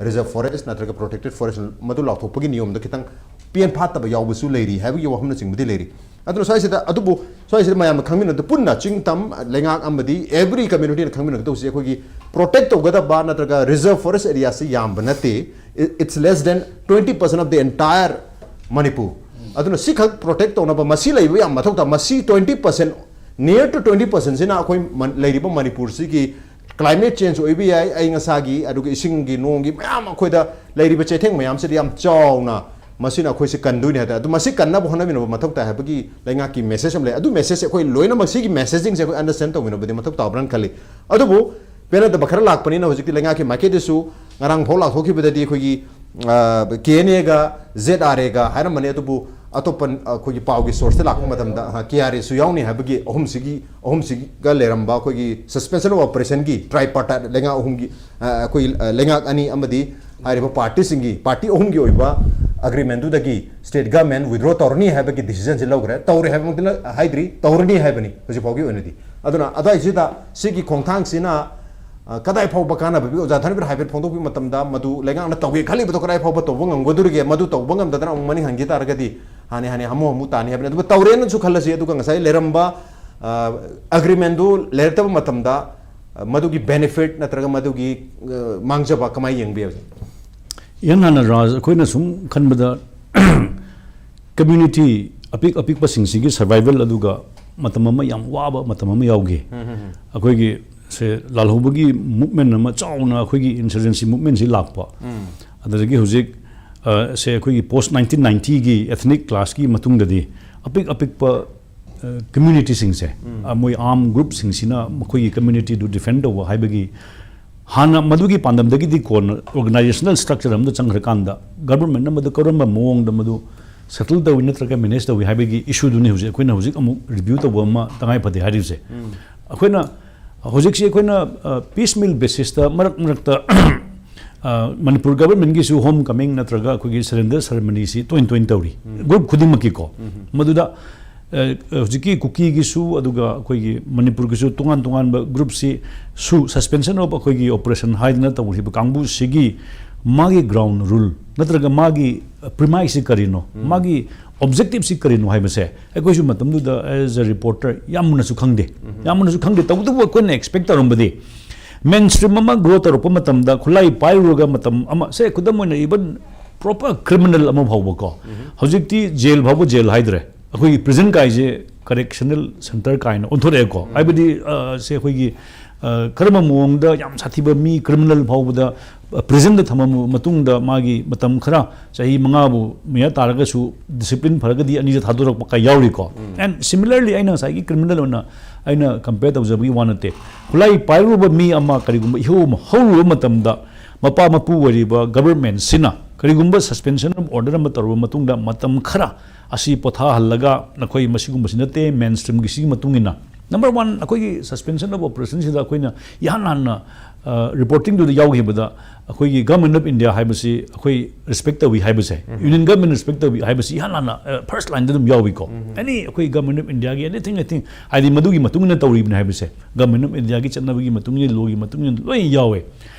ꯔꯤꯖꯔꯚ ꯐꯣꯔꯦꯁ ꯅꯠꯇ꯭ꯔꯒ ꯄ꯭ꯔꯣꯇꯦꯛꯇꯦꯗ ꯐꯣꯔꯦꯁ ꯃꯗꯨ ꯂꯥꯎꯊꯣꯛꯄꯒꯤ ꯅꯤꯌꯣꯝꯗ ꯈꯤꯇꯪ ꯄꯦꯟ ꯐꯥꯠꯇꯕ ꯌꯥꯎꯕꯁꯨ ꯂꯩꯔꯤ ꯍꯥꯏꯕꯒꯤ ꯋꯥꯐꯝꯅꯆꯤꯡꯕꯗꯤ ꯂꯩꯔꯤ꯫ ꯑꯗꯨꯅ ꯁ꯭ꯋꯥꯏꯁꯤꯗ, ꯑꯗꯨꯕꯨ ꯁ꯭ꯋꯥꯏꯁꯤꯗ ꯃꯌꯥꯝꯅ ꯈꯪꯃꯤꯟꯅꯕꯗ ꯄꯨꯟꯅ ꯆꯤꯡ ꯇꯝ ꯂꯩꯉꯥꯛ ꯑꯃꯗꯤ ꯑꯦꯚ꯭ꯔꯤ ꯀꯝꯃ꯭ꯌꯨꯅꯤꯇꯤꯅ ꯈꯪꯃꯤꯟꯅꯒꯗꯧꯕꯁꯤ ꯑꯩꯈꯣꯏꯒꯤ ꯄ꯭ꯔꯣꯇꯦꯛ ꯇꯧꯒꯗꯕ ꯅꯠꯇ꯭ꯔꯒ ꯔꯤꯖꯔꯚ ꯐꯣꯔꯦꯁ ꯑꯦꯔꯤꯌꯥꯁꯤ ꯌꯥꯝꯕ ꯅꯠꯇꯦ꯫ It's less than twenty percent of the entire Manipur. ꯑꯗꯨꯅ ꯁꯤꯈꯛ ꯄ꯭ꯔꯣꯇꯦꯛ ꯇꯧꯅꯕ ꯃꯁꯤ ꯂꯩꯕ ꯌꯥꯝ ꯃꯊꯧ ꯇꯥꯏ꯫ ꯃꯁꯤ twenty percent, near to twenty percentꯁꯤꯅ ꯑꯩꯈꯣꯏ ꯃꯟ-, ꯂꯩꯔꯤꯕ ꯃꯅꯤꯄꯨꯔꯁꯤꯒꯤ ꯀ꯭ꯂꯥꯏꯃꯦꯠ ꯆꯦꯟꯖ ꯑꯣꯏꯕ ꯌꯥꯏ, ꯑꯏꯪ ꯑꯁꯥꯒꯤ, ꯑꯗꯨꯒ ꯏꯁꯤꯡꯒꯤ ꯅꯣꯡꯒꯤ ꯃꯌꯥꯝ ꯑꯩꯈꯣꯏꯗ ꯂꯩꯔꯤꯕ ꯆꯩꯊꯦꯡ ꯃꯌꯥꯝꯁꯤꯗꯤ ꯌꯥꯝ ꯆꯥꯎꯅ ꯃꯁꯤꯅ ꯑꯩꯈꯣꯏꯁꯦ ꯀꯟꯗꯣꯏꯅꯤ ꯍꯥꯏ ꯇꯥꯔꯦ꯫ ꯑꯗꯨ ꯃꯁꯤ ꯀꯟꯅꯕ ꯍꯣꯠꯅꯃꯤꯟꯅꯕ ꯃꯊꯧ ꯇꯥꯏ ꯍꯥꯏꯕꯒꯤ ꯂꯩꯉꯥꯛꯀꯤ ꯃꯦꯁꯦꯖ ꯑꯃ ꯂꯩ꯫ ꯑꯗꯨ ꯃꯦꯁꯦꯖꯁꯦ ꯑꯩꯈꯣꯏ ꯂꯣꯏꯅꯃꯛ ꯁꯤꯒꯤ ꯃꯦꯁꯦꯖꯤꯡꯁꯦ ꯑꯩꯈꯣꯏ ꯑꯟꯗꯔꯁ꯭ꯇꯦꯟ ꯇꯧꯃꯤꯟꯅꯕꯗꯤ ꯃꯊꯧ ꯇꯥꯕ꯭ꯔꯥꯅ ꯈꯜꯂꯤ꯫ ꯑꯗꯨꯕꯨ ꯄꯦꯟꯅꯗꯕ ꯈꯔ ꯂꯥꯛꯄꯅꯤꯅ ꯍꯧꯖꯤꯛꯇꯤ ꯂꯩꯉꯥꯛꯀꯤ ꯃꯥꯏꯀꯩꯗꯁꯨ ꯉꯔꯥꯡ ꯐꯥꯎ ꯂꯥꯎꯊꯣꯛꯈꯤꯕꯗꯗꯤ ꯑꯩꯈꯣꯏꯒꯤ, ꯑ, ꯀꯦ ꯑꯦꯟ ꯑꯦꯒ ꯖꯦꯠ ꯑꯥꯔ ꯑꯦꯒ ꯍꯥꯏꯔꯝꯕꯅꯤ꯫ ꯑꯗꯨꯕꯨ ꯑꯇꯣꯞꯄ ꯑꯩꯈꯣꯏꯒꯤ ꯄꯥꯎꯒꯤ ꯁꯣꯔꯁꯇ ꯂꯥꯛꯄ ꯃꯇꯝꯗ, ꯑ, ꯀꯦ ꯑꯥꯔ ꯑꯦꯁꯨ ꯌꯥꯎꯅꯤ ꯍꯥꯏꯕꯒꯤ ꯑꯍꯨꯝꯁꯤꯒꯤ, ꯑꯍꯨꯝꯁꯤꯒ ꯂꯩꯔꯝꯕ ꯑꯩꯈꯣꯏꯒꯤ ꯁꯁꯄꯦꯟꯁꯟ ꯑꯣꯐ ꯑꯣꯄꯔꯦꯁꯟꯒꯤ tripartite ꯂꯩꯉꯥꯛ ꯑꯍꯨꯝꯒꯤ, ꯑ, ꯑꯩꯈꯣꯏ, ꯑ, ꯂꯩꯉꯥꯛ ꯑꯅꯤ ꯑꯃꯗꯤ ꯍꯥꯏꯔꯤꯕ ꯄꯥꯔꯇꯤꯁꯤꯡꯒꯤ, ꯄꯥꯔꯇꯤ ꯑꯍꯨꯝꯒꯤ ꯑꯣꯏꯕ ꯑꯦꯒ꯭ꯔꯤꯃꯦꯟꯗꯨꯗꯒꯤ ꯁ꯭ꯇꯦꯠ ꯒꯚꯔꯟꯃꯦꯟ ꯋꯤꯗ꯭ꯔꯣ ꯇꯧꯔꯅꯤ ꯍꯥꯏꯕꯒꯤ ꯗꯤꯁꯤꯖꯟꯁꯤ ꯂꯧꯈ꯭ꯔꯦ꯫ ꯇꯧꯔꯦ ꯍꯥꯏꯕꯃꯛꯇꯤ ꯅ-, ꯍꯥꯏꯗ꯭ꯔꯤ, ꯇꯧꯔꯅꯤ ꯍꯥꯏꯕꯅꯤ ꯍꯧꯖꯤꯛ ꯐꯥꯎꯒꯤ ꯑꯣꯏꯅꯗꯤ꯫ ꯑꯗꯨꯅ ꯑꯗ꯭ꯋꯥꯏꯁꯤꯗ ꯁꯤꯒꯤ ꯈꯣꯡꯊꯥꯡꯁꯤꯅ, ꯑ, ꯀꯗꯥꯏ ꯐꯥꯎꯕ ꯀꯥꯟꯅꯕ ꯄꯤ? ꯑꯣꯖꯥ ꯙꯔꯃꯕꯤꯔ ꯍꯥꯏꯐꯦꯠ ꯐꯣꯡꯗꯣꯛꯄꯤꯕ ꯃꯇꯝꯗ ꯃꯗꯨ ꯂꯩꯉꯥꯛꯅ ꯇꯧꯒꯦ ꯈꯜꯂꯤꯕꯗꯣ ꯀꯗꯥꯏ ꯐꯥꯎꯕ ꯇꯧꯕ ꯉꯝꯒꯗꯧꯔꯤꯒꯦ? ꯃꯗꯨ ꯇꯧꯕ ꯉꯝꯗꯗꯅ ꯑꯃꯨꯛ ꯃꯅꯤꯡ ꯍꯟꯈꯤ ꯇꯥꯔꯒꯗꯤ ꯍꯥꯟꯅ ꯍꯥꯟꯅ ꯍꯥꯃꯨ ꯍꯥꯃꯨ ꯇꯥꯅꯤ ꯍꯥꯏꯕꯅꯤ꯫ ꯑꯗꯨꯒ ꯇꯧꯔꯦꯅꯁꯨ ꯈꯜꯂꯁꯤ, ꯑꯗꯨꯒ ꯉꯁꯥꯏ ꯂꯩꯔꯝꯕ, ꯑ, ꯑꯦꯒ꯭ꯔꯤꯃꯦꯟꯗꯨ ꯂꯩꯔꯛꯇꯕ ꯃꯇꯝꯗ, ꯑ, ꯃꯗꯨꯒꯤ ꯕꯦꯅꯤꯐꯤꯠ ꯅꯠꯇ꯭ꯔꯒ ꯃꯗꯨꯒꯤ, ꯑ, ꯃꯥꯡꯖꯕ ꯀꯃꯥꯏꯅ ꯌꯦꯡꯕ ꯌꯥꯏ? ꯏꯍꯥꯟ ꯍꯥꯟꯅ ꯔꯥꯖ, ꯑꯩꯈꯣꯏꯅ ꯁꯨꯝ ꯈꯟꯕꯗ ꯀꯝꯃ꯭ꯌꯨꯅꯤꯇꯤ ꯑꯄꯤꯛ ꯑꯄꯤꯛꯄꯁꯤꯡꯁꯤꯒꯤ ꯁꯔꯚꯥꯏꯚꯦꯜ ꯑꯗꯨꯒ ꯃꯇꯝ ꯑꯃ ꯌꯥꯝ ꯋꯥꯕ ꯃꯇꯝ ꯑꯃ ꯌꯥꯎꯈꯤ꯫ ꯎꯝ, ꯎꯝ, ꯎꯝ꯫ ꯑꯩꯈꯣꯏꯒꯤ ꯁꯦ ꯂꯥꯜꯍꯧꯕꯒꯤ ꯃꯨꯚꯃꯦꯟ ꯑꯃ ꯆꯥꯎꯅ ꯑꯩꯈꯣꯏꯒꯤ ꯏꯟꯁꯔꯖꯦꯟꯁꯤ ꯃꯨꯚꯃꯦꯟꯁꯤ ꯂꯥꯛꯄ꯫ ꯎꯝ꯫ ꯑꯗꯨꯗꯒꯤ ꯍꯧꯖꯤꯛ, ꯑ, ꯁꯦ ꯑꯩꯈꯣꯏꯒꯤ ꯄꯣꯁ ꯅꯥꯏꯟꯇꯤꯟ ꯅꯥꯏꯟꯇꯤꯒꯤ ethnic clashꯀꯤ ꯃꯇꯨꯡꯗꯗꯤ ꯑꯄꯤꯛ ꯑꯄꯤꯛꯄ, ꯑ, ꯀꯝꯃ꯭ꯌꯨꯅꯤꯇꯤꯁꯤꯡꯁꯦ, ꯎꯝ꯫ ꯑ, ꯃꯣꯏ ꯑꯥꯔꯝ ꯒ꯭ꯔꯨꯞꯁꯤꯡꯁꯤꯅ ꯃꯈꯣꯏꯒꯤ ꯀꯝꯃ꯭ꯌꯨꯅꯤꯇꯤꯗꯨ ꯗꯤꯐꯦꯟ ꯇꯧꯕ ꯍꯥꯏꯕꯒꯤ ꯍꯥꯟꯅ ꯃꯗꯨꯒꯤ ꯄꯥꯟꯗꯝꯗꯒꯤꯗꯤ ꯀꯣꯟꯅ ꯑꯣꯔꯒꯅꯥꯏꯖꯦꯁꯅꯦꯜ ꯁ꯭ꯇ꯭ꯔꯛꯆꯔ ꯑꯃꯗ ꯆꯪꯈ꯭ꯔꯀꯥꯟꯗ ꯒꯚꯔꯟꯃꯦꯟꯠꯅ ꯃꯗꯨ ꯀꯔꯝꯕ ꯃꯑꯣꯡꯗ ꯃꯗꯨ ꯁꯦꯇꯜ ꯇꯧꯏ ꯅꯠꯇ꯭ꯔꯒ ꯃꯦꯅꯦꯖ ꯇꯧꯏ ꯍꯥꯏꯕꯒꯤ ꯏꯁꯨꯗꯨꯅꯤ ꯍꯧꯖꯤꯛ ꯑꯩꯈꯣꯏꯅ ꯍꯧꯖꯤꯛ ꯑꯃꯨꯛ ꯔꯤꯚ꯭ꯌꯨ ꯇꯧꯕ ꯑꯃ ꯇꯉꯥꯏ ꯐꯗꯦ ꯍꯥꯏꯔꯤꯕꯁꯦ꯫ ꯎꯝ꯫ ꯑꯩꯈꯣꯏꯅ ꯍꯧꯖꯤꯛꯁꯤ ꯑꯩꯈꯣꯏꯅ, ꯑ, ꯄꯤꯁ ꯃꯤꯜ ꯕꯦꯁꯤꯁꯇ ꯃꯔꯛ ꯃꯔꯛꯇ ꯃꯅꯤꯄꯨꯔ ꯒꯚꯔꯟꯃꯦꯟꯒꯤꯁꯨ ꯍꯣꯝ ꯀꯃꯤꯡ ꯅꯠꯇ꯭ꯔꯒ ꯑꯩꯈꯣꯏꯒꯤ ꯁꯔꯦꯟꯗꯔ ꯁꯦꯔꯦꯃꯅꯤꯁꯤ ꯇꯣꯏꯅ ꯇꯣꯏꯅ ꯇꯧꯔꯤ, ꯒ꯭ꯔꯨꯞ ꯈꯨꯗꯤꯡꯃꯛꯀꯤꯀꯣ꯫ ꯃꯗꯨꯗ ꯍꯧꯖꯤꯛꯀꯤ ꯀꯨꯀꯤꯒꯤꯁꯨ ꯑꯗꯨꯒ ꯑꯩꯈꯣꯏꯒꯤ ꯃꯅꯤꯄꯨꯔꯒꯤꯁꯨ ꯇꯣꯉꯥꯟ ꯇꯣꯉꯥꯟꯕ ꯒ꯭ꯔꯨꯞꯁꯤ ꯁꯨ ꯁꯁꯄꯦꯟꯁꯟ ꯑꯣꯐ ꯑꯩꯈꯣꯏꯒꯤ ꯑꯣꯄꯔꯦꯁꯟ ꯍꯥꯏꯗꯅ ꯇꯧꯔꯤꯕ ꯀꯥꯡꯕꯨꯁꯤꯒꯤ ꯃꯥꯒꯤ ꯒ꯭ꯔꯥꯎꯟ ꯔꯨꯜ ꯅꯠꯇ꯭ꯔꯒ ꯃꯥꯒꯤ ꯄ꯭ꯔꯤꯃꯥꯏꯁꯁꯤ ꯀꯔꯤꯅꯣ, ꯃꯥꯒꯤ ꯑꯣꯕꯖꯦꯛꯇꯤꯞꯁꯤ ꯀꯔꯤꯅꯣ ꯍꯥꯏꯕꯁꯦ ꯑꯩꯈꯣꯏꯁꯨ ꯃꯇꯝꯗꯨꯗ as a reporter ꯌꯥꯝꯅꯁꯨ ꯈꯪꯗꯦ꯫ ꯌꯥꯝꯅꯁꯨ ꯈꯪꯗꯦ꯫ ꯇꯧꯕꯇꯕꯨ ꯑꯩꯈꯣꯏꯅ ꯑꯦꯛꯁꯄꯦꯛ ꯇꯧꯔꯝꯕꯗꯤ ꯃꯦꯟ ꯁ꯭ꯇ꯭ꯔꯤꯝ ꯑꯃ ꯒ꯭ꯔꯣ ꯇꯧꯔꯛꯄ ꯃꯇꯝꯗ ꯈꯨꯠꯂꯥꯏ ꯄꯥꯏꯔꯨꯔꯒ ꯃꯇꯝ ꯑꯃ, ꯁꯦ, ꯈꯨꯗꯝ ꯑꯣꯏꯅ, ꯏꯚꯟ ꯄ꯭ꯔꯣꯄꯔ ꯀ꯭ꯔꯤꯃꯤꯅꯦꯜ ꯑꯃ ꯐꯥꯎꯕꯀꯣ, ꯍꯧꯖꯤꯛꯇꯤ ꯖꯦꯜ ꯐꯥꯎꯕ ꯖꯦꯜ ꯍꯥꯏꯗ꯭ꯔꯦ, ꯑꯩꯈꯣꯏꯒꯤ ꯄ꯭ꯔꯤꯖꯟ ꯀꯥꯏꯁꯦ ꯀꯔꯦꯛꯁꯅꯦꯜ ꯁꯦꯟꯇꯔ ꯀꯥꯏꯅ ꯑꯣꯟꯊꯣꯔꯛꯑꯦꯀꯣ꯫ ꯍꯥꯏꯕꯗꯤ ꯁꯦ ꯑꯩꯈꯣꯏꯒꯤ ꯀꯔꯝꯕ ꯃꯑꯣꯡꯗ ꯌꯥꯝ ꯁꯥꯊꯤꯕ ꯃꯤ ꯀ꯭ꯔꯤꯃꯤꯅꯦꯜ ꯐꯥꯎꯕꯗ ꯄ꯭ꯔꯤꯖꯟꯗ ꯊꯝꯃꯕ ꯃꯇꯨꯡꯗ ꯃꯥꯒꯤ ꯃꯇꯝ ꯈꯔ, ꯆꯍꯤ ꯃꯉꯥꯕꯨ ꯃꯌꯥ ꯇꯥꯔꯒꯁꯨ, ꯗꯤꯁꯤꯄ꯭ꯂꯤꯟ ꯐꯔꯒꯗꯤ ꯑꯅꯤꯗ ꯊꯥꯗꯣꯔꯛꯄ ꯀꯥꯏ ꯌꯥꯎꯔꯤꯀꯣ꯫ ꯑꯦꯟ ꯁꯤꯃꯤꯂꯔꯂꯤ ꯑꯩꯅ ꯉꯁꯥꯏꯒꯤ ꯀ꯭ꯔꯤꯃꯤꯅꯦꯜ ꯑꯣꯏꯅ ꯑꯩꯅ ꯀꯝꯄꯦꯌꯔ ꯇꯧꯖꯕꯒꯤ ꯋꯥ ꯅꯠꯇꯦ꯫ ꯈꯨꯠꯂꯥꯏ ꯄꯥꯏꯔꯨꯕ ꯃꯤ ꯑꯃ ꯀꯔꯤꯒꯨꯝꯕ ꯏꯍꯧ ꯑꯃ ꯍꯧꯔꯨꯕ ꯃꯇꯝꯗ ꯃꯄꯥ ꯃꯄꯨ ꯑꯣꯏꯔꯤꯕ ꯒꯚꯔꯟꯃꯦꯟꯁꯤꯅ ꯀꯔꯤꯒꯨꯝꯕ ꯁꯁꯄꯦꯟꯁꯟ ꯑꯣꯐ ꯑꯣꯔꯗꯔ ꯑꯃ ꯇꯧꯔꯕ ꯃꯇꯨꯡꯗ ꯃꯇꯝ ꯈꯔ ꯑꯁꯤ ꯄꯣꯊꯥꯍꯜꯂꯒ ꯅꯈꯣꯏ ꯃꯁꯤꯒꯨꯝꯕꯁꯤ ꯅꯠꯇꯦ, ꯃꯦꯟ ꯁ꯭ꯇ꯭ꯔꯤꯝꯒꯤꯁꯤꯒꯤ ꯃꯇꯨꯡ ꯏꯟꯅ꯫ ꯅꯝꯕꯔ ꯋꯥꯟ, ꯑꯩꯈꯣꯏꯒꯤ ꯁꯁꯄꯦꯟꯁꯟ ꯑꯣꯐ ꯑꯣꯄꯔꯦꯁꯟꯁꯤꯗ ꯑꯩꯈꯣꯏꯅ ꯏꯍꯥꯟ ꯍꯥꯟꯅ ꯔꯤꯄꯣꯔꯇꯤꯡꯗꯨꯗ ꯌꯥꯎꯈꯤꯕꯗ ꯑꯩꯈꯣꯏꯒꯤ ꯒꯚꯔꯟꯃꯦꯟ ꯑꯣꯐ ꯏꯟꯗꯤꯌꯥ ꯍꯥꯏꯕꯁꯤ ꯑꯩꯈꯣꯏ ꯔꯦꯁꯄꯦꯛ ꯇꯧꯏ ꯍꯥꯏꯕꯁꯦ, ꯌꯨꯅꯤꯌꯟ ꯒꯚꯔꯟꯃꯦꯟ ꯔꯦꯁꯄꯦꯛ ꯇꯧꯏ ꯍꯥꯏꯕꯁꯤ ꯏꯍꯥꯟ ꯍꯥꯟꯅ ꯐꯥꯔꯁ ꯂꯥꯏꯟꯗ ꯑꯗꯨꯝ ꯌꯥꯎꯏꯀꯣ꯫ ꯑꯦꯅꯤ ꯑꯩꯈꯣꯏ ꯒꯚꯔꯟꯃꯦꯟ ꯑꯣꯐ ꯏꯟꯗꯤꯌꯥꯒꯤ ꯑꯦꯅꯤꯊꯤꯡ, ꯑꯦꯅꯤꯊꯤꯡ ꯍꯥꯏꯗꯤ ꯃꯗꯨꯒꯤ ꯃꯇꯨꯡ ꯏꯟꯅ ꯇꯧꯔꯤꯕꯅꯤ ꯍꯥꯏꯕꯁꯦ, ꯒꯚꯔꯟꯃꯦꯟ ꯑꯣꯐ ꯏꯟꯗꯤꯌꯥꯒꯤ ꯆꯠꯅꯕꯒꯤ ꯃꯇꯨꯡ ꯏꯟꯅ, ꯂꯣꯒꯤ ꯃꯇꯨꯡ ꯏꯟꯅ ꯂꯣꯏ ꯌꯥꯎꯋꯦ꯫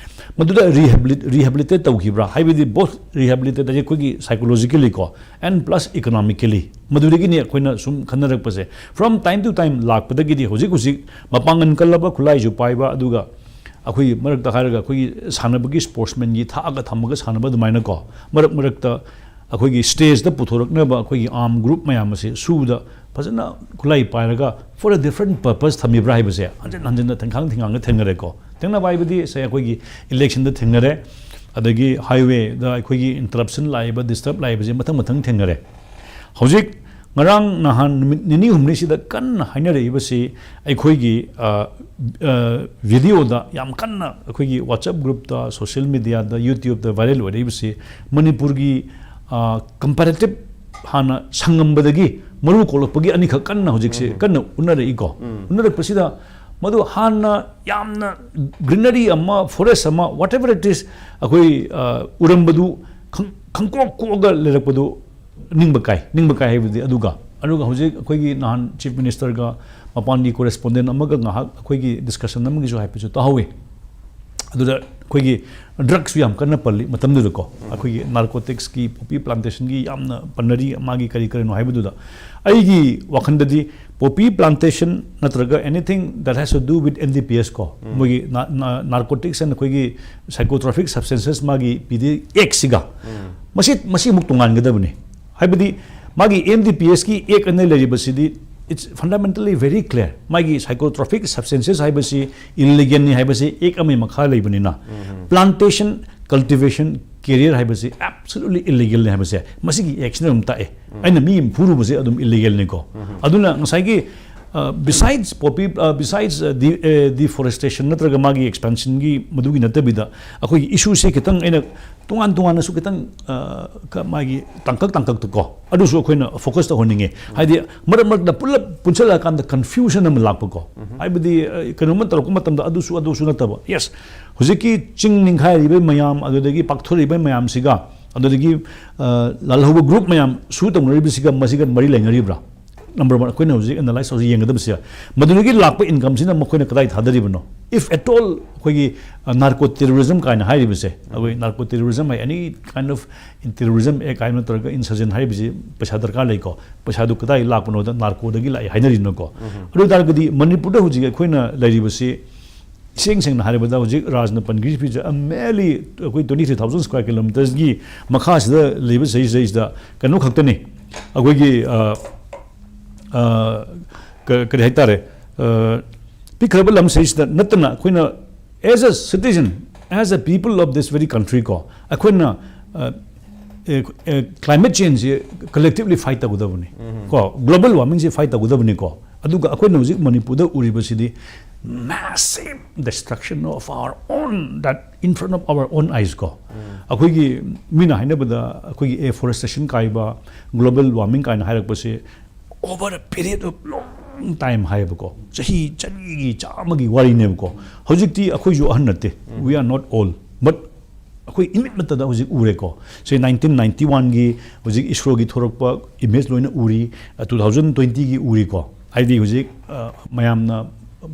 ꯃꯗꯨꯗ ꯔꯤꯍꯦꯕꯤꯂꯤꯇꯦꯠ ꯇꯧꯈꯤꯕ꯭ꯔꯥ ꯍꯥꯏꯕꯗꯤ, ꯕꯣꯊ ꯔꯤꯍꯦꯕꯤꯂꯤꯇꯦꯠ ꯍꯥꯏꯁꯦ ꯑꯩꯈꯣꯏꯒꯤ ꯁꯥꯏꯀꯣꯂꯣꯖꯤꯀꯦꯜꯂꯤꯀꯣ ꯑꯦꯟ ꯄ꯭ꯂꯁ ꯏꯀꯣꯅꯣꯃꯤꯀꯦꯜꯂꯤ, ꯃꯗꯨꯗꯒꯤꯅꯤ ꯑꯩꯈꯣꯏꯅ ꯁꯨꯝ ꯈꯟꯅꯔꯛꯄꯁꯦ꯫ ꯐ꯭ꯔꯣꯝ ꯇꯥꯏꯝ ꯇꯨ ꯇꯥꯏꯝ ꯂꯥꯛꯄꯗꯒꯤꯗꯤ ꯍꯧꯖꯤꯛ ꯍꯧꯖꯤꯛ ꯃꯄꯥꯡꯒꯜ ꯀꯜꯂꯕ ꯈꯨꯠꯂꯥꯏꯁꯨ ꯄꯥꯏꯕ, ꯑꯗꯨꯒ ꯑꯩꯈꯣꯏꯒꯤ ꯃꯔꯛꯇ ꯍꯥꯏꯔꯒ ꯑꯩꯈꯣꯏꯒꯤ ꯁꯥꯟꯅꯕꯒꯤ ꯁ꯭ꯄꯣꯔꯠꯁꯃꯦꯟꯒꯤ ꯊꯥꯛꯑꯒ ꯊꯝꯃꯒ ꯁꯥꯟꯅꯕ ꯑꯗꯨꯃꯥꯏꯅꯀꯣ, ꯃꯔꯛ ꯃꯔꯛꯇ ꯑꯩꯈꯣꯏꯒꯤ ꯁ꯭ꯇꯦꯖꯇ ꯄꯨꯊꯣꯔꯛꯅꯕ ꯑꯩꯈꯣꯏꯒꯤ ꯑꯥꯔꯝ ꯒ꯭ꯔꯨꯞ ꯃꯌꯥꯝ ꯑꯁꯦ ꯁꯨꯗ ꯐꯖꯅ ꯈꯨꯠꯂꯥꯏ ꯄꯥꯏꯔꯒ for a different purpose ꯊꯝꯃꯤꯕ꯭ꯔꯥ ꯍꯥꯏꯕꯁꯦ ꯍꯟꯖꯤꯟ ꯍꯟꯖꯤꯟꯅ ꯊꯦꯡꯈꯥꯡ ꯊꯦꯡꯉꯥꯡꯅ ꯊꯦꯡꯅꯔꯦꯀꯣ꯫ ꯊꯦꯡꯅꯕ ꯍꯥꯏꯕꯗꯤ ꯁꯦ ꯑꯩꯈꯣꯏꯒꯤ ꯏꯂꯦꯛꯁꯟꯗ ꯊꯦꯡꯅꯔꯦ, ꯑꯗꯒꯤ ꯍꯥꯏꯋꯦꯗ ꯑꯩꯈꯣꯏꯒꯤ ꯏꯟꯇꯔꯞꯁꯟ ꯂꯥꯛꯏꯕ, ꯗꯤꯁꯇꯔꯕ ꯂꯥꯛꯏꯕꯁꯦ ꯃꯊꯪ ꯃꯊꯪ ꯊꯦꯡꯅꯔꯦ꯫ ꯍꯧꯖꯤꯛ ꯉꯔꯥꯡ ꯅꯍꯥꯟ ꯅꯨꯃꯤꯠ ꯅꯤꯅꯤ ꯍꯨꯝꯅꯤꯁꯤꯗ ꯀꯟꯅ ꯍꯥꯏꯅꯔꯛꯏꯕꯁꯤ ꯑꯩꯈꯣꯏꯒꯤ, ꯑ, ꯑ, ꯚꯤꯗꯤꯑꯣꯗ ꯌꯥꯝ ꯀꯟꯅ ꯑꯩꯈꯣꯏꯒꯤ WhatsApp ꯒ꯭ꯔꯨꯞꯇ, ꯁꯣꯁꯤꯌꯦꯜ ꯃꯦꯗꯤꯌꯥꯗ, YouTube ꯇ ꯚꯥꯏꯔꯦꯜ ꯑꯣꯏꯔꯛꯏꯕꯁꯤ ꯃꯅꯤꯄꯨꯔꯒꯤ, ꯑ, ꯀꯝꯄꯦꯔꯦꯇꯤꯞ ꯍꯥꯟꯅ ꯁꯪꯉꯝꯕꯗꯒꯤ ꯃꯔꯨ ꯀꯣꯛꯂꯛꯄꯒꯤ ꯑꯅꯤꯈꯛ ꯀꯟꯅ ꯍꯧꯖꯤꯛꯁꯦ ꯀꯟꯅ ꯎꯅꯔꯛꯏꯀꯣ꯫ ꯎꯅꯔꯛꯄꯁꯤꯗ ꯃꯗꯨ ꯍꯥꯟꯅ ꯌꯥꯝꯅ greenery ꯑꯃ, forest ꯑꯃ, whatever it is, ꯑꯩꯈꯣꯏ ꯎꯔꯝꯕꯗꯨ ꯈꯪꯀꯣꯛ ꯀꯣꯛꯑꯒ ꯂꯩꯔꯛꯄꯗꯨ ꯅꯤꯡꯕ ꯀꯥꯏ ꯅꯤꯡꯕ ꯀꯥꯏ ꯍꯥꯏꯕꯗꯤ꯫ ꯑꯗꯨꯒ ꯑꯗꯨꯒ ꯍꯧꯖꯤꯛ ꯑꯩꯈꯣꯏꯒꯤ ꯅꯍꯥꯟ chief minister ꯒ ꯃꯄꯥꯟꯒꯤ correspondent ꯑꯃꯒ ꯉꯥꯏꯍꯥꯛ ꯑꯩꯈꯣꯏꯒꯤ discussion ꯑꯃꯒꯤꯁꯨ ꯍꯥꯏꯐꯦꯠꯁꯨ ꯇꯥꯍꯧꯋꯤ꯫ ꯑꯗꯨꯗ ꯑꯩꯈꯣꯏꯒꯤ drugs ꯁꯨ ꯌꯥꯝ ꯀꯟꯅ ꯄꯜꯂꯤ ꯃꯇꯝꯗꯨꯗꯀꯣ, ꯑꯩꯈꯣꯏꯒꯤ narcotics ꯀꯤ, poppy plantation ꯒꯤ ꯌꯥꯝꯅ ꯄꯟꯅꯔꯤ, ꯃꯥꯒꯤ ꯀꯔꯤ ꯀꯔꯤꯅꯣ ꯍꯥꯏꯕꯗꯨꯗ꯫ ꯑꯩꯒꯤ ꯋꯥꯈꯜꯗꯗꯤ poppy plantation ꯅꯠꯇ꯭ꯔꯒ anything that has to do with N D P S ꯀꯣ, ꯃꯣꯏꯒꯤ narcotics and ꯑꯩꯈꯣꯏꯒꯤ psychotropic substances ꯃꯥꯒꯤ ꯄꯤꯗꯤ act ꯁꯤꯒ, ꯃꯁꯤ ꯃꯁꯤ ꯑꯃꯨꯛ ꯇꯣꯉꯥꯟꯒꯗꯕꯅꯤ꯫ ꯍꯥꯏꯕꯗꯤ ꯃꯥꯒꯤ N D P S ꯀꯤ act ꯑꯅ ꯂꯩꯔꯤꯕꯁꯤꯗꯤ, it's fundamentally very clear꯫ ꯃꯥꯒꯤ psychotropic substances ꯍꯥꯏꯕꯁꯤ illegal ꯅꯤ ꯍꯥꯏꯕꯁꯤ act ꯑꯃꯒꯤ ꯃꯈꯥ ꯂꯩꯕꯅꯤꯅ, plantation, cultivation, career ꯍꯥꯏꯕꯁꯤ absolutely illegal ꯅꯤ ꯍꯥꯏꯕꯁꯦ ꯃꯁꯤꯒꯤ act ꯁꯤꯅ ꯑꯗꯨꯝ ꯇꯥꯛꯑꯦ꯫ ꯑꯩꯅ ꯃꯤ ꯑꯃ ꯐꯨꯔꯨꯕꯁꯦ ꯑꯗꯨꯝ illegal ꯅꯤꯀꯣ꯫ ꯑꯗꯨꯅ ꯉꯁꯥꯏꯒꯤ besides poppy, besides deforestation ꯅꯠꯇ꯭ꯔꯒ ꯃꯥꯒꯤ expansion ꯒꯤ ꯃꯗꯨꯒꯤ ꯅꯠꯇꯕꯤꯗ, ꯑꯩꯈꯣꯏꯒꯤ issue ꯁꯦ ꯈꯤꯇꯪ ꯑꯩꯅ ꯇꯣꯉꯥꯟ ꯇꯣꯉꯥꯟꯅꯁꯨ ꯈꯤꯇꯪ ꯃꯥꯒꯤ ꯇꯥꯡꯀꯛ ꯇꯥꯡꯀꯛꯇꯀꯣ, ꯑꯗꯨꯁꯨ ꯑꯩꯈꯣꯏꯅ focus ꯇꯧꯍꯟꯅꯤꯡꯉꯦ꯫ ꯍꯥꯏꯗꯤ ꯃꯔꯛ ꯃꯔꯛꯇ ꯄꯨꯜꯂꯞ ꯄꯨꯟꯁꯤꯜꯂꯛꯑꯀꯥꯟꯗ confusion ꯑꯃ ꯂꯥꯛꯄꯀꯣ꯫ ꯍꯥꯏꯕꯗꯤ ꯀꯩꯅꯣꯝꯃ ꯇꯧꯔꯛꯄ ꯃꯇꯝꯗ ꯑꯗꯨꯁꯨ ꯑꯗꯨꯁꯨ ꯅꯠꯇꯕ, yes, ꯍꯧꯖꯤꯛꯀꯤ ꯆꯤꯡ ꯅꯤꯡꯈꯥꯏꯔꯤꯕ ꯃꯌꯥꯝ, ꯑꯗꯨꯗꯒꯤ ꯄꯥꯛꯊꯣꯔꯛꯏꯕ ꯃꯌꯥꯝꯁꯤꯒ, ꯑꯗꯨꯗꯒꯤ ꯂꯥꯜꯍꯧꯕ group ꯃꯌꯥꯝ ꯁꯨ ꯇꯧꯅꯔꯤꯕꯁꯤꯒ ꯃꯁꯤꯒ ꯃꯔꯤ ꯂꯩꯅꯔꯤꯕ꯭ꯔꯥ? Number one, ꯑꯩꯈꯣꯏꯅ ꯍꯧꯖꯤꯛ analyse ꯇꯧꯁꯤ ꯌꯦꯡꯒꯗꯕꯁꯦ, ꯃꯗꯨꯗꯒꯤ ꯂꯥꯛꯄ income ꯁꯤꯅ ꯃꯈꯣꯏꯅ ꯀꯗꯥꯏ ꯊꯥꯗꯔꯤꯕꯅꯣ? If at all ꯑꯩꯈꯣꯏꯒꯤ narco terrorism ꯀꯥꯏꯅ ꯍꯥꯏꯔꯤꯕꯁꯦ, ꯑꯩꯈꯣꯏ narco terrorism high any kind of terrorism act ꯍꯥꯏꯕ ꯅꯠꯇ꯭ꯔꯒ insurgent ꯍꯥꯏꯔꯤꯕꯁꯤ ꯄꯩꯁꯥ ꯗꯔꯀꯥꯔ ꯂꯩꯀꯣ꯫ ꯄꯩꯁꯥꯗꯨ ꯀꯗꯥꯏ ꯂꯥꯛꯄꯅꯣꯗ narco ꯗꯒꯤ ꯂꯥꯛꯑꯦ ꯍꯥꯏꯅꯔꯤꯅꯀꯣ꯫ ꯑꯗꯨ ꯑꯣꯏ ꯇꯥꯔꯒꯗꯤ ꯃꯅꯤꯄꯨꯔꯗ ꯍꯧꯖꯤꯛ ꯑꯩꯈꯣꯏꯅ ꯂꯩꯔꯤꯕꯁꯤ, ꯏꯁꯦꯡ ꯁꯦꯡꯅ ꯍꯥꯏꯔꯕꯗ, ꯍꯧꯖꯤꯛ ꯔꯥꯖꯅ ꯄꯟꯈ꯭ꯔꯤꯁꯤ ꯐꯤꯁꯦ merely ꯑꯩꯈꯣꯏ twenty three thousand square kilometres ꯀꯤ ꯃꯈꯥꯁꯤꯗ ꯂꯩꯕ ꯁꯤꯗꯩꯁꯤꯗ ꯀꯩꯅꯣ ꯈꯛꯇꯅꯤ꯫ ꯑꯩꯈꯣꯏꯒꯤ ꯀꯔꯤ ꯍꯥꯏꯇꯥꯔꯦ, ꯄꯤꯛꯈ꯭ꯔꯕ ꯂꯝꯁꯤꯗꯩꯁꯤꯗ ꯅꯠꯇꯅ, ꯑꯩꯈꯣꯏꯅ as a citizen, as a people of this very country ꯀꯣ, ꯑꯩꯈꯣꯏꯅ climate change ꯁꯤ collectively fight ꯇꯧꯒꯗꯕꯅꯤ ꯀꯣ, global warming ꯁꯤ fight ꯇꯧꯒꯗꯕꯅꯤꯀꯣ꯫ ꯑꯗꯨꯒ ꯑꯩꯈꯣꯏꯅ ꯍꯧꯖꯤꯛ ꯃꯅꯤꯄꯨꯔꯗ ꯎꯔꯤꯕꯁꯤꯗꯤ massive destruction of our own, that in front of our own eyes ꯀꯣ꯫ ꯑꯩꯈꯣꯏꯒꯤ ꯃꯤꯅ ꯍꯥꯏꯅꯕꯗ ꯑꯩꯈꯣꯏꯒꯤ afforestation ꯀꯥꯏꯕ, global warming ꯀꯥꯏꯅ ꯍꯥꯏꯔꯛꯄꯁꯤ over a period of long long time ꯍꯥꯏꯌꯦꯕꯀꯣ, ꯆꯍꯤ ꯆꯅꯤꯒꯤ ꯆꯥꯝꯃꯒꯤ ꯋꯥꯔꯤꯅꯦꯕꯀꯣ꯫ ꯍꯧꯖꯤꯛꯇꯤ ꯑꯩꯈꯣꯏꯁꯨ ꯑꯍꯟ ꯅꯠꯇꯦ, we are not old, but ꯑꯩꯈꯣꯏ ꯏꯃꯤꯠ ꯃꯠꯇꯗ ꯍꯧꯖꯤꯛ ꯎꯔꯦꯀꯣ꯫ ꯁꯦ, ꯅꯥꯏꯟꯇꯤꯟ ꯅꯥꯏꯟꯇꯤ ꯋꯥꯟꯒꯤ ꯍꯧꯖꯤꯛ ꯏꯁ꯭ꯔꯣꯒꯤ ꯊꯣꯔꯛꯄ ꯏꯃꯦꯖ ꯂꯣꯏꯅ ꯎꯔꯤ, ꯇꯨ ꯊꯥꯎꯖꯟ ꯇ꯭ꯋꯦꯟꯇꯤꯒꯤ ꯎꯔꯤꯀꯣ꯫ ꯍꯥꯏꯗꯤ ꯍꯧꯖꯤꯛ, ꯑ, ꯃꯌꯥꯝꯅ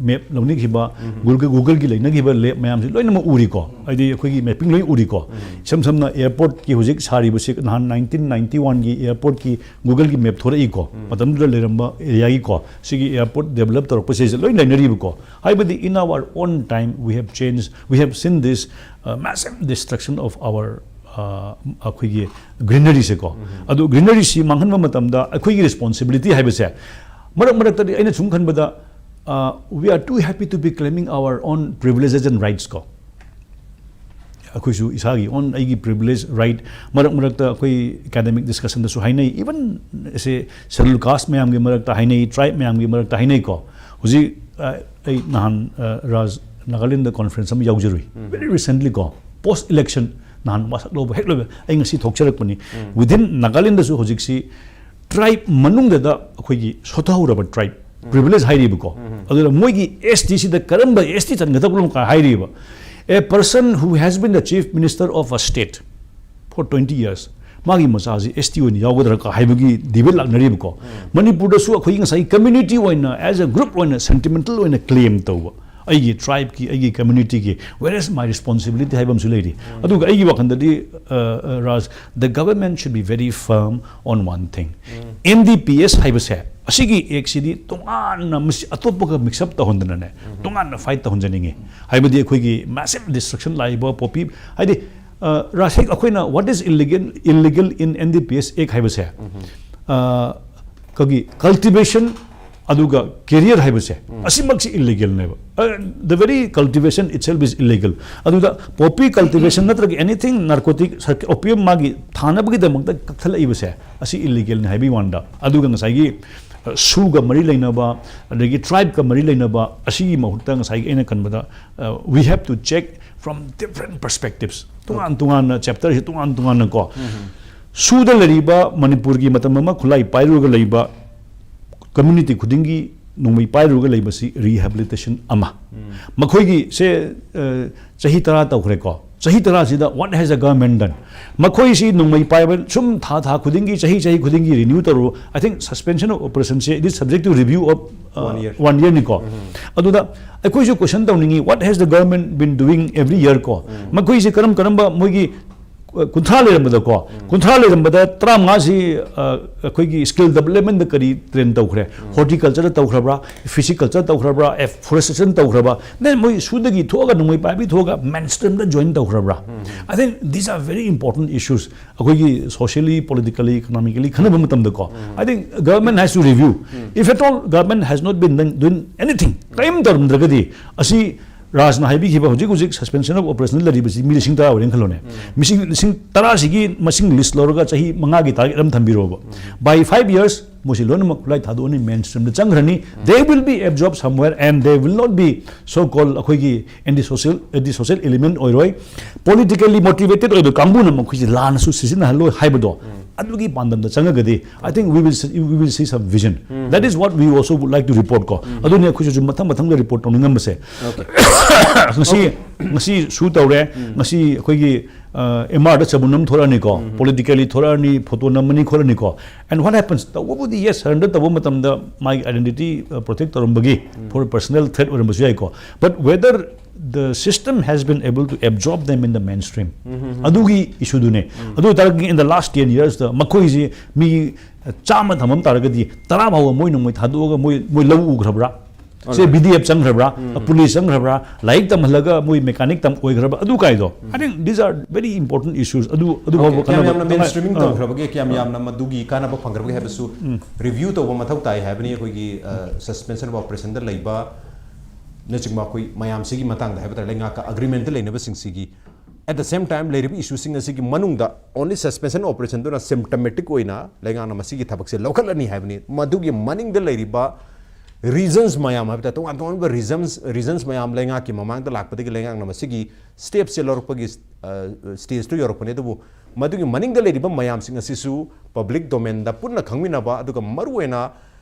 ꯃꯦꯞ ꯂꯧꯅꯈꯤꯕ, ꯒꯨꯒꯜ, ꯒꯨꯒꯜꯒꯤ ꯂꯩꯅꯈꯤꯕ ꯂꯦꯞ ꯃꯌꯥꯝꯁꯤ ꯂꯣꯏꯅꯃꯛ ꯎꯔꯤꯀꯣ꯫ ꯍꯥꯏꯗꯤ ꯑꯩꯈꯣꯏꯒꯤ ꯃꯦꯞꯄꯤꯡ ꯂꯣꯏ ꯎꯔꯤꯀꯣ꯫ ꯏꯁꯝ ꯁꯝꯅ ꯑꯦꯌꯥꯔꯄꯣꯔꯠꯀꯤ ꯍꯧꯖꯤꯛ ꯁꯥꯔꯤꯕꯁꯤ ꯅꯍꯥꯟ ꯅꯥꯏꯟꯇꯤꯟ ꯅꯥꯏꯟꯇꯤ ꯋꯥꯟꯒꯤ ꯑꯦꯌꯥꯔꯄꯣꯔꯠꯀꯤ ꯒꯨꯒꯜꯒꯤ ꯃꯦꯞ ꯊꯣꯔꯛꯏꯀꯣ꯫ ꯃꯇꯝꯗꯨꯗ ꯂꯩꯔꯝꯕ ꯑꯦꯔꯤꯌꯥꯒꯤꯀꯣ, ꯁꯤꯒꯤ ꯑꯦꯌꯥꯔꯄꯣꯔꯠ ꯗꯦꯕꯂꯞ ꯇꯧꯔꯛꯄꯁꯤꯁꯨ ꯂꯣꯏ ꯂꯩꯅꯔꯤꯕꯀꯣ꯫ ꯍꯥꯏꯕꯗꯤ in our own time we have changed, we have seen this, uh, massive destruction of our, uh, ꯑꯩꯈꯣꯏꯒꯤ ꯒ꯭ꯔꯤꯅꯔꯤꯁꯦꯀꯣ꯫ ꯑꯗꯨ ꯒ꯭ꯔꯤꯅꯔꯤꯁꯤ ꯃꯥꯡꯍꯟꯕ ꯃꯇꯝꯗ ꯑꯩꯈꯣꯏꯒꯤ ꯔꯦꯁꯄꯣꯟꯁꯤꯕꯤꯂꯤꯇꯤ ꯍꯥꯏꯕꯁꯦ, ꯃꯔꯛ ꯃꯔꯛꯇꯗꯤ ꯑꯩꯅ ꯁꯨꯝ ꯈꯟꯕꯗ, uh, we are too happy to be claiming our own privileges and rights ꯀꯣ꯫ ꯑꯩꯈꯣꯏꯁꯨ ꯏꯁꯥꯒꯤ ꯑꯣꯟ ꯑꯩꯒꯤ ꯄ꯭ꯔꯤꯚꯤꯂꯦꯖ ꯔꯥꯏꯠ, ꯃꯔꯛ ꯃꯔꯛꯇ ꯑꯩꯈꯣꯏ ꯑꯦꯀꯥꯗꯃꯤꯛ ꯗꯤꯁꯀꯁꯟꯗꯁꯨ ꯍꯥꯏꯅꯩ, ꯏꯚꯟ ꯁꯦ ꯁꯦꯗꯨꯜ ꯀꯥꯁ ꯃꯌꯥꯝꯒꯤ ꯃꯔꯛꯇ ꯍꯥꯏꯅꯩ, ꯇ꯭ꯔꯥꯏꯕ ꯃꯌꯥꯝꯒꯤ ꯃꯔꯛꯇ ꯍꯥꯏꯅꯩꯀꯣ꯫ ꯍꯧꯖꯤꯛ, ꯑ, ꯑꯩ ꯅꯍꯥꯟ, ꯑ, ꯔꯥꯖ ꯅꯥꯒꯥꯂꯦꯟꯗ ꯀꯣꯟꯐ꯭ꯔꯦꯟꯁ ꯑꯃ ꯌꯥꯎꯖꯔꯨꯏ, ꯚꯦꯔꯤ ꯔꯤꯁꯦꯟꯠꯂꯤ ꯀꯣ, ꯄꯣꯁ ꯏꯂꯦꯛꯁꯟ, ꯅꯍꯥꯟ ꯋꯥꯁꯛ ꯂꯧꯕ ꯍꯦꯛ ꯂꯣꯏꯕ, ꯑꯩ ꯉꯁꯤ ꯊꯣꯛꯆꯔꯛꯄꯅꯤ꯫ ꯋꯤꯗꯤꯟ ꯅꯥꯒꯥꯂꯦꯟꯗꯁꯨ ꯍꯧꯖꯤꯛꯁꯤ ꯇ꯭ꯔꯥꯏꯕ ꯃꯅꯨꯡꯗꯗ ꯑꯩꯈꯣꯏꯒꯤ ꯁꯣꯊꯍꯧꯔꯕ ꯇ꯭ꯔꯥꯏꯕ, ꯄ꯭ꯔꯤꯚꯤꯂꯦꯖ ꯍꯥꯏꯔꯤꯕꯀꯣ꯫ ꯑꯗꯨꯅ ꯃꯣꯏꯒꯤ ꯑꯦꯁ ꯇꯤ ꯁꯤꯗ ꯀꯔꯝꯕ ꯑꯦꯁ ꯇꯤ ꯆꯟꯒꯗꯕꯅꯣ ꯀꯥꯏ ꯍꯥꯏꯔꯤꯕ꯫ A person who has been the chief minister of a state for twenty years, ꯃꯥꯒꯤ ꯃꯆꯥꯁꯤ ꯑꯦꯁ ꯇꯤ ꯑꯣꯏꯅ ꯌꯥꯎꯒꯗ꯭ꯔꯥ ꯀ ꯍꯥꯏꯕꯒꯤ ꯗꯤꯕꯦꯠ ꯂꯥꯛꯅꯔꯤꯕꯀꯣ꯫ ꯃꯅꯤꯄꯨꯔꯗꯁꯨ ꯑꯩꯈꯣꯏꯒꯤ ꯉꯁꯥꯏꯒꯤ ꯀꯝꯃ꯭ꯌꯨꯅꯤꯇꯤ ꯑꯣꯏꯅ, as a group ꯑꯣꯏꯅ, ꯁꯦꯟꯇꯤꯃꯦꯟꯇꯦꯜ ꯑꯣꯏꯅ ꯀ꯭ꯂꯦꯝ ꯇꯧꯕ, ꯑꯩꯒꯤ ꯇ꯭ꯔꯥꯏꯕꯀꯤ, ꯑꯩꯒꯤ ꯀꯝꯃ꯭ꯌꯨꯅꯤꯇꯤꯒꯤ, where is my responsibility ꯍꯥꯏꯕ ꯑꯃꯁꯨ ꯂꯩꯔꯤ꯫ ꯑꯗꯨꯒ ꯑꯩꯒꯤ ꯋꯥꯈꯜꯗꯗꯤ, ꯑ, ꯑ, ꯔꯥꯖ, the government should be very firm on one thing. N D P S ꯍꯥꯏꯕꯁꯦ, ꯑꯁꯤꯒꯤ ꯑꯦꯛꯁꯤꯗꯤ ꯇꯣꯉꯥꯟꯅ ꯃꯁꯤ ꯑꯇꯣꯞꯄꯒ ꯃꯤꯛꯁ ꯑꯞ ꯇꯧꯍꯟꯗꯅꯅꯦ, ꯇꯣꯉꯥꯟꯅ ꯐꯥꯏꯠ ꯇꯧꯍꯟꯖꯅꯤꯡꯉꯤ꯫ ꯍꯥꯏꯕꯗꯤ ꯑꯩꯈꯣꯏꯒꯤ ꯃꯦꯁꯤꯞ ꯗꯤꯁꯇ꯭ꯔꯛꯁꯟ ꯂꯥꯛꯏꯕ ꯄꯣꯄꯤ, ꯍꯥꯏꯗꯤ, ꯑ, ꯔꯥꯁꯤꯛ ꯑꯩꯈꯣꯏꯅ what is illegal, illegal in N D P S Act ꯍꯥꯏꯕꯁꯦ, ꯑ, ꯑꯩꯈꯣꯏꯒꯤ ꯀꯜꯇꯤꯚꯦꯁꯟ ꯑꯗꯨꯒ ꯀꯦꯔꯤꯌꯔ ꯍꯥꯏꯕꯁꯦ, ꯑꯁꯤꯃꯛꯁꯤ ꯏꯜꯂꯤꯒꯦꯜꯅꯦꯕ꯫ The very cultivation itself is illegal. ꯑꯗꯨꯗ ꯄꯣꯄꯤ ꯀꯜꯇꯤꯚꯦꯁꯟ ꯅꯠꯇ꯭ꯔꯒ anything narcotic, opium ꯃꯥꯒꯤ ꯊꯥꯅꯕꯒꯤꯗꯃꯛꯇ ꯀꯛꯊꯠꯂꯛꯏꯕꯁꯦ, ꯑꯁꯤ ꯏꯜꯂꯤꯒꯦꯜꯅꯤ ꯍꯥꯏꯕꯒꯤ ꯋꯥꯅꯤꯗ꯫ ꯑꯗꯨꯒ ꯉꯁꯥꯏꯒꯤ, ꯑ, ꯁꯨꯒ ꯃꯔꯤ ꯂꯩꯅꯕ, ꯑꯗꯒꯤ ꯇ꯭ꯔꯥꯏꯕꯀ ꯃꯔꯤ ꯂꯩꯅꯕ, ꯑꯁꯤꯒꯤ ꯃꯍꯨꯠꯇ ꯉꯁꯥꯏꯒꯤ ꯑꯩꯅ ꯈꯟꯕꯗ, ꯑ, we have to check from different perspectives. ꯇꯣꯉꯥꯟ ꯇꯣꯉꯥꯟꯅ ꯆꯦꯞꯇꯔꯁꯤ ꯇꯣꯉꯥꯟ ꯇꯣꯉꯥꯟꯅꯀꯣ꯫ ꯁꯨꯗ ꯂꯩꯔꯤꯕ ꯃꯅꯤꯄꯨꯔꯒꯤ ꯃꯇꯝ ꯑꯃ ꯈꯨꯠꯂꯥꯏ ꯄꯥꯏꯔꯨꯔꯒ ꯂꯩꯕ community ꯈꯨꯗꯤꯡꯒꯤ ꯅꯣꯡꯃꯩ ꯄꯥꯏꯔꯨꯔꯒ ꯂꯩꯕꯁꯤ rehabilitation ꯑꯃ꯫ ꯃꯈꯣꯏꯒꯤ ꯁꯦ, ꯑ, ꯆꯍꯤ ꯇꯔꯥ ꯇꯧꯈ꯭ꯔꯦꯀꯣ꯫ ꯆꯍꯤ ꯇꯔꯥꯁꯤꯗ what has the government done? ꯃꯈꯣꯏꯁꯤ ꯅꯣꯡꯃꯩ ꯄꯥꯏꯕ ꯁꯨꯝ ꯊꯥ ꯊꯥ ꯈꯨꯗꯤꯡꯒꯤ, ꯆꯍꯤ ꯆꯍꯤ ꯈꯨꯗꯤꯡꯒꯤ renew ꯇꯧꯔꯨ꯫ I think suspension of operation say it is subject to review of, uh, One year. One year ꯅꯤꯀꯣ꯫ ꯑꯗꯨꯗ ꯑꯩꯈꯣꯏꯁꯨ question ꯇꯧꯅꯤꯡꯉꯤ, what has the government been doing every year ꯀꯣ? ꯃꯈꯣꯏꯁꯦ ꯀꯔꯝ ꯀꯔꯝꯕ ꯃꯣꯏꯒꯤ, ꯑ, ꯀꯨꯟꯊ꯭ꯔꯥ ꯂꯩꯔꯝꯕꯗꯀꯣ, ꯀꯨꯟꯊ꯭ꯔꯥ ꯂꯩꯔꯝꯕꯗ ꯇꯔꯥꯃꯉꯥꯁꯤ, ꯑ, ꯑꯩꯈꯣꯏꯒꯤ skill development ꯗ ꯀꯔꯤ train ꯇꯧꯈ꯭ꯔꯦ? Horticulture ꯗ ꯇꯧꯈ꯭ꯔꯕ꯭ꯔꯥ? Fishiculture ꯇꯧꯈ꯭ꯔꯕ꯭ꯔꯥ? F-, forestation ꯇꯧꯈ꯭ꯔꯕ? Then ꯃꯣꯏ ꯁꯨꯗꯒꯤ ꯊꯣꯛꯑꯒ ꯅꯣꯡꯃꯩ ꯄꯥꯏꯕꯤ ꯊꯣꯛꯑꯒ mainstream ꯗ join ꯇꯧꯈ꯭ꯔꯕ꯭ꯔꯥ? I think these are very important issues. ꯑꯩꯈꯣꯏꯒꯤ socially, politically, economically ꯈꯟꯅꯕ ꯃꯇꯝꯗꯀꯣ, I think government has to review. If at all government has not been done, doing anything, ꯀꯔꯤꯝ ꯇꯧꯔꯝꯗ꯭ꯔꯒꯗꯤ, ꯑꯁꯤ ꯔꯥꯖꯅ ꯍꯥꯏꯕꯤꯈꯤꯕ ꯍꯧꯖꯤꯛ ꯍꯧꯖꯤꯛ suspension of operation ꯂꯩꯔꯤꯕꯁꯤ ꯃꯤ ꯂꯤꯁꯤꯡ ꯇꯔꯥ ꯑꯣꯏꯔꯦꯅ ꯈꯜꯂꯣꯅꯦ꯫ ꯃꯤꯁꯤꯡ ꯂꯤꯁꯤꯡ ꯇꯔꯥꯁꯤꯒꯤ ꯃꯁꯤꯡ list ꯂꯧꯔꯒ ꯆꯍꯤ ꯃꯉꯥꯒꯤ target ꯑꯃ ꯊꯝꯕꯤꯔꯣꯕ꯫ By five years ꯃꯣꯏꯁꯤ ꯂꯣꯏꯅꯃꯛ ꯈꯨꯠꯂꯥꯏ ꯊꯥꯗꯣꯛꯑꯅꯤ, mainstream the ꯆꯪꯈ꯭ꯔꯅꯤ꯫ They will be absorbed somewhere and they will not be so called ꯑꯩꯈꯣꯏꯒꯤ anti social, anti social element ꯑꯣꯏꯔꯣꯏ꯫ Politically motivated ꯑꯣꯏꯕ ꯀꯥꯡꯕꯨꯅ ꯃꯈꯣꯏꯁꯤ ꯂꯥꯟꯅꯁꯨ ꯁꯤꯖꯤꯟꯅꯍꯜꯂꯣꯏ ꯍꯥꯏꯕꯗꯣ, ꯑꯗꯨꯒꯤ ꯄꯥꯟꯗꯝꯗ ꯆꯪꯉꯒꯗꯤ, I think we will see, we will see some vision. That is what we also would like to report ꯀꯣ꯫ ꯑꯗꯨꯅꯤ ꯑꯩꯈꯣꯏꯁꯨ ꯃꯊꯪ ꯃꯊꯪꯗ report ꯇꯧꯅꯤꯡꯉꯝꯕꯁꯦ꯫ ꯉꯁꯤ, ꯉꯁꯤ ꯁꯨ ꯇꯧꯔꯦ꯫ ꯉꯁꯤ ꯑꯩꯈꯣꯏꯒꯤ, ꯑ, M R ꯗ ꯆꯕꯨꯟ ꯑꯃ ꯊꯣꯛꯂꯛꯑꯅꯤꯀꯣ꯫ Politically ꯊꯣꯛꯂꯛꯑꯅꯤ, photo ꯅꯝꯃꯅꯤ ꯈꯣꯠꯂꯅꯤꯀꯣ꯫ And what happens? ꯇꯧꯕꯕꯨꯗꯤ, yes, surrender ꯇꯧꯕ ꯃꯇꯝꯗ ꯃꯥꯒꯤ identity, ꯑ, protect ꯇꯧꯔꯝꯕꯒꯤ for personal threat ꯑꯣꯏꯔꯝꯕꯁꯨ ꯌꯥꯏꯀꯣ꯫ But whether the system has been able to absorb them in the mainstream, ꯑꯗꯨꯒꯤ issue ꯗꯨꯅꯦ꯫ ꯑꯗꯨ ꯑꯣꯏꯇꯥꯔꯒꯗꯤ in the last ten years ꯇ ꯃꯈꯣꯏꯁꯤ ꯃꯤ ꯆꯥꯝꯃ ꯊꯝꯃꯝ ꯇꯥꯔꯒꯗꯤ ꯇꯔꯥ ꯐꯥꯎꯕ ꯃꯣꯏ ꯅꯣꯡꯃꯩ ꯊꯥꯗꯣꯛꯑꯒ ꯃꯣꯏ, ꯃꯣꯏ ꯂꯧ ꯎꯈ꯭ꯔꯕ꯭ꯔꯥ? ꯁꯦ, B D F ꯆꯪꯈ꯭ꯔꯕ꯭ꯔꯥ? Police ꯆꯪꯈ꯭ꯔꯕ꯭ꯔꯥ? ꯂꯥꯏꯔꯤꯛ ꯇꯝꯍꯜꯂꯒ ꯃꯣꯏ mechanic ꯇꯝ ꯑꯣꯏꯈ꯭ꯔꯕ? ꯑꯗꯨ ꯀꯥꯏꯗꯣ꯫ I think these are very important issues. ꯑꯗꯨ, ꯑꯗꯨ ꯐꯥꯎꯕ Okay, ꯀꯌꯥꯝ ꯈꯟꯅꯕ ꯌꯥꯝꯅ ꯇꯉꯥꯏ-, mainstreaming ꯑꯥ꯫ ꯇꯧꯈ꯭ꯔꯕꯒꯦ, ꯀꯌꯥꯝ ꯌꯥꯝꯅ ꯃꯗꯨꯒꯤ ꯀꯥꯟꯅꯕ ꯐꯪꯈ꯭ꯔꯕꯒꯦ ꯍꯥꯏꯕꯁꯨ review ꯇꯧꯕ ꯃꯊꯧ ꯇꯥꯏ ꯍꯥꯏꯕꯅꯤ꯫ ꯑꯩꯈꯣꯏꯒꯤ, ꯑ, suspension of operation ꯗ ꯂꯩꯕ ꯅꯆꯤꯡꯕ ꯑꯩꯈꯣꯏ ꯃꯌꯥꯝꯁꯤꯒꯤ ꯃꯇꯥꯡꯗ ꯍꯥꯏꯕ ꯇꯥꯔꯦ, ꯂꯩꯉꯥꯛꯀ agreement ꯂꯩꯅꯕꯁꯤꯡꯁꯤꯒꯤ꯫ At the same time, ꯂꯩꯔꯤꯕ issue ꯁꯤꯡ ꯑꯁꯤꯒꯤ ꯃꯅꯨꯡꯗ only suspension operation ꯗꯨꯅ symptomatic ꯑꯣꯏꯅ ꯂꯩꯉꯥꯛꯅ ꯃꯁꯤꯒꯤ ꯊꯕꯛꯁꯦ ꯂꯧꯈꯠꯂꯅꯤ ꯍꯥꯏꯕꯅꯤ꯫ ꯃꯗꯨꯒꯤ ꯃꯅꯤꯡꯗ ꯂꯩꯔꯤꯕ reasons ꯃꯌꯥꯝ ꯍꯥꯏꯕ ꯇꯥꯔꯦ, ꯇꯣꯉꯥꯟ ꯇꯣꯉꯥꯟꯕ reasons, reasons ꯃꯌꯥꯝ ꯂꯩꯉꯥꯛꯀꯤ ꯃꯃꯥꯡꯗ ꯂꯥꯛꯄꯗꯒꯤ ꯂꯩꯉꯥꯛꯅ ꯃꯁꯤꯒꯤ step ꯁꯦ ꯂꯧꯔꯛꯄꯒꯤ, ꯑ, stage ꯇꯨ ꯌꯧꯔꯛꯄꯅꯤ꯫ ꯑꯗꯨꯕꯨ ꯃꯗꯨꯒꯤ ꯃꯅꯤꯡꯗ ꯂꯩꯔꯤꯕ ꯃꯌꯥꯝꯁꯤꯡ ꯑꯁꯤꯁꯨ public domain ꯗ ꯄꯨꯟꯅ ꯈꯪꯃꯤꯟꯅꯕ, ꯑꯗꯨꯒ ꯃꯔꯨꯑꯣꯏꯅ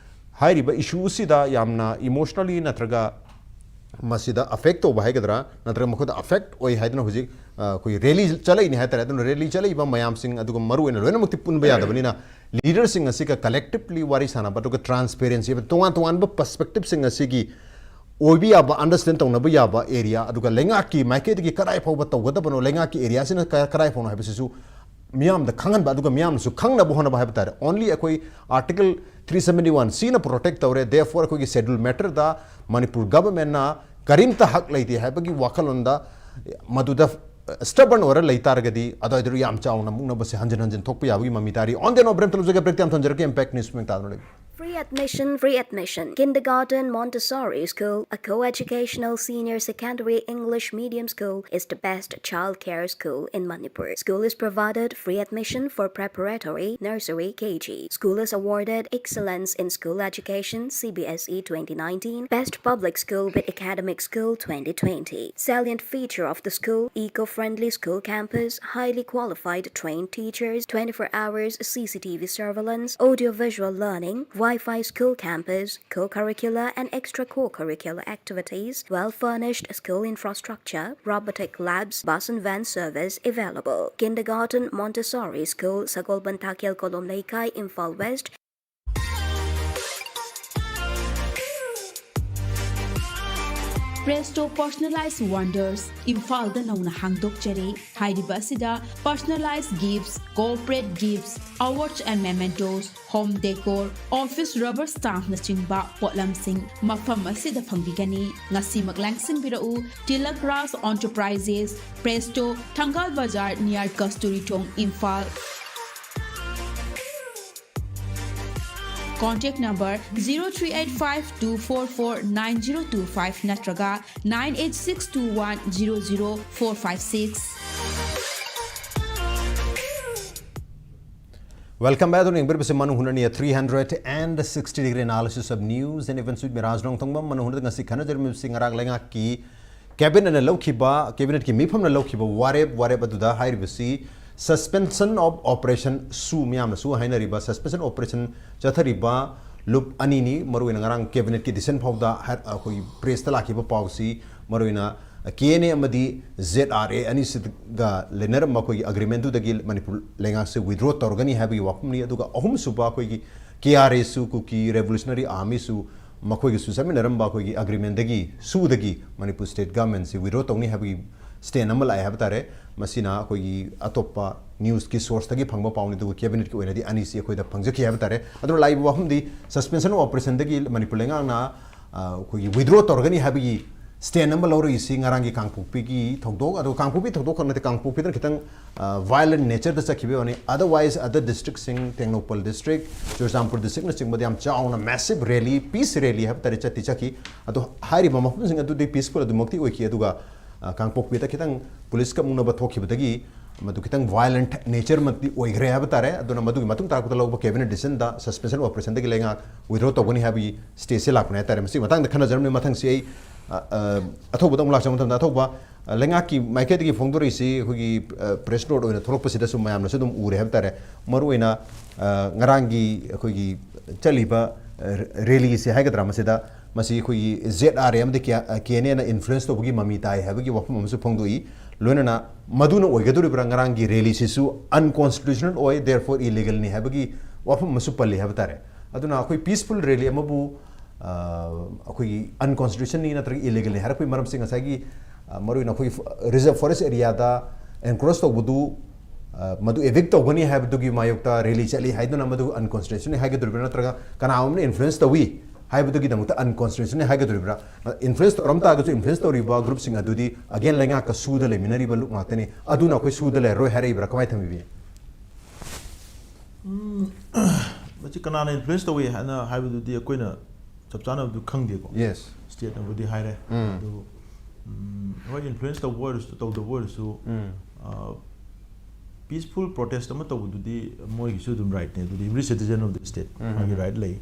ꯍꯥꯏꯔꯤꯕ ꯏꯁꯨ ꯑꯁꯤꯗ ꯌꯥꯝꯅ ꯏꯃꯣꯁꯅꯦꯜꯂꯤ ꯅꯠꯇ꯭ꯔꯒ ꯃꯁꯤꯗ ꯑꯐꯦꯛ ꯇꯧꯕ ꯍꯥꯏꯒꯗ꯭ꯔꯥ, ꯅꯠꯇ꯭ꯔꯒ ꯃꯈꯣꯏꯗ ꯑꯐꯦꯛ ꯑꯣꯏ ꯍꯥꯏꯗꯅ ꯍꯧꯖꯤꯛ ꯑ, ꯑꯩꯈꯣꯏ ꯔꯦꯂꯤ ꯆꯠꯂꯛꯏꯅꯦ ꯍꯥꯏꯇꯥꯔꯦ꯫ ꯑꯗꯨꯅ ꯔꯦꯂꯤ ꯆꯠꯂꯛꯏꯕ ꯃꯌꯥꯝꯁꯤꯡ ꯑꯗꯨꯒ ꯃꯔꯨ ꯑꯣꯏꯅ ꯂꯣꯏꯅꯃꯛꯇꯤ ꯄꯨꯟꯕ ꯌꯥꯗꯕꯅꯤꯅ, ꯂꯤꯗꯔꯁꯤꯡ ꯑꯁꯤꯒ ꯀꯂꯦꯛꯇꯤꯞꯂꯤ ꯋꯥꯔꯤ ꯁꯥꯟꯅꯕ, ꯑꯗꯨꯒ ꯇ꯭ꯔꯥꯟꯁꯄꯦꯔꯦꯟꯁꯤ, ꯇꯣꯉꯥꯟ ꯇꯣꯉꯥꯟꯕ ꯄꯔꯁꯄꯦꯛꯇꯤꯞꯁꯤꯡ ꯑꯁꯤꯒꯤ ꯑꯣꯏꯕ ꯌꯥꯕ, ꯑꯟꯗꯔꯁꯇꯦꯟ ꯇꯧꯅꯕ ꯌꯥꯕ ꯑꯦꯔꯤꯌꯥ, ꯑꯗꯨꯒ ꯂꯩꯉꯥꯛꯀꯤ ꯃꯥꯏꯀꯩꯗꯒꯤ ꯀꯗꯥꯏ ꯐꯥꯎꯕ ꯇꯧꯒꯗꯕꯅꯣ, ꯂꯩꯉꯥꯛꯀꯤ ꯑꯦꯔꯤꯌꯥꯁꯤꯅ ꯀ-, ꯀꯗꯥꯏ ꯐꯥꯎꯅꯣ ꯍꯥꯏꯕꯁꯤꯁꯨ ꯃꯤꯌꯥꯝꯗ ꯈꯪꯍꯟꯕ, ꯑꯗꯨꯒ ꯃꯤꯌꯥꯝꯅꯁꯨ ꯈꯪꯅꯕ ꯍꯣꯠꯅꯕ ꯍꯥꯏꯕ ꯇꯥꯔꯦ꯫ ꯑꯣꯟꯂꯤ ꯑꯩꯈꯣꯏ ꯑꯥꯔꯇꯤꯀꯜ ꯊ꯭ꯔꯤ ꯁꯕꯦꯟꯇꯤ ꯋꯥꯟ ꯁꯤꯅ ꯄ꯭ꯔꯣꯇꯦꯛ ꯇꯧꯔꯦ, ꯗꯦꯌꯔꯐꯣꯔ ꯑꯩꯈꯣꯏꯒꯤ ꯁꯦꯗ꯭ꯌꯨꯜ ꯃꯦꯇꯔꯗ ꯃꯅꯤꯄꯨꯔ ꯒꯚꯔꯟꯃꯦꯟꯠꯅ ꯀꯔꯤꯝꯇ ꯍꯛ ꯂꯩꯇꯦ ꯍꯥꯏꯕꯒꯤ ꯋꯥꯈꯜꯂꯣꯟꯗ ꯃꯗꯨꯗ ꯁ꯭ꯇꯕꯟ ꯑꯣꯏꯔ ꯂꯩ ꯇꯥꯔꯒꯗꯤ, ꯑꯗꯨꯋꯥꯏꯗꯨ ꯌꯥꯝ ꯆꯥꯎꯅ ꯃꯨꯛꯅꯕꯁꯦ ꯍꯟꯖꯤꯟ ꯍꯟꯖꯤꯟ ꯊꯣꯛꯄ ꯌꯥꯕꯒꯤ ꯃꯃꯤ ꯇꯥꯔꯤ꯫ On that note, ꯕ꯭ꯔꯦꯛ ꯑꯃꯇ ꯂꯧꯖꯒꯦ, ꯕ꯭ꯔꯦꯛꯇꯤ ꯌꯥꯝ ꯊꯝꯖꯔꯛꯀꯦ, ꯏꯝꯄꯦꯛ ꯅ꯭ꯌꯨꯁ ꯃꯤꯠꯌꯦꯡ ꯇꯥꯗꯨꯅ ꯂꯩꯕꯤꯌꯨ꯫ Free admission, free admission. Kindergarten Montessori School, a co-educational senior secondary English medium school, is the best childcare school in Manipur. School is provided free admission for preparatory, nursery, K G. School is awarded Excellence in School Education, C B S E twenty nineteen, Best Public School with Academic School twenty twenty. Salient feature of the school, eco-friendly school campus, highly qualified trained teachers, twenty-four hours C C T V surveillance, audio-visual learning, Wi-Fi school campus, co-curricular and extra-co-curricular activities, well-furnished school infrastructure, robotic labs, bus and van service available. Kindergarten Montessori School, Sagolband Thakyal Kolom Leikai, Imphal West, Presto Personalized Wonders, ꯏꯝꯐꯥꯜꯗ ꯅꯧꯅ ꯍꯥꯡꯗꯣꯛꯆꯔꯦ꯫ ꯍꯥꯏꯔꯤꯕ ꯑꯁꯤꯗ personalized gifts, corporate gifts, awards and mementos, home decor, office rubber stampꯅꯆꯤꯡꯕ ꯄꯣꯠꯂꯝꯁꯤꯡ ꯃꯐꯝ ꯑꯁꯤꯗ ꯐꯪꯕꯤꯒꯅꯤ꯫ ꯉꯁꯤꯃꯛ ꯂꯥꯡꯁꯤꯟꯕꯤꯔꯛꯎ, Tilak Raj Enterprises, Presto, Thangal Bazar near Kasturi Thong, Imphal. Contact number zero three eight five two four four nine zero two five ꯅꯠꯇ꯭ꯔꯒ nine eight six two one zero zero four five six. Welcome back. ꯑꯗꯨꯅ ꯌꯦꯡꯕꯤꯔꯤꯕꯁꯤ ꯃꯅꯨꯡ ꯍꯨꯠꯅꯅꯤ, three hundred and sixty degree analysis of news and events with me, ꯔꯥꯖ ꯅꯣꯡꯊꯣꯡꯕꯝ꯫ ꯃꯅꯨꯡ ꯍꯨꯠꯅꯗ ꯉꯁꯤ ꯈꯟꯅꯖꯔꯝꯃꯤꯕꯁꯤ ꯉꯔꯥꯡ ꯂꯩꯉꯥꯛꯀꯤ ꯀꯦꯕꯤꯅꯦꯠꯅ ꯂꯧꯈꯤꯕ, ꯀꯦꯕꯤꯅꯦꯠꯀꯤ ꯃꯤꯐꯝꯅ ꯂꯧꯈꯤꯕ ꯋꯥꯔꯦꯞ, ꯋꯥꯔꯦꯞ ꯑꯗꯨꯗ ꯍꯥꯏꯔꯤꯕꯁꯤ suspension of operation ꯁꯨ, ꯃꯤꯌꯥꯝꯅꯁꯨ ꯍꯥꯏꯅꯔꯤꯕ suspension operation ꯆꯠꯊꯔꯤꯕ ꯂꯨꯞ ꯑꯅꯤꯅꯤ꯫ ꯃꯔꯨꯑꯣꯏꯅ ꯉꯔꯥꯡ ꯀꯦꯕꯤꯅꯦꯠꯀꯤ ꯗꯤꯁꯤꯖꯟ ꯐꯥꯎꯗ ꯍꯥꯏ-, ꯑꯩꯈꯣꯏꯒꯤ ꯄ꯭ꯔꯦꯁꯇ ꯂꯥꯛꯈꯤꯕ ꯄꯥꯎꯁꯤ ꯃꯔꯨꯑꯣꯏꯅ ꯀꯦ ꯑꯦꯟ ꯑꯦ ꯑꯃꯗꯤ ꯖꯦꯠ ꯑꯥꯔ ꯑꯦ ꯑꯅꯤꯁꯤꯒ ꯂꯩꯅꯔꯝꯕ ꯑꯩꯈꯣꯏꯒꯤ ꯑꯦꯒ꯭ꯔꯤꯃꯦꯟꯗꯨꯗꯒꯤ ꯃꯅꯤꯄꯨꯔ ꯂꯩꯉꯥꯛꯁꯦ ꯋꯤꯗ꯭ꯔꯣ ꯇꯧꯔꯒꯅꯤ ꯍꯥꯏꯕꯒꯤ ꯋꯥꯐꯝꯅꯤ꯫ ꯑꯗꯨꯒ ꯑꯍꯨꯝꯁꯨꯕ ꯑꯩꯈꯣꯏꯒꯤ ꯀꯦ ꯑꯥꯔ ꯑꯦꯁꯨ, ꯀꯨꯀꯤ ꯔꯦꯚꯣꯂꯨꯁꯅꯔꯤ ꯑꯥꯔꯃꯤꯁꯨ ꯃꯈꯣꯏꯒꯁꯨ ꯆꯠꯃꯤꯟꯅꯔꯝꯕ ꯑꯩꯈꯣꯏꯒꯤ ꯑꯦꯒ꯭ꯔꯤꯃꯦꯟꯗꯒꯤ, ꯁꯨꯗꯒꯤ ꯃꯅꯤꯄꯨꯔ ꯁ꯭ꯇꯦꯠ ꯒꯚꯔꯟꯃꯦꯟꯠꯁꯤ ꯋꯤꯗ꯭ꯔꯣ ꯇꯧꯅꯤ ꯍꯥꯏꯕꯒꯤ ꯁ꯭ꯇꯦꯟ ꯑꯃ ꯂꯥꯛꯑꯦ ꯍꯥꯏꯕ ꯇꯥꯔꯦ꯫ ꯃꯁꯤꯅ ꯑꯩꯈꯣꯏꯒꯤ ꯑꯇꯣꯞꯄ ꯅ꯭ꯌꯨꯁꯀꯤ ꯁꯣꯔꯁꯇꯒꯤ ꯐꯪꯕ ꯄꯥꯎꯅꯤ, ꯑꯗꯨꯒ ꯀꯦꯕꯤꯅꯦꯠꯀꯤ ꯑꯣꯏꯅꯗꯤ ꯑꯅꯤꯁꯤ ꯑꯩꯈꯣꯏꯗ ꯐꯪꯖꯈꯤ ꯍꯥꯏꯕ ꯇꯥꯔꯦ꯫ ꯑꯗꯨꯅ ꯂꯥꯛꯏꯕ ꯋꯥꯐꯝꯗꯤ, ꯁꯁꯄꯦꯟꯁꯟ ꯑꯣꯐ ꯑꯣꯄꯔꯦꯁꯟꯗꯒꯤ ꯃꯅꯤꯄꯨꯔ ꯂꯩꯉꯥꯛꯅ, ꯑ, ꯑꯩꯈꯣꯏꯒꯤ ꯋꯤꯗ꯭ꯔꯣ ꯇꯧꯔꯒꯅꯤ ꯍꯥꯏꯕꯒꯤ ꯁ꯭ꯇꯦꯟ ꯑꯃ ꯂꯧꯔꯛꯏꯁꯤ ꯉꯔꯥꯡꯒꯤ ꯀꯥꯡꯄꯣꯛꯄꯤꯒꯤ ꯊꯧꯗꯣꯛ, ꯑꯗꯨꯒ ꯀꯥꯡꯄꯣꯛꯄꯤ ꯊꯧꯗꯣꯛ ꯈꯛ ꯅꯠꯇꯦ, ꯀꯥꯡꯄꯣꯛꯄꯤꯗꯅ ꯈꯤꯇꯪ, ꯑ, ꯚꯥꯏꯑꯣꯂꯦꯟ ꯅꯦꯆꯔꯗ ꯆꯠꯈꯤꯕꯒꯤ ꯋꯥꯅꯤ꯫ Otherwise, other districtꯁꯤꯡ, ꯇꯦꯡꯅꯧꯄꯜ ꯗꯤꯁꯇ꯭ꯔꯤꯛ, ꯆꯨꯔꯆꯥꯟꯄꯨꯔ ꯗꯤꯁꯇ꯭ꯔꯤꯛꯅꯆꯤꯡꯕꯗ ꯌꯥꯝ ꯆꯥꯎꯅ ꯃꯦꯁꯤꯚ ꯔꯦꯂꯤ, ꯄꯤꯁ ꯔꯦꯂꯤ ꯍꯥꯏꯕ ꯇꯥꯔꯦ, ꯆꯠꯇꯤ ꯆꯠꯈꯤ꯫ ꯑꯗꯣ ꯍꯥꯏꯔꯤꯕ ꯃꯐꯝꯁꯤꯡ ꯑꯗꯨꯗꯤ ꯄꯤꯁꯐꯨꯜ ꯑꯗꯨꯃꯛꯇꯤ ꯑꯣꯏꯈꯤ, ꯑꯗꯨꯒ, ꯑ, ꯀꯥꯡꯄꯣꯛꯄꯤꯗ ꯈꯤꯇꯪ ꯄꯨꯂꯤꯁꯀ ꯃꯨꯛꯅꯕ ꯊꯣꯛꯈꯤꯕꯗꯒꯤ ꯃꯗꯨ ꯈꯤꯇꯪ ꯚꯥꯏꯑꯣꯂꯦꯟꯠ ꯅꯦꯆꯔꯃꯛꯇꯤ ꯑꯣꯏꯈ꯭ꯔꯦ ꯍꯥꯏꯕ ꯇꯥꯔꯦ꯫ ꯑꯗꯨꯅ ꯃꯗꯨꯒꯤ ꯃꯇꯨꯡ ꯇꯥꯔꯛꯄꯗ ꯂꯧꯕ ꯀꯦꯕꯤꯅꯦꯠ ꯗꯤꯁꯤꯖꯟꯗ ꯁꯁꯄꯦꯟꯁꯟ ꯑꯣꯄꯔꯦꯁꯟꯗꯒꯤ ꯂꯩꯉꯥꯛ ꯋꯤꯗ꯭ꯔꯣ ꯇꯧꯒꯅꯤ ꯍꯥꯏꯕꯒꯤ ꯁ꯭ꯇꯦꯖꯁꯦ ꯂꯥꯛꯄꯅꯦ ꯍꯥꯏ ꯇꯥꯔꯦ꯫ ꯃꯁꯤꯒꯤ ꯃꯇꯥꯡꯗ ꯈꯟꯅꯖꯔꯝꯕꯅꯤ꯫ ꯃꯊꯪꯁꯤ ꯑꯩ, ꯑ, ꯑ, ꯑꯊꯧꯕꯗ ꯑꯃꯨꯛ ꯂꯥꯛꯆꯕ ꯃꯇꯝꯗ, ꯑꯊꯧꯕ, ꯑ, ꯂꯩꯉꯥꯛꯀꯤ ꯃꯥꯏꯀꯩꯗꯒꯤ ꯐꯣꯡꯗꯣꯔꯛꯏꯁꯤ ꯑꯩꯈꯣꯏꯒꯤ, ꯑ, ꯄ꯭ꯔꯦꯁ ꯅꯣꯠ ꯑꯣꯏꯅ ꯊꯣꯛꯂꯛꯄꯁꯤꯗꯁꯨ ꯃꯌꯥꯝꯅꯁꯨ ꯑꯗꯨꯝ ꯎꯔꯦ ꯍꯥꯏꯕ ꯇꯥꯔꯦ꯫ ꯃꯔꯨꯑꯣꯏꯅ, ꯑ, ꯉꯔꯥꯡꯒꯤ ꯑꯩꯈꯣꯏꯒꯤ ꯆꯠꯂꯤꯕ, ꯑ, ꯔꯦꯂꯤꯁꯦ ꯍꯥꯏꯒꯗ꯭ꯔꯥ, ꯃꯁꯤꯗ ꯃꯁꯤ ꯑꯩꯈꯣꯏꯒꯤ ꯖꯦꯠ ꯑꯥꯔ ꯑꯦ ꯑꯃꯗꯤ ꯀꯦ-, ꯑ, ꯀꯦ ꯑꯦꯟ ꯑꯦꯅ ꯏꯟꯐ꯭ꯂꯨꯌꯦꯟꯁ ꯇꯧꯕꯒꯤ ꯃꯃꯤ ꯇꯥꯏ ꯍꯥꯏꯕꯒꯤ ꯋꯥꯐꯝ ꯑꯃꯁꯨ ꯐꯣꯡꯗꯣꯛꯏ꯫ ꯂꯣꯏꯅꯅ ꯃꯗꯨꯅ ꯑꯣꯏꯒꯗꯧꯔꯤꯕ꯭ꯔꯥ, ꯉꯔꯥꯡꯒꯤ ꯔꯦꯂꯤꯁꯤꯁꯨ ꯑꯟꯀꯣꯟꯁꯇꯤꯇ꯭ꯌꯨꯁꯅꯦꯜ ꯑꯣꯏ, therefore illegalꯅꯤ ꯍꯥꯏꯕꯒꯤ ꯋꯥꯐꯝ ꯑꯃꯁꯨ ꯄꯜꯂꯤ ꯍꯥꯏꯕ ꯇꯥꯔꯦ꯫ ꯑꯗꯨꯅ ꯑꯩꯈꯣꯏ ꯄꯤꯁꯐꯨꯜ ꯔꯦꯂꯤ ꯑꯃꯕꯨ, ꯑ, ꯑꯩꯈꯣꯏꯒꯤ ꯑꯟꯀꯣꯟꯁꯇꯤꯇ꯭ꯌꯨꯁꯟꯅꯤ ꯅꯠꯇ꯭ꯔꯒ ꯏꯂꯤꯒꯦꯜꯅꯤ ꯍꯥꯏꯔꯛꯄꯒꯤ ꯃꯔꯝꯁꯤ ꯉꯁꯥꯏꯒꯤ, ꯑ, ꯃꯔꯨꯑꯣꯏꯅ ꯑꯩꯈꯣꯏꯒꯤ ꯐ-, ꯔꯤꯖꯔꯚ ꯐꯣꯔꯦꯁ ꯑꯦꯔꯤꯌꯥꯗ ꯑꯦꯟꯀ꯭ꯔꯣꯆ ꯇꯧꯕꯗꯨ, ꯑ, ꯃꯗꯨ ꯏꯚꯤꯛ ꯇꯧꯒꯅꯤ ꯍꯥꯏꯕꯗꯨꯒꯤ ꯃꯥꯌꯣꯛꯇ ꯔꯦꯂꯤ ꯆꯠꯂꯤ ꯍꯥꯏꯗꯨꯅ ꯃꯗꯨ ꯑꯟꯀꯣꯟꯁꯇꯤꯇ꯭ꯌꯨꯁꯟꯅꯤ ꯍꯥꯏꯒꯗꯧꯔꯤꯕ꯭ꯔꯥ, ꯅꯠꯇ꯭ꯔꯒ ꯀꯅꯥꯒꯨꯝꯕꯅ ꯏꯟꯐ꯭ꯂꯨꯌꯦꯟꯁ ꯇꯧꯏ ꯍꯥꯏꯕꯗꯨꯒꯤꯗꯃꯛꯇ ꯑꯟꯀꯣꯟꯁꯇꯤꯇ꯭ꯌꯨꯁꯟꯅꯤ ꯍꯥꯏꯒꯗꯧꯔꯤꯕ꯭ꯔꯥ? ꯏꯟꯐ꯭ꯂꯨꯌꯦꯟꯁ ꯇꯧꯔꯝ ꯇꯥꯔꯒꯁꯨ ꯏꯟꯐ꯭ꯂꯨꯌꯦꯟꯁ ꯇꯧꯔꯤꯕ ꯒ꯭ꯔꯨꯞꯁꯤꯡ ꯑꯗꯨꯗꯤ ꯑꯒꯦꯟ ꯂꯩꯉꯥꯛꯀ ꯁꯨꯗ ꯂꯩꯃꯤꯟꯅꯔꯤꯕ ꯂꯨꯞ ꯉꯥꯛꯇꯅꯤ꯫ ꯑꯗꯨꯅ ꯑꯩꯈꯣꯏ ꯁꯨꯗ ꯂꯩꯔꯔꯣꯏ ꯍꯥꯏꯔꯛꯏꯕ꯭ꯔꯥ? ꯀꯃꯥꯏꯅ ꯊꯝꯕꯤꯕꯤ? ꯎꯝ, ꯃꯁꯤ ꯀꯅꯥꯅ ꯏꯟꯐ꯭ꯂꯨꯌꯦꯟꯁ ꯇꯧꯏ ꯍꯥꯏꯅ ꯍꯥꯏꯕꯗꯨꯗꯤ ꯑꯩꯈꯣꯏꯅ ꯆꯞ ꯆꯥꯅꯕꯗꯤ ꯈꯪꯗꯦꯀꯣ꯫ ꯌꯦꯁ꯫ ꯁ꯭ꯇꯦꯠꯅꯕꯨꯗꯤ ꯍꯥꯏꯔꯦ꯫ ꯎꯝ꯫ ꯑꯗꯨ, ꯎꯝ, ꯍꯣꯏ, ꯏꯟꯐ꯭ꯂꯨꯌꯦꯟꯁ ꯇꯧꯕ ꯑꯣꯏꯔꯁꯨ, ꯇꯧꯗꯕ ꯑꯣꯏꯔꯁꯨ, ꯎꯝ꯫ ꯑ, ꯄꯤꯁꯐꯨꯜ ꯄ꯭ꯔꯣꯇꯦꯁ ꯑꯃ ꯇꯧꯕꯗꯨꯗꯤ ꯃꯣꯏꯒꯤꯁꯨ ꯑꯗꯨꯝ ꯔꯥꯏꯠꯅꯦ꯫ ꯑꯗꯨꯗꯤ every citizen of the state ꯎꯝ, ꯃꯥꯒꯤ ꯎꯝ꯫ ꯔꯥꯏꯠ ꯂꯩ꯫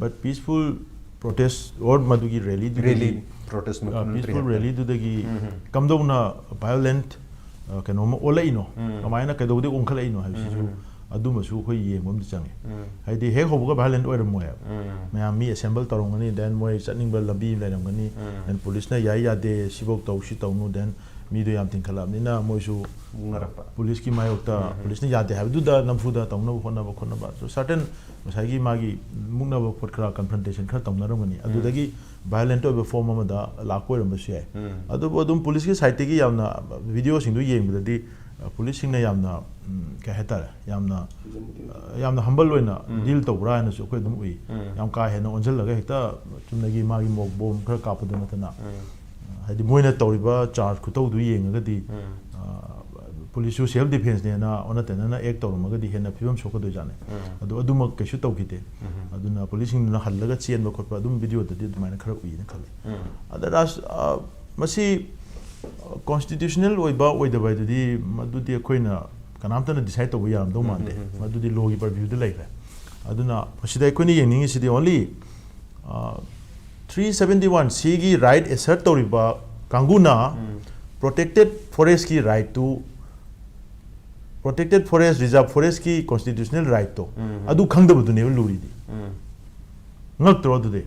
But ꯄꯤꯁꯐꯨꯜ ꯄ꯭ꯔꯣꯇꯦꯁ ꯑꯣꯔ ꯃꯗꯨꯒꯤ ꯔꯦꯂꯤꯗꯨꯗꯤ, ꯔꯦꯂꯤ, ꯄ꯭ꯔꯣꯇꯦꯁꯃꯛ ꯑ, ꯅꯠꯇ꯭ꯔꯤ ꯄꯤꯁꯐꯨꯜ ꯍꯥꯏꯇꯥꯔꯦ꯫ ꯔꯦꯂꯤꯗꯨꯗꯒꯤ ꯎꯝ, ꯎꯝ꯫ ꯀꯝꯗꯧꯅ ꯚꯥꯏꯑꯣꯂꯦꯟꯠ, ꯑ, ꯀꯩꯅꯣꯝꯃ ꯑꯣꯜꯂꯛꯏꯅꯣ, ꯎꯝ꯫ ꯀꯃꯥꯏꯅ, ꯀꯩꯗꯧꯕꯗꯒꯤ ꯑꯣꯟꯈꯠꯂꯛꯏꯅꯣ ꯍꯥꯏꯕꯁꯤꯁꯨ, ꯎꯝ, ꯎꯝ꯫ ꯑꯗꯨꯃꯁꯨ ꯑꯩꯈꯣꯏ ꯌꯦꯡꯕ ꯑꯃꯗꯤ ꯆꯪꯉꯦ꯫ ꯍꯥꯏꯗꯤ ꯍꯦꯛ ꯍꯧꯕꯒ violent ꯑꯣꯏꯔꯝꯃꯣꯏꯕ꯫ ꯃꯌꯥꯝ ꯃꯤ assemble ꯇꯧꯔꯝꯒꯅꯤ, then ꯃꯣꯏ ꯆꯠꯅꯤꯡꯕ ꯂꯝꯕꯤ ꯑꯃ ꯂꯩꯔꯝꯒꯅꯤ, then policeꯅ "ꯌꯥꯏ ꯌꯥꯗꯦ, ꯁꯤꯐꯧ ꯇꯧ, ꯁꯤ ꯇꯧꯅꯨ", then ꯃꯤꯗꯣ ꯌꯥꯝ ꯇꯤꯡꯈꯠꯂꯛꯑꯕꯅꯤꯅ ꯃꯣꯏꯁꯨ ꯃꯨꯛꯅꯔꯛꯄ꯫ Policeꯀꯤ ꯃꯥꯌꯣꯛꯇ, policeꯅ ꯌꯥꯗꯦ ꯍꯥꯏꯕꯗꯨꯗ ꯅꯝꯐꯨꯗ ꯇꯧꯅꯕ ꯍꯣꯠꯅꯕ ꯈꯣꯠꯅꯕ꯫ So certain ꯉꯁꯥꯏꯒꯤ ꯃꯥꯒꯤ ꯃꯨꯛꯅꯕ ꯈꯣꯠ ꯈꯔ, confrontation ꯈꯔ ꯇꯧꯅꯔꯝꯒꯅꯤ꯫ ꯑꯗꯨꯗꯒꯤ violent ꯑꯣꯏꯕ form ꯑꯃꯗ ꯂꯥꯛꯄ ꯑꯣꯏꯔꯝꯕꯁꯨ ꯌꯥꯏ꯫ ꯑꯗꯨꯕꯨ ꯑꯗꯨꯝ policeꯀꯤ sideꯇꯒꯤ ꯌꯥꯝꯅ videoꯁꯤꯡꯗꯨ ꯌꯦꯡꯕꯗꯗꯤ, ꯑ, policeꯁꯤꯡꯅ ꯌꯥꯝꯅ, ꯎꯝ, ꯀꯩ ꯍꯥꯏꯇꯥꯔꯦ, ꯌꯥꯝꯅ, ꯑ, ꯌꯥꯝꯅ humble ꯑꯣꯏꯅ deal ꯇꯧꯕ꯭ꯔꯥ ꯍꯥꯏꯅꯁꯨ ꯑꯩꯈꯣꯏ ꯑꯗꯨꯝ ꯎꯏ꯫ ꯌꯥꯝ ꯀꯥ ꯍꯦꯟꯅ ꯑꯣꯟꯁꯤꯜꯂꯒ ꯍꯦꯛꯇ ꯆꯨꯝꯅꯒꯤ ꯃꯥꯒꯤ mock bomb ꯈꯔ ꯀꯥꯞꯄꯗꯨ ꯅꯠꯇꯅ, ꯍꯥꯏꯗꯤ ꯃꯣꯏꯅ ꯇꯧꯔꯤꯕ charge ꯈꯨꯇꯧꯗꯨ ꯌꯦꯡꯉꯒꯗꯤ, ꯑ, policeꯁꯨ self defenceꯅꯦꯅ ꯑꯣꯟꯅ ꯇꯩꯅꯅ act ꯇꯧꯔꯝꯃꯒꯗꯤ ꯍꯦꯟꯅ ꯐꯤꯕꯝ ꯁꯣꯛꯀꯗꯣꯏꯖꯥꯠꯅꯤ꯫ ꯑꯗꯨ ꯑꯗꯨꯃꯛ ꯀꯩꯁꯨ ꯇꯧꯈꯤꯗꯦ꯫ ꯑꯗꯨꯅ policeꯁꯤꯡꯗꯨꯅ ꯍꯜꯂꯒ ꯆꯦꯟꯕ ꯈꯣꯠꯄ ꯑꯗꯨꯝ videoꯗꯗꯤ ꯑꯗꯨꯃꯥꯏꯅ ꯈꯔ ꯎꯏꯅ ꯈꯜꯂꯤ꯫ ꯑꯗ ꯔꯥꯖ-, ꯑ, ꯃꯁꯤ constitutional ꯑꯣꯏꯕ ꯑꯣꯏꯗꯕ ꯍꯥꯏꯗꯨꯗꯤ ꯃꯗꯨꯗꯤ ꯑꯩꯈꯣꯏꯅ ꯀꯅꯥꯝꯇꯅ decide ꯇꯧꯕ ꯌꯥꯔꯝꯗꯧ ꯃꯥꯟꯗꯦ꯫ ꯃꯗꯨꯗꯤ lawꯒꯤ purviewꯗ ꯂꯩꯈ꯭ꯔꯦ꯫ ꯑꯗꯨꯅ ꯃꯁꯤꯗ ꯑꯩꯈꯣꯏꯅ ꯌꯦꯡꯅꯤꯡꯉꯤꯁꯤꯗꯤ only, ꯑ, three seventy one Cꯒꯤ right assert ꯇꯧꯔꯤꯕ ꯀꯥꯡꯕꯨꯅ protected forestꯀꯤ rightꯇꯨ, protected forest, reserve forestꯀꯤ constitutional rightꯇꯣ, ꯑꯗꯨ ꯈꯪꯗꯕꯗꯨꯅꯦꯕ ꯂꯨꯔꯤꯗꯤ꯫ ꯉꯛꯇ꯭ꯔꯣ ꯑꯗꯨꯗꯤ?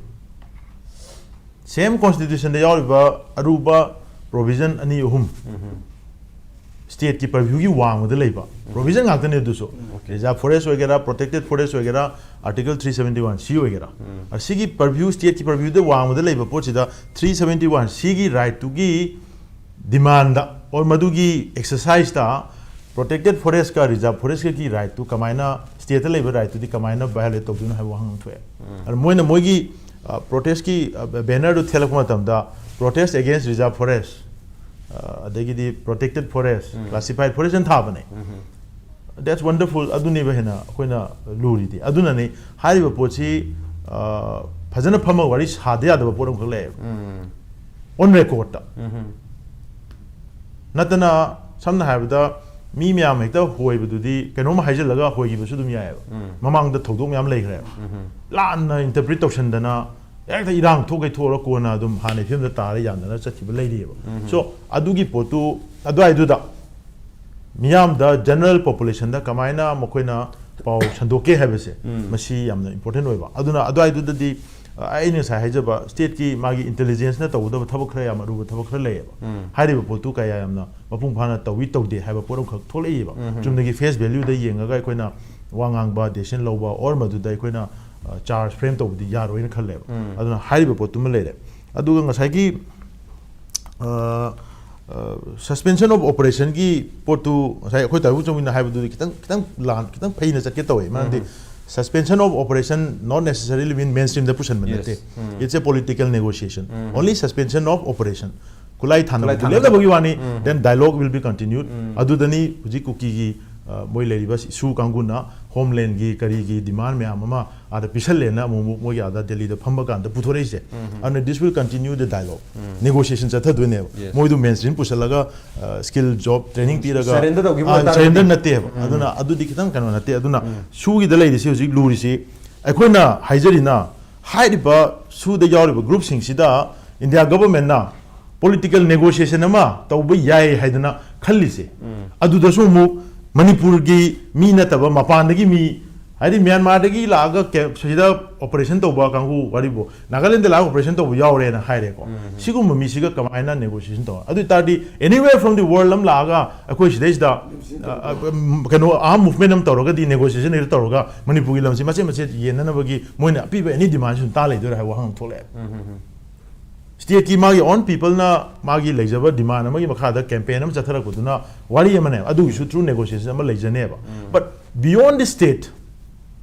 Same constitutionꯗ ꯌꯥꯎꯔꯤꯕ ꯑꯔꯨꯕ provision ꯑꯅꯤ ꯑꯍꯨꯝ stateꯀꯤ purviewꯒꯤ ꯋꯥꯡꯃꯗ ꯂꯩꯕ provision ꯉꯥꯛꯇꯅꯦ ꯑꯗꯨꯁꯨ꯫ Reserve forest ꯑꯣꯏꯒꯦꯔꯥ, protected forest ꯑꯣꯏꯒꯦꯔꯥ, article three seventy one C ꯑꯣꯏꯒꯦꯔꯥ, ꯑꯁꯤꯒꯤ purview, stateꯀꯤ purviewꯗ ꯋꯥꯡꯃꯗ ꯂꯩꯕ ꯄꯣꯠꯁꯤꯗ three seventy one Cꯒꯤ rightꯇꯨꯒꯤ demandꯗ or ꯃꯗꯨꯒꯤ exerciseꯇ protected forestꯀ reserve forestꯀꯒꯤ rightꯇꯨ ꯀꯃꯥꯏꯅ, stateꯇ ꯂꯩꯕ rightꯇꯨꯗꯤ ꯀꯃꯥꯏꯅ violate ꯇꯧꯗꯣꯏꯅꯣ ꯍꯥꯏꯕ ꯋꯥꯍꯪ ꯑꯃ ꯊꯣꯛꯑꯦ꯫ ꯑꯗ ꯃꯣꯏꯅ ꯃꯣꯏꯒꯤ, ꯑ, protestꯀꯤ, ꯑ, bannerꯗꯨ ꯊꯦꯠꯂꯛꯄ ꯃꯇꯝꯗ "Protest against reserve forest", ꯑ, ꯑꯗꯒꯤꯗꯤ "Protected forest", "Classified forest" ꯑꯅ ꯊꯥꯕꯅꯦ꯫ That's wonderful꯫ ꯑꯗꯨꯅꯦꯕ ꯍꯦꯟꯅ ꯑꯩꯈꯣꯏꯅ ꯂꯨꯔꯤꯗꯤ꯫ ꯑꯗꯨꯅꯅꯦ ꯍꯥꯏꯔꯤꯕ ꯄꯣꯠꯁꯤ, ꯑ, ꯐꯖꯅ ꯐꯝꯃꯒ ꯋꯥꯔꯤ ꯁꯥꯗ ꯌꯥꯗꯕ ꯄꯣꯠ ꯑꯃꯈꯛ ꯂꯩꯌꯦꯕ꯫ On recordꯇ꯫ ꯅꯠꯇꯅ ꯁꯝꯅ ꯍꯥꯏꯔꯕꯗ ꯃꯤ ꯃꯌꯥꯝ ꯍꯦꯛꯇ ꯍꯣꯏꯕꯗꯨꯗꯤ ꯀꯩꯅꯣꯝ ꯍꯥꯏꯖꯤꯜꯂꯒ ꯍꯣꯏꯈꯤꯕꯁꯨ ꯑꯗꯨꯝ ꯌꯥꯏꯌꯦꯕ꯫ ꯃꯃꯥꯡꯗ ꯊꯧꯗꯣꯛ ꯃꯌꯥꯝ ꯂꯩꯈ꯭ꯔꯦꯕ꯫ ꯂꯥꯟꯅ interpret ꯇꯧꯁꯟꯗꯅ ꯍꯦꯛꯇ ꯏꯔꯥꯡ ꯊꯣꯛꯀꯩ ꯊꯣꯛꯑꯒ ꯀꯣꯟꯅ ꯑꯗꯨꯝ ꯍꯥꯟꯅꯩ ꯐꯤꯕꯝꯗ ꯇꯥꯔ ꯌꯥꯅꯗꯅ ꯆꯠꯈꯤꯕ ꯂꯩꯔꯤꯑꯕ꯫ So ꯑꯗꯨꯒꯤ ꯄꯣꯠꯇꯨ ꯑꯗꯨꯋꯥꯏꯗꯨꯗ ꯃꯤꯌꯥꯝꯗ, ꯖꯦꯅꯔꯦꯜ ꯄꯣꯄꯨꯂꯦꯁꯟꯗ ꯀꯃꯥꯏꯅ ꯃꯈꯣꯏꯅ ꯄꯥꯎ ꯁꯟꯗꯣꯛꯀꯦ ꯍꯥꯏꯕꯁꯦ, ꯃꯁꯤ ꯌꯥꯝꯅ ꯏꯝꯄꯣꯔꯇꯦꯟ ꯑꯣꯏꯕ꯫ ꯑꯗꯨꯅ ꯑꯗꯨꯋꯥꯏꯗꯨꯗꯗꯤ, ꯑ, ꯑꯩꯅ ꯉꯁꯥꯏ ꯍꯥꯏꯖꯕ ꯁ꯭ꯇꯦꯠꯀꯤ ꯃꯥꯒꯤ ꯏꯟꯇꯦꯂꯤꯖꯦꯟꯁꯅ ꯇꯧꯒꯗꯕ ꯊꯕꯛ ꯈꯔ ꯌꯥꯝ ꯑꯔꯨꯕ ꯊꯕꯛ ꯈꯔ ꯂꯩꯌꯦꯕ꯫ ꯍꯥꯏꯔꯤꯕ ꯄꯣꯠꯇꯨ ꯀꯌꯥ ꯌꯥꯝꯅ ꯃꯄꯨꯡ ꯐꯥꯅ ꯇꯧꯏ ꯇꯧꯗꯦ ꯍꯥꯏꯕ ꯄꯣꯠ ꯑꯃꯈꯛ ꯊꯣꯛꯂꯛꯏꯕ꯫ ꯆꯨꯝꯅꯒꯤ ꯐꯦꯁ ꯚꯦꯂ꯭ꯌꯨꯗ ꯌꯦꯡꯉꯒ ꯑꯩꯈꯣꯏꯅ ꯋꯥ ꯉꯥꯡꯕ, ꯗꯦꯁꯤꯖꯟ ꯂꯧꯕ, ꯑꯣꯔ ꯃꯗꯨꯗ ꯑꯩꯈꯣꯏꯅ, ꯑ, ꯆꯥꯔꯖ ꯐ꯭ꯔꯦꯝ ꯇꯧꯕꯗꯤ ꯌꯥꯔꯣꯏꯅ ꯈꯜꯂꯦꯕ꯫ ꯑꯗꯨꯅ ꯍꯥꯏꯔꯤꯕ ꯄꯣꯠꯇꯨꯃ ꯂꯩꯔꯦ꯫ ꯑꯗꯨꯒ ꯉꯁꯥꯏꯒꯤ, ꯑ, ꯑ, ꯁꯁꯄꯦꯟꯁꯟ ꯑꯣꯐ ꯑꯣꯄꯔꯦꯁꯟꯒꯤ ꯄꯣꯠꯇꯨ ꯉꯁꯥꯏ ꯑꯩꯈꯣꯏ ꯇꯥꯏꯕꯪ ꯆꯧꯃꯤꯅ ꯍꯥꯏꯕꯗꯨꯗꯤ ꯈꯤꯇꯪ, ꯈꯤꯇꯪ ꯂꯥꯟ, ꯈꯤꯇꯪ ꯐꯩꯅ ꯆꯠꯀꯦ ꯇꯧꯋꯦ꯫ ꯃꯔꯝꯗꯤ suspension of operation not necessarily mean mainstream ꯗ ꯄꯨꯁꯟꯕ ꯅꯠꯇꯦ꯫ It's a political negotiation. Only suspension of operation. ꯈꯨꯠꯂꯥꯏ ꯊꯥꯅꯕꯗꯨ ꯂꯦꯞꯅꯕꯒꯤ ꯋꯥꯅꯤ, then dialogue will be continued. ꯑꯗꯨꯗꯅꯤ ꯍꯧꯖꯤꯛ ꯀꯨꯀꯤꯒꯤ, ꯑ, ꯃꯣꯏ ꯂꯩꯔꯤꯕ ꯁꯤꯁꯨ ꯀꯥꯡꯕꯨꯅ ꯍꯣꯝꯂꯦꯟꯒꯤ ꯀꯔꯤꯒꯤ ꯗꯤꯃꯥꯟ ꯃꯌꯥꯝ ꯑꯃ ꯑꯥꯗ ꯄꯤꯁꯜꯂꯦꯅ ꯑꯃꯨꯛ, ꯑꯃꯨꯛ ꯃꯣꯏꯒꯤ ꯑꯥꯗ ꯗꯦꯜꯂꯤꯗ ꯐꯝꯕ ꯀꯥꯟꯗ ꯄꯨꯊꯣꯔꯛꯏꯁꯦ꯫ ꯑꯗꯨꯅ this will continue the dialogue. Negotiation ꯆꯠꯊꯗꯣꯏꯅꯦꯕ꯫ ꯃꯣꯏꯗꯨ ꯃꯦꯟꯁꯇ꯭ꯔꯤꯝ ꯄꯨꯁꯜꯂꯒ, ꯑ, ꯁ꯭ꯀꯤꯜ ꯖꯣꯕ ꯇ꯭ꯔꯦꯅꯤꯡ ꯄꯤꯔꯒ, ꯁꯔꯦꯟꯗꯔ ꯇꯧꯈꯤꯕ ꯑ, ꯑꯣꯏꯇꯥꯔꯒꯗꯤ ꯁꯔꯦꯟꯗꯔ ꯅꯠꯇꯦꯕ꯫ ꯑꯗꯨꯅ ꯑꯗꯨꯗꯤ ꯈꯤꯇꯪ ꯀꯩꯅꯣ ꯅꯠꯇꯦ꯫ ꯑꯗꯨꯅ ꯁꯨꯒꯤꯗ ꯂꯩꯔꯤꯁꯤ ꯍꯧꯖꯤꯛ ꯂꯨꯔꯤꯁꯤ, ꯑꯩꯈꯣꯏꯅ ꯍꯥꯏꯖꯔꯤꯅ, ꯍꯥꯏꯔꯤꯕ ꯁꯨꯗ ꯌꯥꯎꯔꯤꯕ ꯒ꯭ꯔꯨꯞꯁꯤꯡꯁꯤꯗ ꯏꯟꯗꯤꯌꯥ ꯒꯚꯔꯟꯃꯦꯟꯠꯅ ꯄꯣꯂꯤꯇꯤꯀꯦꯜ ꯅꯦꯒꯣꯁꯤꯌꯦꯁꯟ ꯑꯃ ꯇꯧꯕ ꯌꯥꯏ ꯍꯥꯏꯗꯅ ꯈꯜꯂꯤꯁꯦ, ꯑꯗꯨꯗꯁꯨ ꯑꯃꯨꯛ ꯃꯅꯤꯄꯨꯔꯒꯤ ꯃꯤ ꯅꯠꯇꯕ, ꯃꯄꯥꯟꯗꯒꯤ ꯃꯤ, ꯍꯥꯏꯗꯤ ꯃ꯭ꯌꯥꯟꯃꯥꯔꯗꯒꯤ ꯂꯥꯛꯑꯒ ꯀꯦ-, ꯁꯤꯗ ꯑꯣꯄꯔꯦꯁꯟ ꯇꯧꯕ ꯀꯥꯡꯕꯨ, ꯋꯥꯔꯤꯕꯨ ꯅꯥꯒꯥꯂꯦꯟꯗ ꯂꯥꯛꯑꯒ ꯑꯣꯄꯔꯦꯁꯟ ꯇꯧꯕ ꯌꯥꯎꯔꯦꯅ ꯍꯥꯏꯔꯦꯀꯣ꯫ ꯁꯤꯒꯨꯝꯕ ꯃꯤꯁꯤꯒ ꯀꯃꯥꯏꯅ ꯅꯦꯒꯣꯁꯤꯌꯦꯁꯟ ꯇꯧ? ꯑꯗꯨ ꯑꯣꯏ ꯇꯥꯔꯗꯤ, anywhere from the world ꯑꯃ ꯂꯥꯛꯑꯒ ꯑꯩꯈꯣꯏ ꯁꯤꯗꯩꯁꯤꯗ, ꯑ, ꯑ, ꯀꯩꯅꯣ, ꯑꯥꯔꯝ ꯃꯨꯚꯃꯦꯟꯠ ꯑꯃ ꯇꯧꯔꯒꯗꯤ, ꯅꯦꯒꯣꯁꯤꯌꯦꯁꯟ ꯍꯦꯛꯇ ꯇꯧꯔꯒ ꯃꯅꯤꯄꯨꯔꯒꯤ ꯂꯝꯁꯤ ꯃꯆꯦꯠ ꯃꯆꯦꯠ ꯌꯦꯟꯅꯅꯕꯒꯤ ꯃꯣꯏꯅ ꯑꯄꯤꯕ ꯑꯦꯅꯤ ꯗꯤꯃꯥꯟꯁꯤ ꯑꯗꯨꯝ ꯇꯥ ꯂꯩꯗꯣꯏꯔꯥ ꯍꯥꯏꯕ ꯋꯥꯍꯪ ꯑꯃ ꯊꯣꯛꯂꯛꯑꯦꯕ꯫ ꯁ꯭ꯇꯦꯠꯀꯤ ꯃꯥꯒꯤ ꯑꯣꯟ ꯄꯤꯄꯜꯅ ꯃꯥꯒꯤ ꯂꯩꯖꯕ ꯗꯤꯃꯥꯟ ꯑꯃꯒꯤ ꯃꯈꯥꯗ ꯀꯦꯝꯄꯦꯟ ꯑꯃ ꯆꯠꯊꯔꯛꯄꯗꯨꯅ ꯋꯥꯔꯤ ꯑꯃꯅꯦꯕ, ꯑꯗꯨꯒꯤꯁꯨ ꯊ꯭ꯔꯨ ꯅꯦꯒꯣꯁꯤꯌꯦꯁꯟ ꯑꯃ ꯂꯩꯖꯅꯦꯕ꯫ But beyond the state,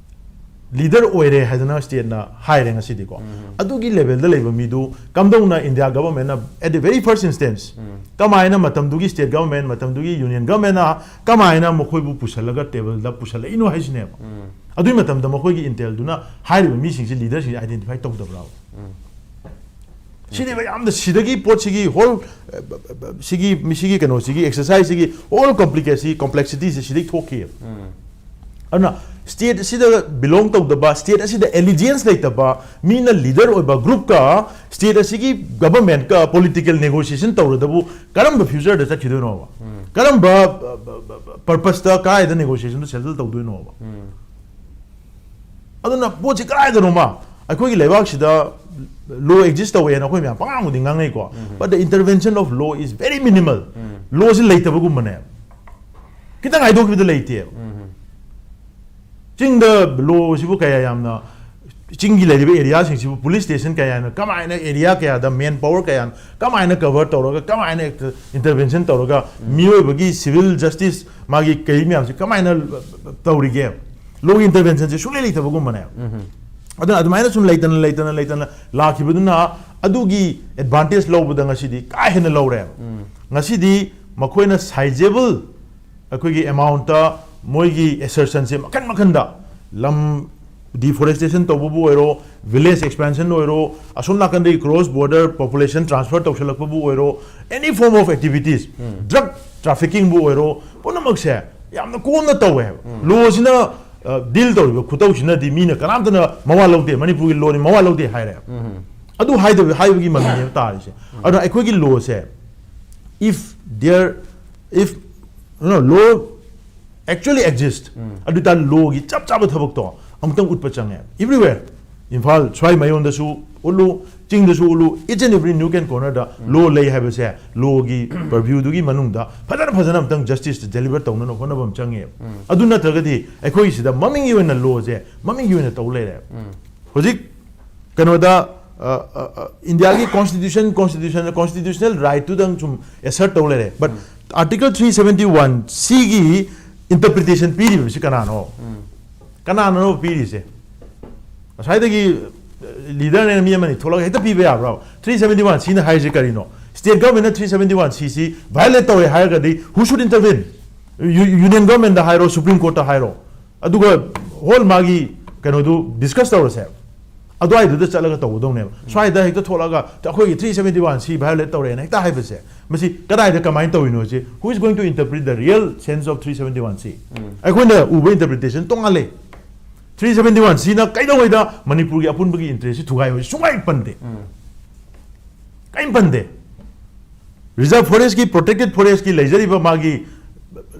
leader ꯑꯣꯏꯔꯦ ꯍꯥꯏꯗꯅ ꯁ꯭ꯇꯦꯠꯅ ꯍꯥꯏꯔꯦ ꯉꯁꯤꯗꯤꯀꯣ꯫ ꯑꯗꯨꯒꯤ ꯂꯦꯚꯦꯜꯗ ꯂꯩꯕ ꯃꯤꯗꯨ ꯀꯝꯗꯧꯅ ꯏꯟꯗꯤꯌꯥ ꯒꯚꯔꯟꯃꯦꯟꯠꯅ, at the very first instance, ꯀꯃꯥꯏꯅ ꯃꯇꯝꯗꯨꯒꯤ ꯁ꯭ꯇꯦꯠ ꯒꯚꯔꯟꯃꯦꯟꯠ, ꯃꯇꯝꯗꯨꯒꯤ ꯌꯨꯅꯤꯌꯟ ꯒꯚꯔꯟꯃꯦꯟꯠꯅ ꯀꯃꯥꯏꯅ ꯃꯈꯣꯏꯕꯨ ꯄꯨꯁꯜꯂꯒ ꯇꯦꯕꯜꯗ ꯄꯨꯁꯜꯂꯛꯏꯅꯣ ꯍꯥꯏꯁꯤꯅꯦꯕ꯫ ꯑꯗꯨꯒꯤ ꯃꯇꯝꯗ ꯃꯈꯣꯏꯒꯤ ꯏꯟꯇꯦꯜꯗꯨꯅ ꯍꯥꯏꯔꯤꯕ ꯃꯤꯁꯤꯡꯁꯤ, ꯂꯤꯗꯔꯁꯤꯡꯁꯤ ꯑꯥꯏꯗꯦꯟꯇꯤꯐꯥꯏ ꯇꯧꯗꯕ꯭ꯔꯥꯕ? ꯁꯤꯅꯦꯕ ꯌꯥꯝꯅ, ꯁꯤꯗꯒꯤ ꯄꯣꯠꯁꯤꯒꯤ ꯍꯣꯜ, ꯑ, ꯕ-, ꯕ-, ꯕ-, ꯁꯤꯒꯤ, ꯃꯤ-, ꯁꯤꯒꯤ ꯀꯩꯅꯣꯁꯤꯒꯤ, ꯑꯦꯛꯁꯔꯁꯥꯏꯁꯁꯤꯒꯤ ꯍꯣꯜ ꯀꯣꯝꯄ꯭ꯂꯤꯀꯦꯁꯤ-, ꯀꯣꯝꯄ꯭ꯂꯦꯛꯁꯤꯇꯤꯁꯦ ꯁꯤꯗꯒꯤ ꯊꯣꯛꯈꯤꯑꯕ꯫ ꯑꯗꯨꯅ state ꯑꯁꯤꯗ belong ꯇꯧꯗꯕ, state ꯑꯁꯤꯗ allegiance ꯂꯩꯇꯕ ꯃꯤꯅ leader ꯑꯣꯏꯕ groupꯀ state ꯑꯁꯤꯒꯤ governmentꯀ political negotiation ꯇꯧꯔꯗꯕꯨ ꯀꯔꯝꯕ futureꯗ ꯆꯠꯈꯤꯗꯣꯏꯅꯣꯕ? ꯀꯔꯝꯕ purposeꯇ, ꯀꯥꯏꯗ negotiationꯗꯨ settle ꯇꯧꯗꯣꯏꯅꯣꯕ? ꯑꯗꯨꯅ ꯄꯣꯠꯁꯤ ꯀꯗꯥꯏꯗꯅꯣꯃ ꯑꯩꯈꯣꯏꯒꯤ ꯂꯩꯕꯥꯛꯁꯤꯗ law exist ꯇꯧꯋꯦꯅ ꯑꯩꯈꯣꯏ ꯃꯌꯥꯝ ꯄꯉꯥꯡꯕꯨꯗꯤ ꯉꯥꯡꯅꯩꯀꯣ, but the intervention of law is very minimal. Lawꯁꯤ ꯂꯩꯇꯕꯒꯨꯝꯕꯅꯦ, ꯈꯤꯇꯪ ꯍꯥꯏꯗꯣꯛꯈꯤꯕꯗ ꯂꯩꯇꯦꯕ꯫ ꯆꯤꯡꯗ lawꯁꯤꯕꯨ ꯀꯌꯥ ꯌꯥꯝꯅ, ꯆꯤꯡꯒꯤ ꯂꯩꯔꯤꯕ areaꯁꯤꯡꯁꯤꯕꯨ police station ꯀꯌꯥꯅ ꯀꯃꯥꯏꯅ, area ꯀꯌꯥꯗ man power ꯀꯌꯥꯅ ꯀꯃꯥꯏꯅ cover ꯇꯧꯔꯒ, ꯀꯃꯥꯏꯅ intervention ꯇꯧꯔꯒ ꯃꯤꯑꯣꯏꯕꯒꯤ civil justice, ꯃꯥꯒꯤ ꯀꯩ ꯃꯌꯥꯝꯁꯤ ꯀꯃꯥꯏꯅ ꯇꯧꯔꯤꯒꯦ? Lawꯒꯤ interventionꯁꯦ ꯁꯨꯡꯂꯩ ꯂꯩꯇꯕꯒꯨꯝꯕꯅꯦꯕ꯫ ꯑꯗꯨꯅ ꯑꯗꯨꯃꯥꯏꯅ ꯁꯨꯝ ꯂꯩꯇꯅ, ꯂꯩꯇꯅ, ꯂꯩꯇꯅ ꯂꯥꯛꯈꯤꯕꯗꯨꯅ ꯑꯗꯨꯒꯤ advantage ꯂꯧꯕꯗ ꯉꯁꯤꯗꯤ ꯀꯥ ꯍꯦꯟꯅ ꯂꯧꯔꯦꯕ꯫ ꯉꯁꯤꯗꯤ ꯃꯈꯣꯏꯅ sizable ꯑꯩꯈꯣꯏꯒꯤ amountꯇ ꯃꯣꯏꯒꯤ assertionꯁꯦ ꯃꯈꯟ ꯃꯈꯟꯗ, ꯂꯝ deforestation ꯇꯧꯕꯕꯨ ꯑꯣꯏꯔꯣ, village expansion ꯑꯣꯏꯔꯣ, ꯑꯁꯣꯝ ꯅꯥꯀꯟꯗꯒꯤ cross border population transfer ꯇꯧꯁꯜꯂꯛꯄꯕꯨ ꯑꯣꯏꯔꯣ, any form of activities, drug traffickingꯕꯨ ꯑꯣꯏꯔꯣ, ꯄꯨꯝꯅꯃꯛꯁꯦ ꯌꯥꯝꯅ ꯀꯣꯝꯅ ꯇꯧꯋꯦ ꯍꯥꯏꯕ꯫ Lawꯁꯤꯅ deal ꯇꯧꯔꯤꯕ ꯈꯨꯇꯧꯁꯤꯅꯗꯤ ꯃꯤꯅ ꯀꯅꯥꯝꯇꯅ ꯃꯋꯥ ꯂꯧꯗꯦ, ꯃꯅꯤꯄꯨꯔꯒꯤ lawꯅꯤ ꯃꯋꯥ ꯂꯧꯗꯦ ꯍꯥꯏꯔꯦ꯫ ꯑꯗꯨ ꯍꯥꯏꯗꯕ, ꯍꯥꯏꯕꯒꯤ ꯃꯃꯤꯅꯦꯕ ꯇꯥꯔꯤꯁꯦ꯫ ꯑꯗꯨꯅ ꯑꯩꯈꯣꯏꯒꯤ lawꯁꯦ, if there, if, no, law actually exist, ꯑꯗꯨ ꯑꯣꯏꯇꯥꯔꯗꯤ lawꯒꯤ ꯆꯞ ꯆꯥꯕ ꯊꯕꯛꯇꯣ ꯑꯃꯨꯛꯇꯪ ꯎꯠꯄ ꯆꯪꯉꯦ꯫ Everywhere, ꯏꯝꯐꯥꯜ ꯁ꯭ꯋꯥꯏ ꯃꯌꯣꯟꯗꯁꯨ ꯎꯠꯂꯨ, ꯆꯤꯡꯗꯁꯨ ꯎꯠꯂꯨ, each and every nook and cornerꯗ law ꯂꯩ ꯍꯥꯏꯕꯁꯦ, lawꯒꯤ purviewꯗꯨꯒꯤ ꯃꯅꯨꯡꯗ ꯐꯖꯅ, ꯐꯖꯅ ꯑꯃꯨꯛꯇꯪ justice deliver ꯇꯧꯅꯅꯕ ꯍꯣꯠꯅꯕ ꯑꯃ ꯆꯪꯉꯦꯕ꯫ ꯑꯗꯨ ꯅꯠꯇ꯭ꯔꯒꯗꯤ ꯑꯩꯈꯣꯏꯒꯤꯁꯤꯗ ꯃꯃꯤꯡꯒꯤ ꯑꯣꯏꯅ lawꯁꯦ ꯃꯃꯤꯡꯒꯤ ꯑꯣꯏꯅ ꯇꯧ ꯂꯩꯔꯦꯕ꯫ ꯍꯧꯖꯤꯛ ꯀꯩꯅꯣꯗ, ꯑ, ꯑ, ꯑ, ꯏꯟꯗꯤꯌꯥꯒꯤ constitution, constitution, constitutional rightꯇꯨꯗꯪ ꯁꯨꯝ assert ꯇꯧ ꯂꯩꯔꯦ꯫ But Article three seventy one Cꯒꯤ interpretation ꯄꯤꯔꯤꯕꯁꯤ ꯀꯅꯥꯅꯣ? ꯀꯅꯥꯅꯣ ꯄꯤꯔꯤꯁꯦ? ꯉꯁꯥꯏꯗꯒꯤ leaderꯅꯦꯅ ꯃꯤ ꯑꯃꯅꯤ ꯊꯣꯛꯂꯒ ꯍꯦꯛꯇ ꯄꯤꯕ ꯌꯥꯕ꯭ꯔꯣ? Three seventy one Cꯅ ꯍꯥꯏꯔꯤꯁꯦ ꯀꯔꯤꯅꯣ? State governmentꯅ three seventy one Cꯁꯤ violate ꯇꯧꯔꯦ ꯍꯥꯏꯔꯒꯗꯤ, who should intervene? Union governmentꯇ ꯍꯥꯏꯔꯣ, Supreme Courtꯇ ꯍꯥꯏꯔꯣ, ꯑꯗꯨꯒ whole ꯃꯥꯒꯤ ꯀꯩꯅꯣꯗꯨ discuss ꯇꯧꯔꯁꯦ꯫ ꯑꯗꯨꯋꯥꯏꯗꯨꯗ ꯆꯠꯂꯒ ꯇꯧꯒꯗꯧꯅꯦꯕ꯫ ꯁ꯭ꯋꯥꯏꯗ ꯍꯦꯛꯇ ꯊꯣꯛꯂꯒ ꯑꯩꯈꯣꯏꯒꯤ three seventy one C violate ꯇꯧꯔꯦꯅ ꯍꯦꯛꯇ ꯍꯥꯏꯕꯁꯦ, ꯃꯁꯤ ꯀꯗꯥꯏꯗ ꯀꯃꯥꯏꯅ ꯇꯧꯔꯤꯅꯣ ꯁꯤ? Who is going to interpret the real sense of three seventy one C? ꯑꯩꯈꯣꯏꯅ ꯎꯕ interpretation ꯇꯣꯉꯥꯜꯂꯦ꯫ ꯊ꯭ꯔꯤ ꯁꯕꯦꯟꯇꯤ ꯋꯥꯟ ꯁꯤꯅ ꯀꯩꯗꯧꯉꯩꯗ ꯃꯅꯤꯄꯨꯔꯒꯤ ꯑꯄꯨꯟꯕꯒꯤ ꯏꯟꯇꯔꯦꯁꯁꯤ ꯊꯨꯒꯥꯏ ꯍꯥꯏꯕꯁꯤ ꯁꯨꯡꯍꯥꯏ ꯄꯟꯗꯦ꯫ ꯀꯔꯤꯝ ꯄꯟꯗꯦ꯫ ꯔꯤꯖꯔꯚ ꯐꯣꯔꯦꯁꯀꯤ, ꯄ꯭ꯔꯣꯇꯦꯛꯇꯦꯠ ꯐꯣꯔꯦꯁꯀꯤ ꯂꯩꯖꯔꯤꯕ ꯃꯥꯒꯤ,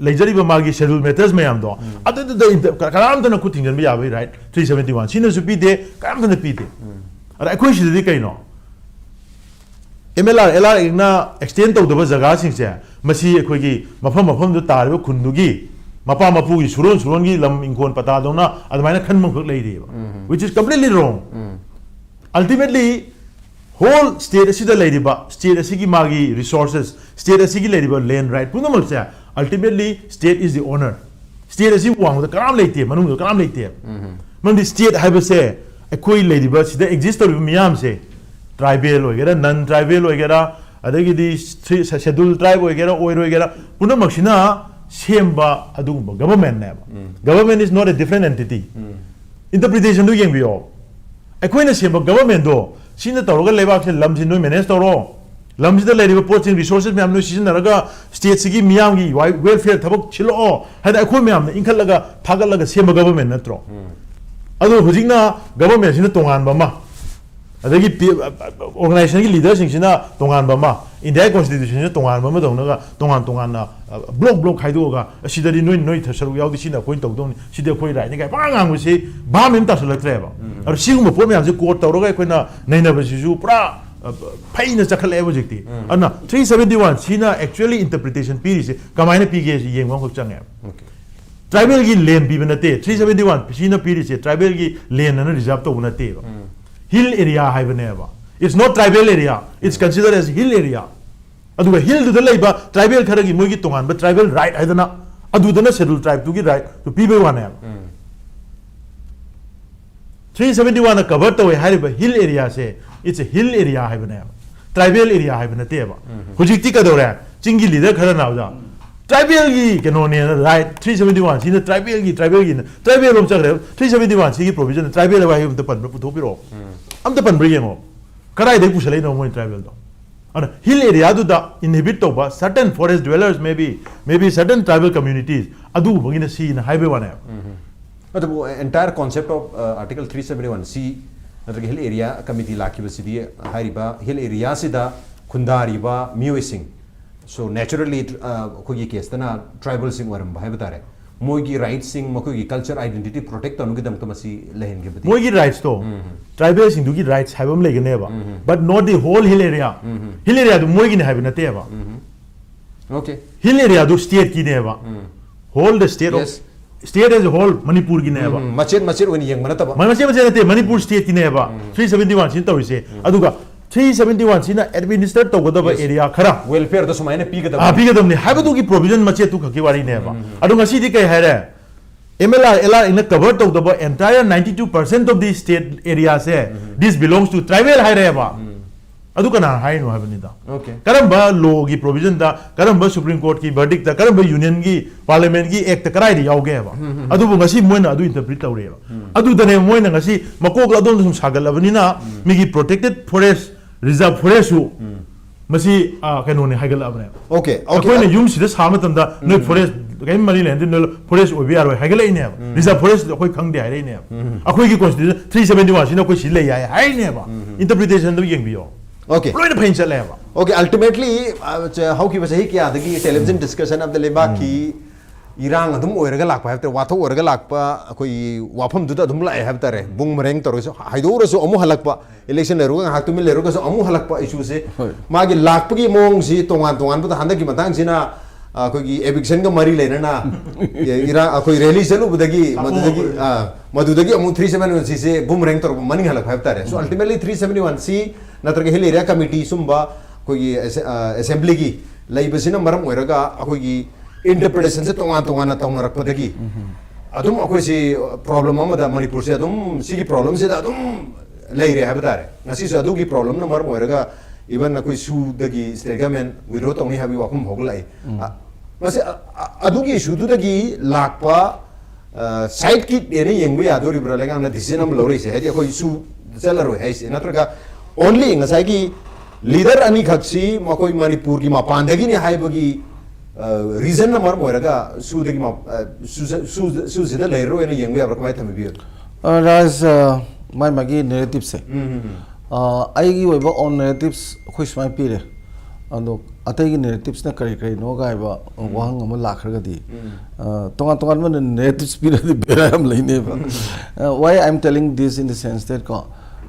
ꯂꯩꯖꯔꯤꯕ ꯃꯥꯒꯤ ꯁꯦꯗꯨꯜ ꯃꯦꯇꯔꯁ ꯃꯌꯥꯝꯗꯣ, ꯑꯗꯨꯗꯨꯗ ꯏꯟꯇ-, ꯀ-, ꯀꯅꯥꯝꯇꯅ ꯈꯨꯠ ꯊꯤꯡꯖꯤꯟꯕ ꯌꯥꯕꯒꯤ ꯔꯥꯏꯠ ꯊ꯭ꯔꯤ ꯁꯕꯦꯟꯇꯤ ꯋꯥꯟ ꯁꯤꯅꯁꯨ ꯄꯤꯗꯦ, ꯀꯅꯥꯝꯇꯅ ꯄꯤꯗꯦ꯫ ꯑꯗ ꯑꯩꯈꯣꯏ ꯁꯤꯗꯗꯤ ꯀꯩꯅꯣ? M L R, L R ꯑꯦꯛꯅ ꯑꯦꯛꯁꯇꯦꯟ ꯇꯧꯗꯕ ꯖꯒꯥꯁꯤꯡꯁꯦ, ꯃꯁꯤ ꯑꯩꯈꯣꯏꯒꯤ ꯃꯐꯝ ꯃꯐꯝꯗꯨ ꯇꯥꯔꯤꯕ ꯈꯨꯟꯗꯨꯒꯤ ꯃꯄꯥ ꯃꯄꯨꯒꯤ ꯁꯨꯔꯣꯟ ꯁꯨꯔꯣꯟꯒꯤ ꯂꯝ ꯏꯪꯈꯣꯜ ꯄꯇꯥꯗꯧꯅ ꯑꯗꯨꯃꯥꯏꯅ ꯈꯟꯕ ꯑꯃꯈꯛ ꯂꯩꯔꯤꯑꯕ, which is completely wrong. Ultimately, whole state ꯑꯁꯤꯗ ꯂꯩꯔꯤꯕ, state ꯑꯁꯤꯒꯤ ꯃꯥꯒꯤ resources, state ꯑꯁꯤꯒꯤ ꯂꯩꯔꯤꯕ land right ꯄꯨꯝꯅꯃꯛꯁꯦ, ultimately state is the owner. State ꯑꯁꯤ ꯋꯥꯡꯃꯗ ꯀꯅꯥꯝ ꯂꯩꯇꯦ, ꯃꯅꯨꯡꯗ ꯀꯅꯥꯝ ꯂꯩꯇꯦ꯫ ꯃꯔꯝꯗꯤ state ꯍꯥꯏꯕꯁꯦ ꯑꯩꯈꯣꯏ ꯂꯩꯔꯤꯕ ꯁꯤꯗ exist ꯇꯧꯔꯤꯕ ꯃꯤꯌꯥꯝꯁꯦ, tribal ꯑꯣꯏꯒꯦꯔꯥ, non tribal ꯑꯣꯏꯒꯦꯔꯥ, ꯑꯗꯒꯤꯗꯤ three, schedule tribe ꯑꯣꯏꯒꯦꯔꯥ, ꯑꯣꯏꯔꯣꯏꯒꯦꯔꯥ, ꯄꯨꯝꯅꯃꯛꯁꯤꯅ ꯁꯦꯝꯕ ꯑꯗꯨꯒꯨꯝꯕ government ꯅꯦꯕ꯫ Government is not a different entity. Interpretation ꯗꯨ ꯌꯦꯡꯕꯤꯌꯣ꯫ ꯑꯩꯈꯣꯏꯅ ꯁꯦꯝꯕ government ꯗꯣ, ꯁꯤꯅ ꯇꯧꯔꯒ ꯂꯩꯕꯥꯛꯁꯦ, ꯂꯝꯁꯤ ꯅꯣꯏ manage ꯇꯧꯔꯣ, ꯂꯝꯁꯤꯗ ꯂꯩꯔꯤꯕ ꯄꯣꯠꯁꯤꯡ, resources ꯃꯌꯥꯝ ꯅꯣꯏ ꯁꯤꯖꯤꯟꯅꯔꯒ state ꯁꯤꯒꯤ ꯃꯤꯌꯥꯝꯒꯤ ꯋꯥꯏ-, welfare ꯊꯕꯛ ꯁꯤꯜꯂꯛꯑꯣ ꯍꯥꯏꯅ ꯑꯩꯈꯣꯏ ꯃꯌꯥꯝꯅ ꯏꯟꯈꯠꯂꯒ ꯊꯥꯒꯠꯂꯒ ꯁꯦꯝꯕ government ꯅꯠꯇ꯭ꯔꯣ? ꯑꯗꯣ ꯍꯧꯖꯤꯛꯅ government ꯁꯤꯅ ꯇꯣꯉꯥꯟꯕ ꯑꯃ, ꯑꯗꯒꯤ ꯄꯤ-, organization ꯒꯤ leader ꯁꯤꯡꯁꯤꯅ ꯇꯣꯉꯥꯟꯕ ꯑꯃ, India Constitution ꯁꯤꯅ ꯇꯣꯉꯥꯟꯕ ꯑꯃ ꯇꯧꯅꯒ ꯇꯣꯉꯥꯟ ꯇꯣꯉꯥꯟꯅ, ꯑ, block block ꯈꯥꯏꯗꯣꯛꯑꯒ, "ꯑꯁꯤꯗꯗꯤ ꯅꯣꯏ, ꯅꯣꯏ ꯁꯔꯨꯛ ꯌꯥꯎꯗꯦ, ꯁꯤꯅ ꯑꯩꯈꯣꯏꯅ ꯇꯧꯗꯧꯅꯤ, ꯁꯤꯗꯤ ꯑꯩꯈꯣꯏ right ꯅꯤ" ꯀꯥꯏ ꯄꯉꯥꯡ ꯉꯥꯡꯕꯁꯤ ꯚꯥꯞ ꯑꯃ ꯇꯥꯁꯤꯜꯂꯛꯇ꯭ꯔꯦꯕ꯫ ꯑꯗꯣ ꯁꯤꯒꯨꯝꯕ ꯄꯣꯠ ꯃꯌꯥꯝꯁꯦ court ꯇꯧꯔꯒ ꯑꯩꯈꯣꯏꯅ ꯅꯩꯅꯕꯁꯤꯁꯨ ꯄꯨꯔꯥ, ꯑ, ꯐꯩꯅ ꯆꯈꯠꯂꯛꯑꯦꯕ ꯍꯧꯖꯤꯛꯇꯤ꯫ ꯑꯗꯨꯅ three seventy one ꯁꯤꯅ actually interpretation ꯄꯤꯔꯤꯁꯦ ꯀꯃꯥꯏꯅ ꯄꯤꯒꯦ ꯁꯤ ꯌꯦꯡꯕ ꯑꯃꯈꯛ ꯆꯪꯉꯦꯕ꯫ Tribal ꯒꯤ land ꯄꯤꯕ ꯅꯠꯇꯦ꯫ Three seventy one ꯁꯤꯅ ꯄꯤꯔꯤꯁꯦ tribal ꯒꯤ land ꯑꯅ reserve ꯇꯧꯕ ꯅꯠꯇꯦꯕ꯫ Hill area ꯍꯥꯏꯕꯅꯦꯕ꯫ It's not tribal area. It's considered as hill area. ꯑꯗꯨꯒ hill ꯗꯨꯗ ꯂꯩꯕ tribal ꯈꯔꯒꯤ ꯃꯣꯏꯒꯤ ꯇꯣꯉꯥꯟꯕ tribal right ꯍꯥꯏꯗꯅ, ꯑꯗꯨꯗꯅ schedule tribe ꯇꯨꯒꯤ right ꯇꯨ ꯄꯤꯕꯩ ꯋꯥꯅꯦꯕ꯫ Three seventy one ꯅ cover ꯇꯧꯋꯦ ꯍꯥꯏꯔꯤꯕ hill area say, it's a hill area ꯍꯥꯏꯕꯅꯦꯕ, tribal area ꯍꯥꯏꯕ ꯅꯠꯇꯦꯕ꯫ ꯍꯧꯖꯤꯛꯇꯤ ꯀꯩꯗꯧꯔꯦ? ꯆꯤꯡꯒꯤ leader ꯈꯔꯅ ꯑꯣꯖꯥ, tribal ꯒꯤ ꯀꯩꯅꯣꯅꯦꯅ, right, three seventy one ꯁꯤꯅ tribal ꯒꯤ, tribal ꯒꯤꯅ, tribal ꯔꯣꯝ ꯆꯠꯈ꯭ꯔꯦ꯫ Three seventy one ꯁꯤꯒꯤ provision ꯗ tribal ꯍꯥꯏꯕ ꯋꯥꯍꯩ ꯑꯝꯇ ꯄꯟꯕ꯭ꯔꯥ? ꯄꯨꯊꯣꯛꯄꯤꯔꯛꯑꯣ꯫ ꯑꯝꯇ ꯄꯟꯕ꯭ꯔꯥ ꯌꯦꯡꯉꯣ꯫ ꯀꯗꯥꯏꯗꯒꯤ ꯄꯨꯁꯜꯂꯛꯏꯅꯣ ꯃꯣꯏ tribal ꯗꯣ? ꯑꯗꯨꯅ hill area ꯗꯨꯗ inhabit ꯇꯧꯕ certain forest dwellers, maybe, maybe certain tribal communities, ꯑꯗꯨꯒꯨꯝꯕꯒꯤꯅ ꯁꯤꯅ ꯍꯥꯏꯕꯩ ꯋꯥꯅꯦꯕ꯫ ꯑꯗꯨꯕꯨ entire concept of article three seventy one C ꯅꯠꯇ꯭ꯔꯒ ꯍꯤꯜ ꯑꯦꯔꯤꯌꯥ ꯀꯃꯤꯇꯤ ꯂꯥꯛꯈꯤꯕꯁꯤꯗꯤ ꯍꯥꯏꯔꯤꯕ ꯍꯤꯜ ꯑꯦꯔꯤꯌꯥꯁꯤꯗ ꯈꯨꯟꯗꯥꯔꯤꯕ ꯃꯤꯑꯣꯏꯁꯤꯡ, so naturally ꯑꯩꯈꯣꯏꯒꯤ ꯀꯦꯁꯇꯅ ꯇ꯭ꯔꯥꯏꯕꯦꯜꯁꯤꯡ ꯑꯣꯏꯔꯝꯕ ꯍꯥꯏꯕ ꯇꯥꯔꯦ, ꯃꯣꯏꯒꯤ ꯔꯥꯏꯠꯁꯤꯡ, ꯃꯈꯣꯏꯒꯤ ꯀꯜꯆꯔ ꯑꯥꯏꯗꯦꯟꯇꯤꯇꯤ ꯄ꯭ꯔꯣꯇꯦꯛ ꯇꯧꯅꯕꯒꯤꯗꯃꯛꯇ ꯃꯁꯤ ꯂꯩꯍꯟꯈꯤꯕꯗꯤ? ꯃꯣꯏꯒꯤ ꯔꯥꯏꯠꯁꯇꯣ, ꯇ꯭ꯔꯥꯏꯕꯦꯜꯁꯤꯡꯗꯨꯒꯤ ꯔꯥꯏꯠꯁ ꯍꯥꯏꯕ ꯑꯃ ꯂꯩꯒꯅꯦꯕ, but not the whole hill area. Hill areaꯗꯨ ꯃꯣꯏꯒꯤꯅꯤ ꯍꯥꯏꯕ ꯅꯠꯇꯦꯕ. Okay. Hill areaꯗꯨ stateꯀꯤꯅꯦꯕ. Whole the state of, Yes. State as a whole ꯃꯅꯤꯄꯨꯔꯒꯤꯅꯦꯕ. ꯎꯝ, ꯃꯆꯦꯠ ꯃꯆꯦꯠ ꯑꯣꯏꯅ ꯌꯦꯡꯕ ꯅꯠꯇꯕ. ꯃ- ꯃꯆꯦꯠ ꯃꯆꯦꯠ ꯅꯠꯇꯦ, ꯃꯅꯤꯄꯨꯔ stateꯀꯤꯅꯦꯕ ꯊ꯭ꯔꯤ ꯁꯕꯦꯟꯇꯤ ꯋꯥꯟ ꯁꯤꯅ ꯇꯧꯔꯤꯁꯦ. ꯑꯗꯨꯒ ꯊ꯭ꯔꯤ ꯁꯕꯦꯟꯇꯤ ꯋꯥꯟ ꯁꯤꯅ administer ꯇꯧꯒꯗꯕ Yes. ꯑꯦꯔꯤꯌꯥ ꯈꯔ, ꯋꯦꯜꯐꯤꯌꯔꯗ ꯁꯨꯃꯥꯏꯅ ꯑꯥ, ꯄꯤꯒꯗꯕ. ꯄꯤꯒꯗꯕꯅꯤ ꯍꯥꯏꯕꯗꯨꯒꯤ ꯄ꯭ꯔꯣꯕꯤꯖꯟ ꯃꯆꯦꯠꯇꯨ ꯈꯛꯀꯤ ꯋꯥꯔꯤꯅꯦꯕ. ꯑꯗꯣ ꯉꯁꯤꯗꯤ ꯀꯩ ꯍꯥꯏꯔꯦ? M L R, L R Act ꯅ cover ꯇꯧꯗꯕ entire ninety two percent of the state areaꯁꯦ, this belongs to tribal ꯍꯥꯏꯔꯦꯕ. ꯑꯗꯨ ꯀꯅꯥ ꯍꯥꯏꯔꯤꯅꯣ ꯍꯥꯏꯕꯅꯤꯗ. Okay. ꯀꯔꯝꯕ lawꯒꯤ provisionꯗ, ꯀꯔꯝꯕ Supreme Courtꯀꯤ verdictꯇ, ꯀꯔꯝꯕ unionꯒꯤ parliamentꯀꯤ actꯇ ꯀꯗꯥꯏꯗ ꯌꯥꯎꯒꯦꯕ? ꯑꯗꯨꯕꯨ ꯉꯁꯤ ꯃꯣꯏꯅ ꯑꯗꯨ interpret ꯇꯧꯔꯦꯕ. ꯑꯗꯨꯗꯅꯦ ꯃꯣꯏꯅ ꯉꯁꯤ ꯃꯀꯣꯛ ꯑꯗꯣꯝꯗ ꯁꯨꯝ ꯁꯥꯒꯠꯂꯕꯅꯤꯅ, ꯃꯤꯒꯤ protected forest, reserve forestꯁꯨ ꯃꯁꯤ, ꯑ, ꯀꯩꯅꯣꯅꯦ ꯍꯥꯏꯒꯠꯂꯛꯑꯕꯅꯦ. Okay, okay. ꯑꯩꯈꯣꯏꯅ ꯌꯨꯝꯁꯤꯗ ꯁꯥꯕ ꯃꯇꯝꯗ ꯅꯣꯏ forest ꯀꯔꯤꯝ ꯃꯔꯤ ꯂꯩꯅꯗꯦ, ꯅꯣꯏ forest ꯑꯣꯏꯕ ꯌꯥꯔꯣꯏ ꯍꯥꯏꯒꯠꯂꯛꯏꯅꯦꯕ. Reserve forest ꯑꯩꯈꯣꯏ ꯈꯪꯗꯦ ꯍꯥꯏꯔꯛꯏꯅꯦꯕ. ꯑꯩꯈꯣꯏꯒꯤ constitution three seventy one ꯁꯤꯅ ꯑꯩꯈꯣꯏ ꯁꯤ ꯂꯩ ꯌꯥꯏ ꯍꯥꯏꯔꯤꯅꯦꯕ. Interpretationꯗꯨ ꯌꯦꯡꯕꯤꯌꯣ. Okay. ꯂꯣꯏꯅ ꯐꯩꯅ ꯆꯠꯂꯦꯕ. Okay, ultimately, ꯑ, ꯆ-, ꯍꯧꯈꯤꯕ ꯆꯍꯤ ꯀꯌꯥꯗꯒꯤ television discussion ꯑꯃꯗ ꯂꯩꯕꯥꯛꯀꯤ ꯏꯔꯥꯡ ꯑꯗꯨꯝ ꯑꯣꯏꯔꯒ ꯂꯥꯛꯄ ꯍꯥꯏꯕ ꯇꯥꯔꯦ, ꯋꯥꯊꯣꯛ ꯑꯣꯏꯔꯒ ꯂꯥꯛꯄ ꯑꯩꯈꯣꯏꯒꯤ ꯋꯥꯐꯝꯗꯨꯗ ꯑꯗꯨꯝ ꯂꯥꯛꯑꯦ ꯍꯥꯏꯕ ꯇꯥꯔꯦ. ꯕꯨꯡ ꯃꯔꯦꯡ ꯇꯧꯔꯒꯁꯨ, ꯍꯥꯏꯗꯣꯛꯎꯔꯁꯨ ꯑꯃꯨꯛ ꯍꯜꯂꯛꯄ, election ꯂꯩꯔꯨꯔꯒ ꯉꯥꯏꯍꯥꯛ ꯇꯨꯃꯤꯟ ꯂꯩꯔꯨꯔꯒꯁꯨ ꯑꯃꯨꯛ ꯍꯜꯂꯛꯄ issueꯁꯦ. ꯍꯣꯏ. ꯃꯥꯒꯤ ꯂꯥꯛꯄꯒꯤ ꯃꯑꯣꯡꯁꯤ ꯇꯣꯉꯥꯟ ꯇꯣꯉꯥꯟꯕꯗ ꯍꯟꯗꯛꯀꯤ ꯃꯇꯥꯡꯁꯤꯅ ꯑꯩꯈꯣꯏꯒꯤ evictionꯒ ꯃꯔꯤ ꯂꯩꯅꯅ ꯏꯔꯥꯡ, ꯑꯩꯈꯣꯏ rally ꯆꯠꯂꯨꯕꯗꯒꯤ ꯃꯗꯨꯗꯒꯤ, ꯑ, ꯃꯗꯨꯗꯒꯤ ꯑꯃꯨꯛ three seventy one Cꯁꯦ ꯕꯨꯡ ꯃꯔꯦꯡ ꯇꯧꯔꯛꯄ ꯃꯅꯤꯡ ꯍꯜꯂꯛꯄ ꯍꯥꯏꯕ ꯇꯥꯔꯦ. So ultimately three seventy one C ꯅꯠꯇ꯭ꯔꯒ Hill Area Committee ꯁꯨꯝꯕ ꯑꯩꯈꯣꯏꯒꯤ ꯑꯦꯁ-, ꯑ, assemblyꯒꯤ ꯂꯩꯕꯁꯤꯅ ꯃꯔꯝ ꯑꯣꯏꯔꯒ ꯑꯩꯈꯣꯏꯒꯤ interpretationꯁꯦ ꯇꯣꯉꯥꯟ ꯇꯣꯉꯥꯟꯅ ꯇꯧꯅꯔꯛꯄꯗꯒꯤ ꯑꯗꯨꯝ ꯑꯩꯈꯣꯏꯁꯤ problem ꯑꯃꯗ, ꯃꯅꯤꯄꯨꯔꯁꯦ ꯑꯗꯨꯝ ꯁꯤꯒꯤ problemꯁꯤꯗ ꯑꯗꯨꯝ ꯂꯩꯔꯦ ꯍꯥꯏꯕ ꯇꯥꯔꯦ. ꯉꯁꯤꯁꯨ ꯑꯗꯨꯒꯤ problemꯅ ꯃꯔꯝ ꯑꯣꯏꯔꯒ even ꯑꯩꯈꯣꯏ SoOꯗꯒꯤ state government withdraw ꯇꯧꯅꯤ ꯍꯥꯏꯕꯒꯤ ꯋꯥꯐꯝ ꯍꯧꯒꯠꯂꯛꯏ꯫ ꯑ, ꯃꯁꯤ, ꯑ, ꯑ, ꯑꯗꯨꯒꯤ issueꯗꯨꯗꯒꯤ ꯂꯥꯛꯄ, ꯑ, sidekickꯅꯦꯅ ꯌꯦꯡꯕ ꯌꯥꯗꯣꯔꯤꯕ꯭ꯔꯥ ꯂꯩꯉꯥꯛꯅ decision ꯑꯃ ꯂꯧꯔꯛꯏꯁꯦ? ꯍꯥꯏꯗꯤ ꯑꯩꯈꯣꯏ SoO ꯆꯠꯂꯔꯣꯏ ꯍꯥꯏꯁꯦ, ꯅꯠꯇ꯭ꯔꯒ only ꯉꯁꯥꯏꯒꯤ leader ꯑꯅꯤꯈꯛꯁꯤ ꯃꯈꯣꯏ ꯃꯅꯤꯄꯨꯔꯒꯤ ꯃꯄꯥꯟꯗꯒꯤꯅꯤ ꯍꯥꯏꯕꯒꯤ ꯔꯤꯖꯟꯅ ꯃꯔꯝ ꯑꯣꯏꯔꯒ ꯁꯨꯗꯒꯤ ꯃ- ꯑ, ꯁꯨꯖ- ꯁꯨ- ꯁꯨꯁꯤꯗ ꯂꯩꯔꯔꯣꯏꯅ ꯌꯦꯡꯕ ꯌꯥꯕ꯭ꯔꯥ? ꯀꯃꯥꯏꯅ ꯊꯝꯕꯤꯕꯤꯌꯨ? ꯑ, ꯔꯥꯖ, ꯑ, ꯃꯥꯏ ꯃꯥꯒꯤ ꯅꯦꯔꯦꯇꯤꯞꯁꯦ, ꯎꯝ, ꯎꯝ, ꯎꯝ. ꯑ, ꯑꯩꯒꯤ ꯑꯣꯏꯕ ꯑꯣꯟ ꯅꯦꯔꯦꯇꯤꯞꯁ ꯑꯩꯈꯣꯏ ꯁꯨꯃꯥꯏꯅ ꯄꯤꯔꯦ, ꯑꯗꯣ ꯑꯇꯩꯒꯤ ꯅꯦꯔꯦꯇꯤꯞꯁꯅ ꯀꯔꯤ ꯀꯔꯤꯅꯣ ꯀꯥꯏꯕ ꯋꯥꯍꯪ ꯑꯃ ꯂꯥꯛꯈ꯭ꯔꯒꯗꯤ, ꯑ, ꯇꯣꯉꯥꯟ ꯇꯣꯉꯥꯟꯕ ꯅꯦꯔꯦꯇꯤꯞꯁ ꯄꯤꯔꯗꯤ ꯕꯦꯔꯥ ꯌꯥꯝ ꯂꯩꯅꯦꯕ꯫ ꯑ, why I am telling this in the sense that ꯀꯣ,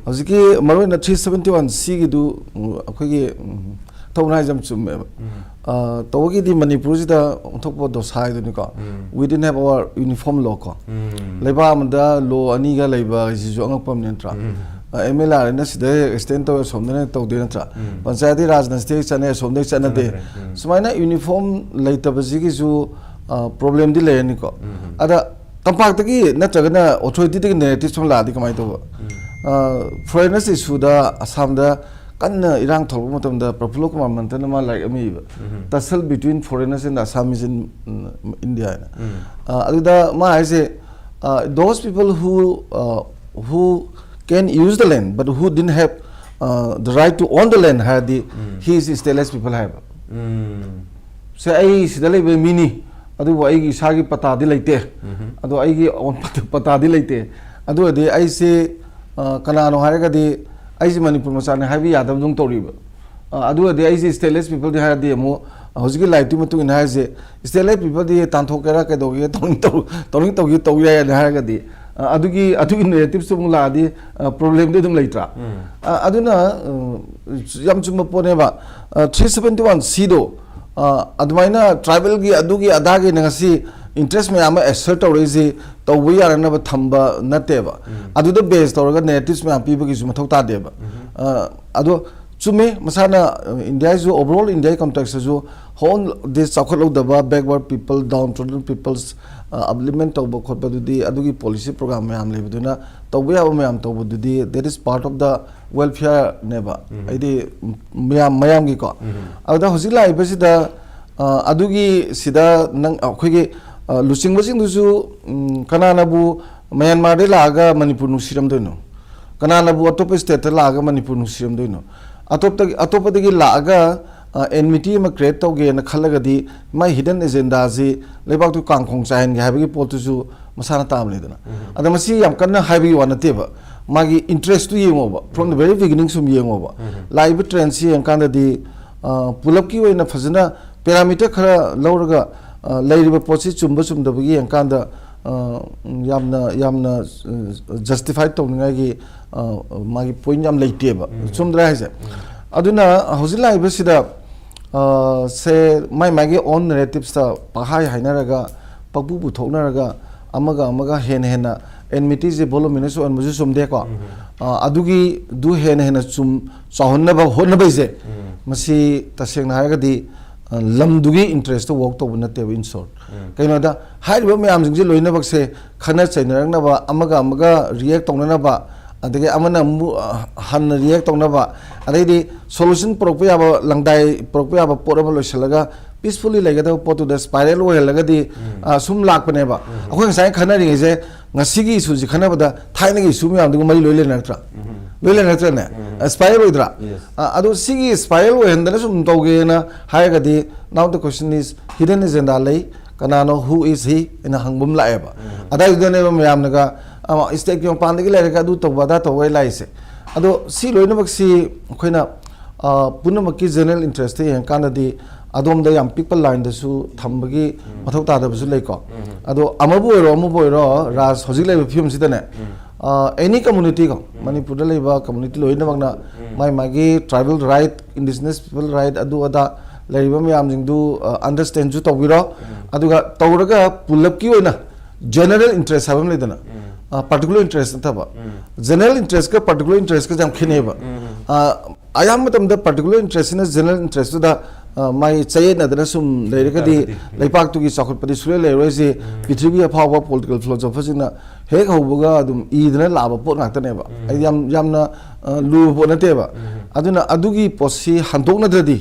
ꯍꯧꯖꯤꯛꯀꯤ ꯃꯔꯨꯑꯣꯏꯅ ꯊ꯭ꯔꯤ ꯁꯕꯦꯟꯇꯤ ꯋꯥꯟ ꯁꯤꯒꯤꯗꯨ, ꯎꯝ, ꯑꯩꯈꯣꯏꯒꯤ, ꯎꯝ, ꯊꯧꯅ ꯍꯥꯏꯁꯦ ꯌꯥꯝ ꯆꯨꯝꯃꯦꯕ꯫ ꯑ, ꯇꯧꯕꯒꯤꯗꯤ ꯃꯅꯤꯄꯨꯔꯁꯤꯗ ꯑꯣꯟꯊꯣꯛꯄ dosa ꯍꯥꯏꯗꯨꯅꯤꯀꯣ꯫ We didn't have our uniform law ꯀꯣ꯫ ꯂꯩꯕꯥꯛ ꯑꯃꯗ ꯂꯣ ꯑꯅꯤꯒ ꯂꯩꯕ ꯍꯥꯏꯁꯤꯁꯨ ꯑꯉꯛꯄ ꯑꯃꯅꯤ ꯅꯠꯇ꯭ꯔꯥ? ꯑꯦꯝ ꯑꯦꯜ ꯑꯥꯔꯅ ꯁꯤꯗ ꯑꯦꯛꯁꯇꯦꯟ ꯇꯧꯋꯦ, ꯑꯁꯣꯝꯗꯅ ꯇꯧꯗꯦ ꯅꯠꯇ꯭ꯔꯥ? ꯄꯟꯆꯥꯌꯥꯇꯤ ꯔꯥꯖꯅ ꯁꯤꯗ ꯆꯠꯅꯩ, ꯑꯁꯣꯝꯗ ꯆꯠꯅꯗꯦ꯫ ꯁꯨꯃꯥꯏꯅ ꯌꯨꯅꯤꯐꯣꯔꯝ ꯂꯩꯇꯕꯁꯤꯒꯤꯁꯨ, ꯑ, ꯄ꯭ꯔꯣꯕ꯭ꯂꯦꯝꯗꯤ ꯂꯩꯔꯅꯤꯀꯣ꯫ ꯑꯗ ꯇꯝꯄꯥꯛꯇꯒꯤ ꯅꯠꯇ꯭ꯔꯒꯅ ꯑꯣꯊꯣꯔꯤꯇꯤꯗꯒꯤ ꯅꯦꯔꯦꯇꯤꯞꯁ ꯑꯃ ꯂꯥꯛꯑꯗꯤ ꯀꯃꯥꯏꯅ ꯇꯧꯕ? ꯐꯣꯔꯦꯅꯔꯁ ꯏꯁꯨꯗ ꯑꯁꯥꯝꯗ ꯀꯟꯅ ꯏꯔꯥꯡ ꯊꯣꯛꯂꯛꯄ ꯃꯇꯝꯗ ꯄ꯭ꯔꯐꯨꯜꯂꯣ ꯀꯨꯃꯥꯔ ꯃꯟꯊꯟꯅ ꯃꯥ ꯂꯥꯏꯔꯤꯛ ꯑꯃ ꯏꯕ, Tussle Between Foreigners and Assamese in, um, India ꯍꯥꯏꯅ꯫ ꯑ, ꯑꯗꯨꯗ ꯃꯥ ꯍꯥꯏꯁꯦ, those people who, uh, who can use the land but who didn't have, uh, the right to own the land ꯍꯥꯏꯔꯗꯤ, he is stateless people ꯍꯥꯏꯕ꯫ ꯁꯦ, ꯑꯩ ꯁꯤꯗ ꯂꯩꯕ ꯃꯤꯅꯤ, ꯑꯗꯨꯕꯨ ꯑꯩꯒꯤ ꯏꯁꯥꯒꯤ ꯄꯇꯥꯗꯤ ꯂꯩꯇꯦ꯫ ꯑꯗꯣ ꯑꯩꯒꯤ ꯑꯣꯟ ꯄꯇꯥꯗꯤ ꯂꯩꯇꯦ꯫ ꯑꯗꯨ ꯑꯣꯏꯔꯗꯤ ꯑꯩꯁꯦ, ꯑ, ꯀꯅꯥꯅꯣ ꯍꯥꯏꯔꯒꯗꯤ ꯑꯩꯁꯦ ꯃꯅꯤꯄꯨꯔ ꯃꯆꯥꯅꯤ ꯍꯥꯏꯕ ꯌꯥꯗꯕꯗꯧꯅ ꯇꯧꯔꯤꯕ꯫ ꯑ, ꯑꯗꯨ ꯑꯣꯏꯔꯗꯤ ꯑꯩꯁꯦ stateless people ꯗꯤ ꯍꯥꯏꯔꯗꯤ ꯑꯃꯨꯛ ꯍꯧꯖꯤꯛꯀꯤ ꯂꯥꯏꯔꯤꯛꯇꯨꯒꯤ ꯃꯇꯨꯡ ꯏꯟꯅ ꯍꯥꯏꯁꯦ, stateless people ꯗꯤ ꯇꯥꯟꯊꯣꯛꯀꯦꯔꯥ ꯀꯩꯗꯧꯒꯦ ꯇꯧꯅꯤꯡ ꯇꯧ-, ꯇꯧꯅꯤꯡ ꯇꯧꯒꯦ ꯇꯧ ꯌꯥꯏ ꯍꯥꯏꯅ ꯍꯥꯏꯔꯒꯗꯤ, ꯑ, ꯑꯗꯨꯒꯤ, ꯑꯗꯨꯒꯤ ꯅꯦꯔꯦꯇꯤꯞꯁꯇꯨ ꯑꯃꯨꯛ ꯂꯥꯛꯑꯗꯤ, ꯑ, ꯄ꯭ꯔꯣꯕ꯭ꯂꯦꯝꯗꯤ ꯑꯗꯨꯝ ꯂꯩꯇ꯭ꯔꯥ? ꯑ, ꯑꯗꯨꯅ, ꯑ, ꯌꯥꯝ ꯆꯨꯝꯕ ꯄꯣꯠꯅꯦꯕ꯫ ꯊ꯭ꯔꯤ ꯁꯕꯦꯟꯇꯤ ꯋꯥꯟ ꯁꯤꯗꯣ, ꯑ, ꯑꯗꯨꯃꯥꯏꯅ ꯇ꯭ꯔꯥꯏꯕꯦꯜꯒꯤ ꯑꯗꯨꯒꯤ ꯑꯗꯥꯒꯤꯅ ꯉꯁꯤ ꯏꯟꯇꯔꯦꯁ ꯃꯌꯥꯝ ꯑꯃ ꯑꯦꯁꯔꯠ ꯇꯧꯔꯛꯏꯁꯤ ꯇꯧꯕ ꯌꯥꯔꯅꯕ ꯊꯝꯕ ꯅꯠꯇꯦꯕ꯫ ꯑꯗꯨꯗ ꯕꯦꯁ ꯇꯧꯔꯒ ꯅꯦꯔꯦꯇꯤꯞꯁ ꯃꯌꯥꯝ ꯄꯤꯕꯒꯤꯁꯨ ꯃꯊꯧ ꯇꯥꯗꯦꯕ꯫ ꯑ, ꯑꯗꯣ ꯆꯨꯝꯃꯦ, ꯃꯁꯥꯅ, ꯑ, ꯏꯟꯗꯤꯌꯥꯒꯤꯁꯨ, overall ꯏꯟꯗꯤꯌꯥꯒꯤ ꯀꯟꯇꯦꯛꯁꯇꯁꯨ ꯍꯣꯜ ꯗꯤꯁ ꯆꯥꯎꯈꯠꯍꯧꯗꯕ, backward people, downtrodden peoples, ꯑ, upliftment ꯇꯧꯕ ꯈꯣꯠꯄꯗꯨꯗꯤ ꯑꯗꯨꯒꯤ ꯄꯣꯂꯤꯁꯤ ꯄ꯭ꯔꯣꯒ꯭ꯔꯥꯝ ꯃꯌꯥꯝ ꯂꯩꯕꯗꯨꯅ ꯇꯧꯕ ꯌꯥꯕ ꯃꯌꯥꯝ ꯇꯧꯕꯗꯨꯗꯤ, that is part of the welfare ꯅꯦꯕ꯫ ꯍꯥꯏꯗꯤ ꯃꯌꯥꯝ, ꯃꯌꯥꯝꯒꯤꯀꯣ꯫ ꯑꯗꯨꯗ ꯍꯧꯖꯤꯛ ꯂꯥꯛꯏꯕꯁꯤꯗ, ꯑ, ꯑꯗꯨꯒꯤ ꯁꯤꯗ ꯅꯪ, ꯑꯩꯈꯣꯏꯒꯤ, ꯑ, ꯂꯨꯆꯤꯡꯕꯁꯤꯡꯗꯨꯁꯨ, ꯎꯝ, ꯀꯅꯥꯅꯕꯨ ꯃ꯭ꯌꯥꯟꯃꯥꯔꯗꯩ ꯂꯥꯛꯑꯒ ꯃꯅꯤꯄꯨꯔ ꯅꯨꯡꯁꯤꯔꯝꯗꯣꯏꯅꯣ? ꯀꯅꯥꯅꯕꯨ ꯑꯇꯣꯞꯄ ꯁ꯭ꯇꯦꯠꯇ ꯂꯥꯛꯑꯒ ꯃꯅꯤꯄꯨꯔ ꯅꯨꯡꯁꯤꯔꯝꯗꯣꯏꯅꯣ? ꯑꯇꯣꯞꯄ, ꯑꯇꯣꯞꯄꯗꯒꯤ ꯂꯥꯛꯑꯒ, ꯑꯦꯟꯃꯤꯇꯤ ꯑꯃ ꯀ꯭ꯔꯤꯌꯦꯠ ꯇꯧꯒꯦꯅ ꯈꯜꯂꯒꯗꯤ ꯃꯥꯏ ꯍꯤꯗꯟ ꯑꯦꯖꯦꯟꯗꯥꯁꯤ ꯂꯩꯕꯥꯛꯇꯨ ꯀꯥꯡꯈꯣꯡ ꯆꯥꯏꯍꯟꯒꯦ ꯍꯥꯏꯕꯒꯤ ꯄꯣꯠꯇꯨꯁꯨ ꯃꯁꯥꯅ ꯇꯥꯕꯅꯤꯗꯅ꯫ ꯑꯗ ꯃꯁꯤ ꯌꯥꯝ ꯀꯟꯅ ꯍꯥꯏꯕꯒꯤ ꯋꯥ ꯅꯠꯇꯦꯕ꯫ ꯃꯥꯒꯤ ꯏꯟꯇꯔꯦꯁꯇꯨ ꯌꯦꯡꯉꯣꯕ, from the very beginning ꯁꯨꯝ ꯌꯦꯡꯉꯣꯕ꯫ ꯂꯥꯛꯏꯕ ꯇ꯭ꯔꯦꯟꯁꯤ ꯌꯦꯡꯀꯥꯟꯗꯗꯤ, ꯑ, ꯄꯨꯂꯞꯀꯤ ꯑꯣꯏꯅ ꯐꯖꯅ ꯄꯦꯔꯥꯃꯤꯇꯔ ꯈꯔ ꯂꯧꯔꯒ, ꯑ, ꯂꯩꯔꯤꯕ ꯄꯣꯠꯁꯤ ꯆꯨꯝꯕ ꯆꯨꯝꯗꯕꯒꯤ ꯌꯦꯡꯀꯥꯟꯗ, ꯑ, ꯌꯥꯝꯅ, ꯌꯥꯝꯅ, ꯑ, ꯖꯁꯇꯤꯐꯥꯏ ꯇꯧꯅꯤꯡꯉꯥꯏꯒꯤ, ꯑ, ꯃꯥꯒꯤ ꯄꯣꯏꯟ ꯌꯥꯝ ꯂꯩꯇꯦꯕ꯫ ꯆꯨꯝꯗ꯭ꯔꯥ ꯍꯥꯏꯁꯦ? ꯑꯗꯨꯅ ꯍꯧꯖꯤꯛ ꯂꯥꯛꯏꯕꯁꯤꯗ, ꯑ, ꯁꯦ ꯃꯥꯏ ꯃꯥꯒꯤ ꯑꯣꯟ ꯅꯦꯔꯦꯇꯤꯞꯁꯇ ꯄꯪꯍꯥꯏ ꯍꯥꯏꯅꯔꯒ, ꯄꯪꯄꯨ ꯄꯨꯊꯣꯛꯅꯔꯒ, ꯑꯃꯒ ꯑꯃꯒ ꯍꯦꯟꯅ ꯍꯦꯟꯅ ꯑꯦꯟꯃꯤꯇꯤꯁꯦ ꯚꯣꯂꯨꯃꯤꯅꯁ ꯑꯣꯏꯍꯟꯕꯁꯨ ꯆꯨꯝꯗꯦꯀꯣ꯫ ꯑ, ꯑꯗꯨꯒꯤꯗꯨ ꯍꯦꯟꯅ ꯍꯦꯟꯅ ꯆꯨꯝ, ꯆꯥꯎꯍꯟꯅꯕ ꯍꯣꯠꯅꯕꯩꯁꯦ, ꯃꯁꯤ ꯇꯁꯦꯡꯅ ꯍꯥꯏꯔꯒꯗꯤ, ꯑ, ꯂꯝꯗꯨꯒꯤ ꯏꯟꯇꯔꯦꯁꯇ ꯋꯥꯛ ꯇꯧꯕ ꯅꯠꯇꯦꯕ, in short꯫ ꯀꯩꯅꯣꯗ, ꯍꯥꯏꯔꯤꯕ ꯃꯌꯥꯝꯁꯤꯡꯁꯦ ꯂꯣꯏꯅꯃꯛꯁꯦ ꯈꯠꯅ ꯆꯩꯅꯔꯛꯅꯕ, ꯑꯃꯒ ꯑꯃꯒ ꯔꯤꯌꯦꯛ ꯇꯧꯅꯅꯕ, ꯑꯗꯒꯤ ꯑꯃꯅ ꯑꯃꯨꯛ, ꯑ, ꯍꯟꯅ ꯔꯤꯌꯦꯛ ꯇꯧꯅꯕ, ꯑꯗꯩꯗꯤ ꯁꯣꯂꯨꯁꯟ ꯄꯨꯔꯛꯄ ꯌꯥꯕ, ꯂꯪꯗꯥꯏ ꯄꯨꯔꯛꯄ ꯌꯥꯕ ꯄꯣꯠ ꯑꯃ ꯂꯣꯏꯁꯤꯜꯂꯒ ꯄꯤꯁꯐꯨꯜꯂꯤ ꯂꯩꯒꯗꯕ ꯄꯣꯠꯇꯨꯗ ꯁ꯭ꯄꯥꯏꯔꯦꯜ ꯑꯣꯏꯍꯜꯂꯒꯗꯤ, ꯑ, ꯁꯨꯝ ꯂꯥꯛꯄꯅꯦꯕ꯫ ꯑꯩꯈꯣꯏ ꯉꯁꯥꯏ ꯈꯟꯅꯔꯤꯉꯩꯁꯦ, ꯉꯁꯤꯒꯤ ꯏꯁꯨꯁꯤ ꯈꯟꯅꯕꯗ ꯊꯥꯏꯅꯒꯤ ꯏꯁꯨ ꯃꯌꯥꯝꯗꯨꯒ ꯃꯔꯤ ꯂꯣꯏ ꯂꯩꯅꯔꯛꯇ꯭ꯔꯥ? ꯂꯣꯏ ꯂꯩꯅꯔꯛꯇ꯭ꯔꯅꯦ? ꯁ꯭ꯄꯥꯏꯔꯦꯜ ꯑꯣꯏꯗ꯭ꯔꯥ? ꯑ, ꯑꯗꯣ ꯁꯤꯒꯤ ꯁ꯭ꯄꯥꯏꯔꯦꯜ ꯑꯣꯏꯍꯟꯗꯅ ꯁꯨꯝ ꯇꯧꯒꯦꯅ ꯍꯥꯏꯔꯒꯗꯤ, now the question is, hidden agenda ꯂꯩ, ꯀꯅꯥꯅꯣ, who is he ꯍꯥꯏꯅ ꯍꯪꯕ ꯑꯃ ꯂꯥꯛꯑꯦꯕ꯫ ꯑꯗꯥꯏꯗꯨꯗꯅꯦꯕ ꯃꯌꯥꯝꯅꯒ, ꯑ, ꯁ꯭ꯇꯦꯠꯀꯤ ꯃꯄꯥꯟꯗꯒꯤ ꯂꯩꯔꯒ ꯑꯗꯨ ꯇꯧꯕ ꯑꯗꯥ ꯇꯧꯕ ꯍꯥꯏ ꯂꯥꯛꯏꯁꯦ꯫ ꯑꯗꯣ ꯁꯤ ꯂꯣꯏꯅꯃꯛꯁꯤ ꯑꯩꯈꯣꯏꯅ, ꯑ, ꯄꯨꯝꯅꯃꯛꯀꯤ ꯖꯦꯅꯔꯦꯜ ꯏꯟꯇꯔꯦꯁꯇ ꯌꯦꯡꯉꯀꯥꯟꯗꯗꯤ ꯑꯗꯣꯝꯗ ꯌꯥꯝ ꯄꯤꯛꯄ ꯂꯥꯏꯟꯗꯁꯨ ꯊꯝꯕꯒꯤ ꯃꯊꯧ ꯇꯥꯗꯕꯁꯨ ꯂꯩꯀꯣ꯫ ꯑꯗꯣ ꯑꯃꯕꯨ ꯑꯣꯏꯔꯣ ꯑꯃꯕꯨ ꯑꯣꯏꯔꯣ, ꯔꯥꯖ, ꯍꯧꯖꯤꯛ ꯂꯩꯔꯤꯕ ꯐꯤꯕꯝꯁꯤꯗꯅꯦ, ꯑ, ꯑꯦꯅꯤ ꯀꯝꯃꯨꯅꯤꯇꯤꯀꯣ, ꯃꯅꯤꯄꯨꯔꯗ ꯂꯩꯕ ꯀꯝꯃꯨꯅꯤꯇꯤ ꯂꯣꯏꯅꯃꯛꯅ ꯃꯥꯏ ꯃꯥꯒꯤ tribal right, indigenous people right, ꯑꯗꯨ ꯑꯗꯥ ꯂꯩꯔꯤꯕ ꯃꯌꯥꯝꯁꯤꯡꯗꯨ, ꯑ, ꯑꯟꯗꯔꯁꯇꯦꯟꯁꯨ ꯇꯧꯕꯤꯔꯣ꯫ ꯑꯗꯨꯒ ꯇꯧꯔꯒ ꯄꯨꯂꯞꯀꯤ ꯑꯣꯏꯅ ꯖꯦꯅꯔꯦꯜ ꯏꯟꯇꯔꯦꯁ ꯍꯥꯏꯕ ꯑꯃ ꯂꯩꯗꯅ, ꯄꯥꯔꯇꯤꯀꯨꯂꯔ ꯏꯟꯇꯔꯦꯁ ꯅꯠꯇꯕ, ꯖꯦꯅꯔꯦꯜ ꯏꯟꯇꯔꯦꯁꯀ ꯄꯥꯔꯇꯤꯀꯨꯂꯔ ꯏꯟꯇꯔꯦꯁꯀꯁꯦ ꯌꯥꯝ ꯈꯦꯠꯅꯩꯑꯕ꯫ ꯑ, ꯑꯌꯥꯝꯕ ꯃꯇꯝꯗ ꯄꯥꯔꯇꯤꯀꯨꯂꯔ ꯏꯟꯇꯔꯦꯁꯁꯤꯅ ꯖꯦꯅꯔꯦꯜ ꯏꯟꯇꯔꯦꯁꯇꯨꯗ, ꯑ, ꯃꯥꯒꯤ ꯆꯌꯦꯠꯅꯗꯅ ꯁꯨꯝ ꯂꯩꯔꯒꯗꯤ ꯂꯩꯄꯥꯛꯇꯨꯒꯤ ꯆꯥꯎꯈꯠꯄꯗꯤ ꯁꯨꯡꯂꯩ ꯂꯩꯔꯣꯏꯁꯤ꯫ ꯄ꯭ꯔꯤꯊꯤꯕꯤꯒꯤ ꯑꯐꯥꯎꯕ ꯄꯣꯂꯤꯇꯤꯀꯦꯜ ꯐꯤꯂꯣꯁꯣꯐꯔꯁꯤꯡꯅ ꯍꯦꯛ ꯍꯧꯕꯒ ꯑꯗꯨꯝ ꯏꯗꯅ ꯂꯥꯛꯑꯕ ꯄꯣꯠ ꯉꯥꯛꯇꯅꯦꯕ꯫ ꯑꯩ ꯌꯥꯝ, ꯌꯥꯝꯅ, ꯑ, ꯂꯨꯕ ꯄꯣꯠ ꯅꯠꯇꯦꯕ꯫ ꯑꯗꯨꯅ ꯑꯗꯨꯒꯤ ꯄꯣꯠꯁꯤ ꯍꯟꯗꯣꯛꯅꯗ꯭ꯔꯗꯤ,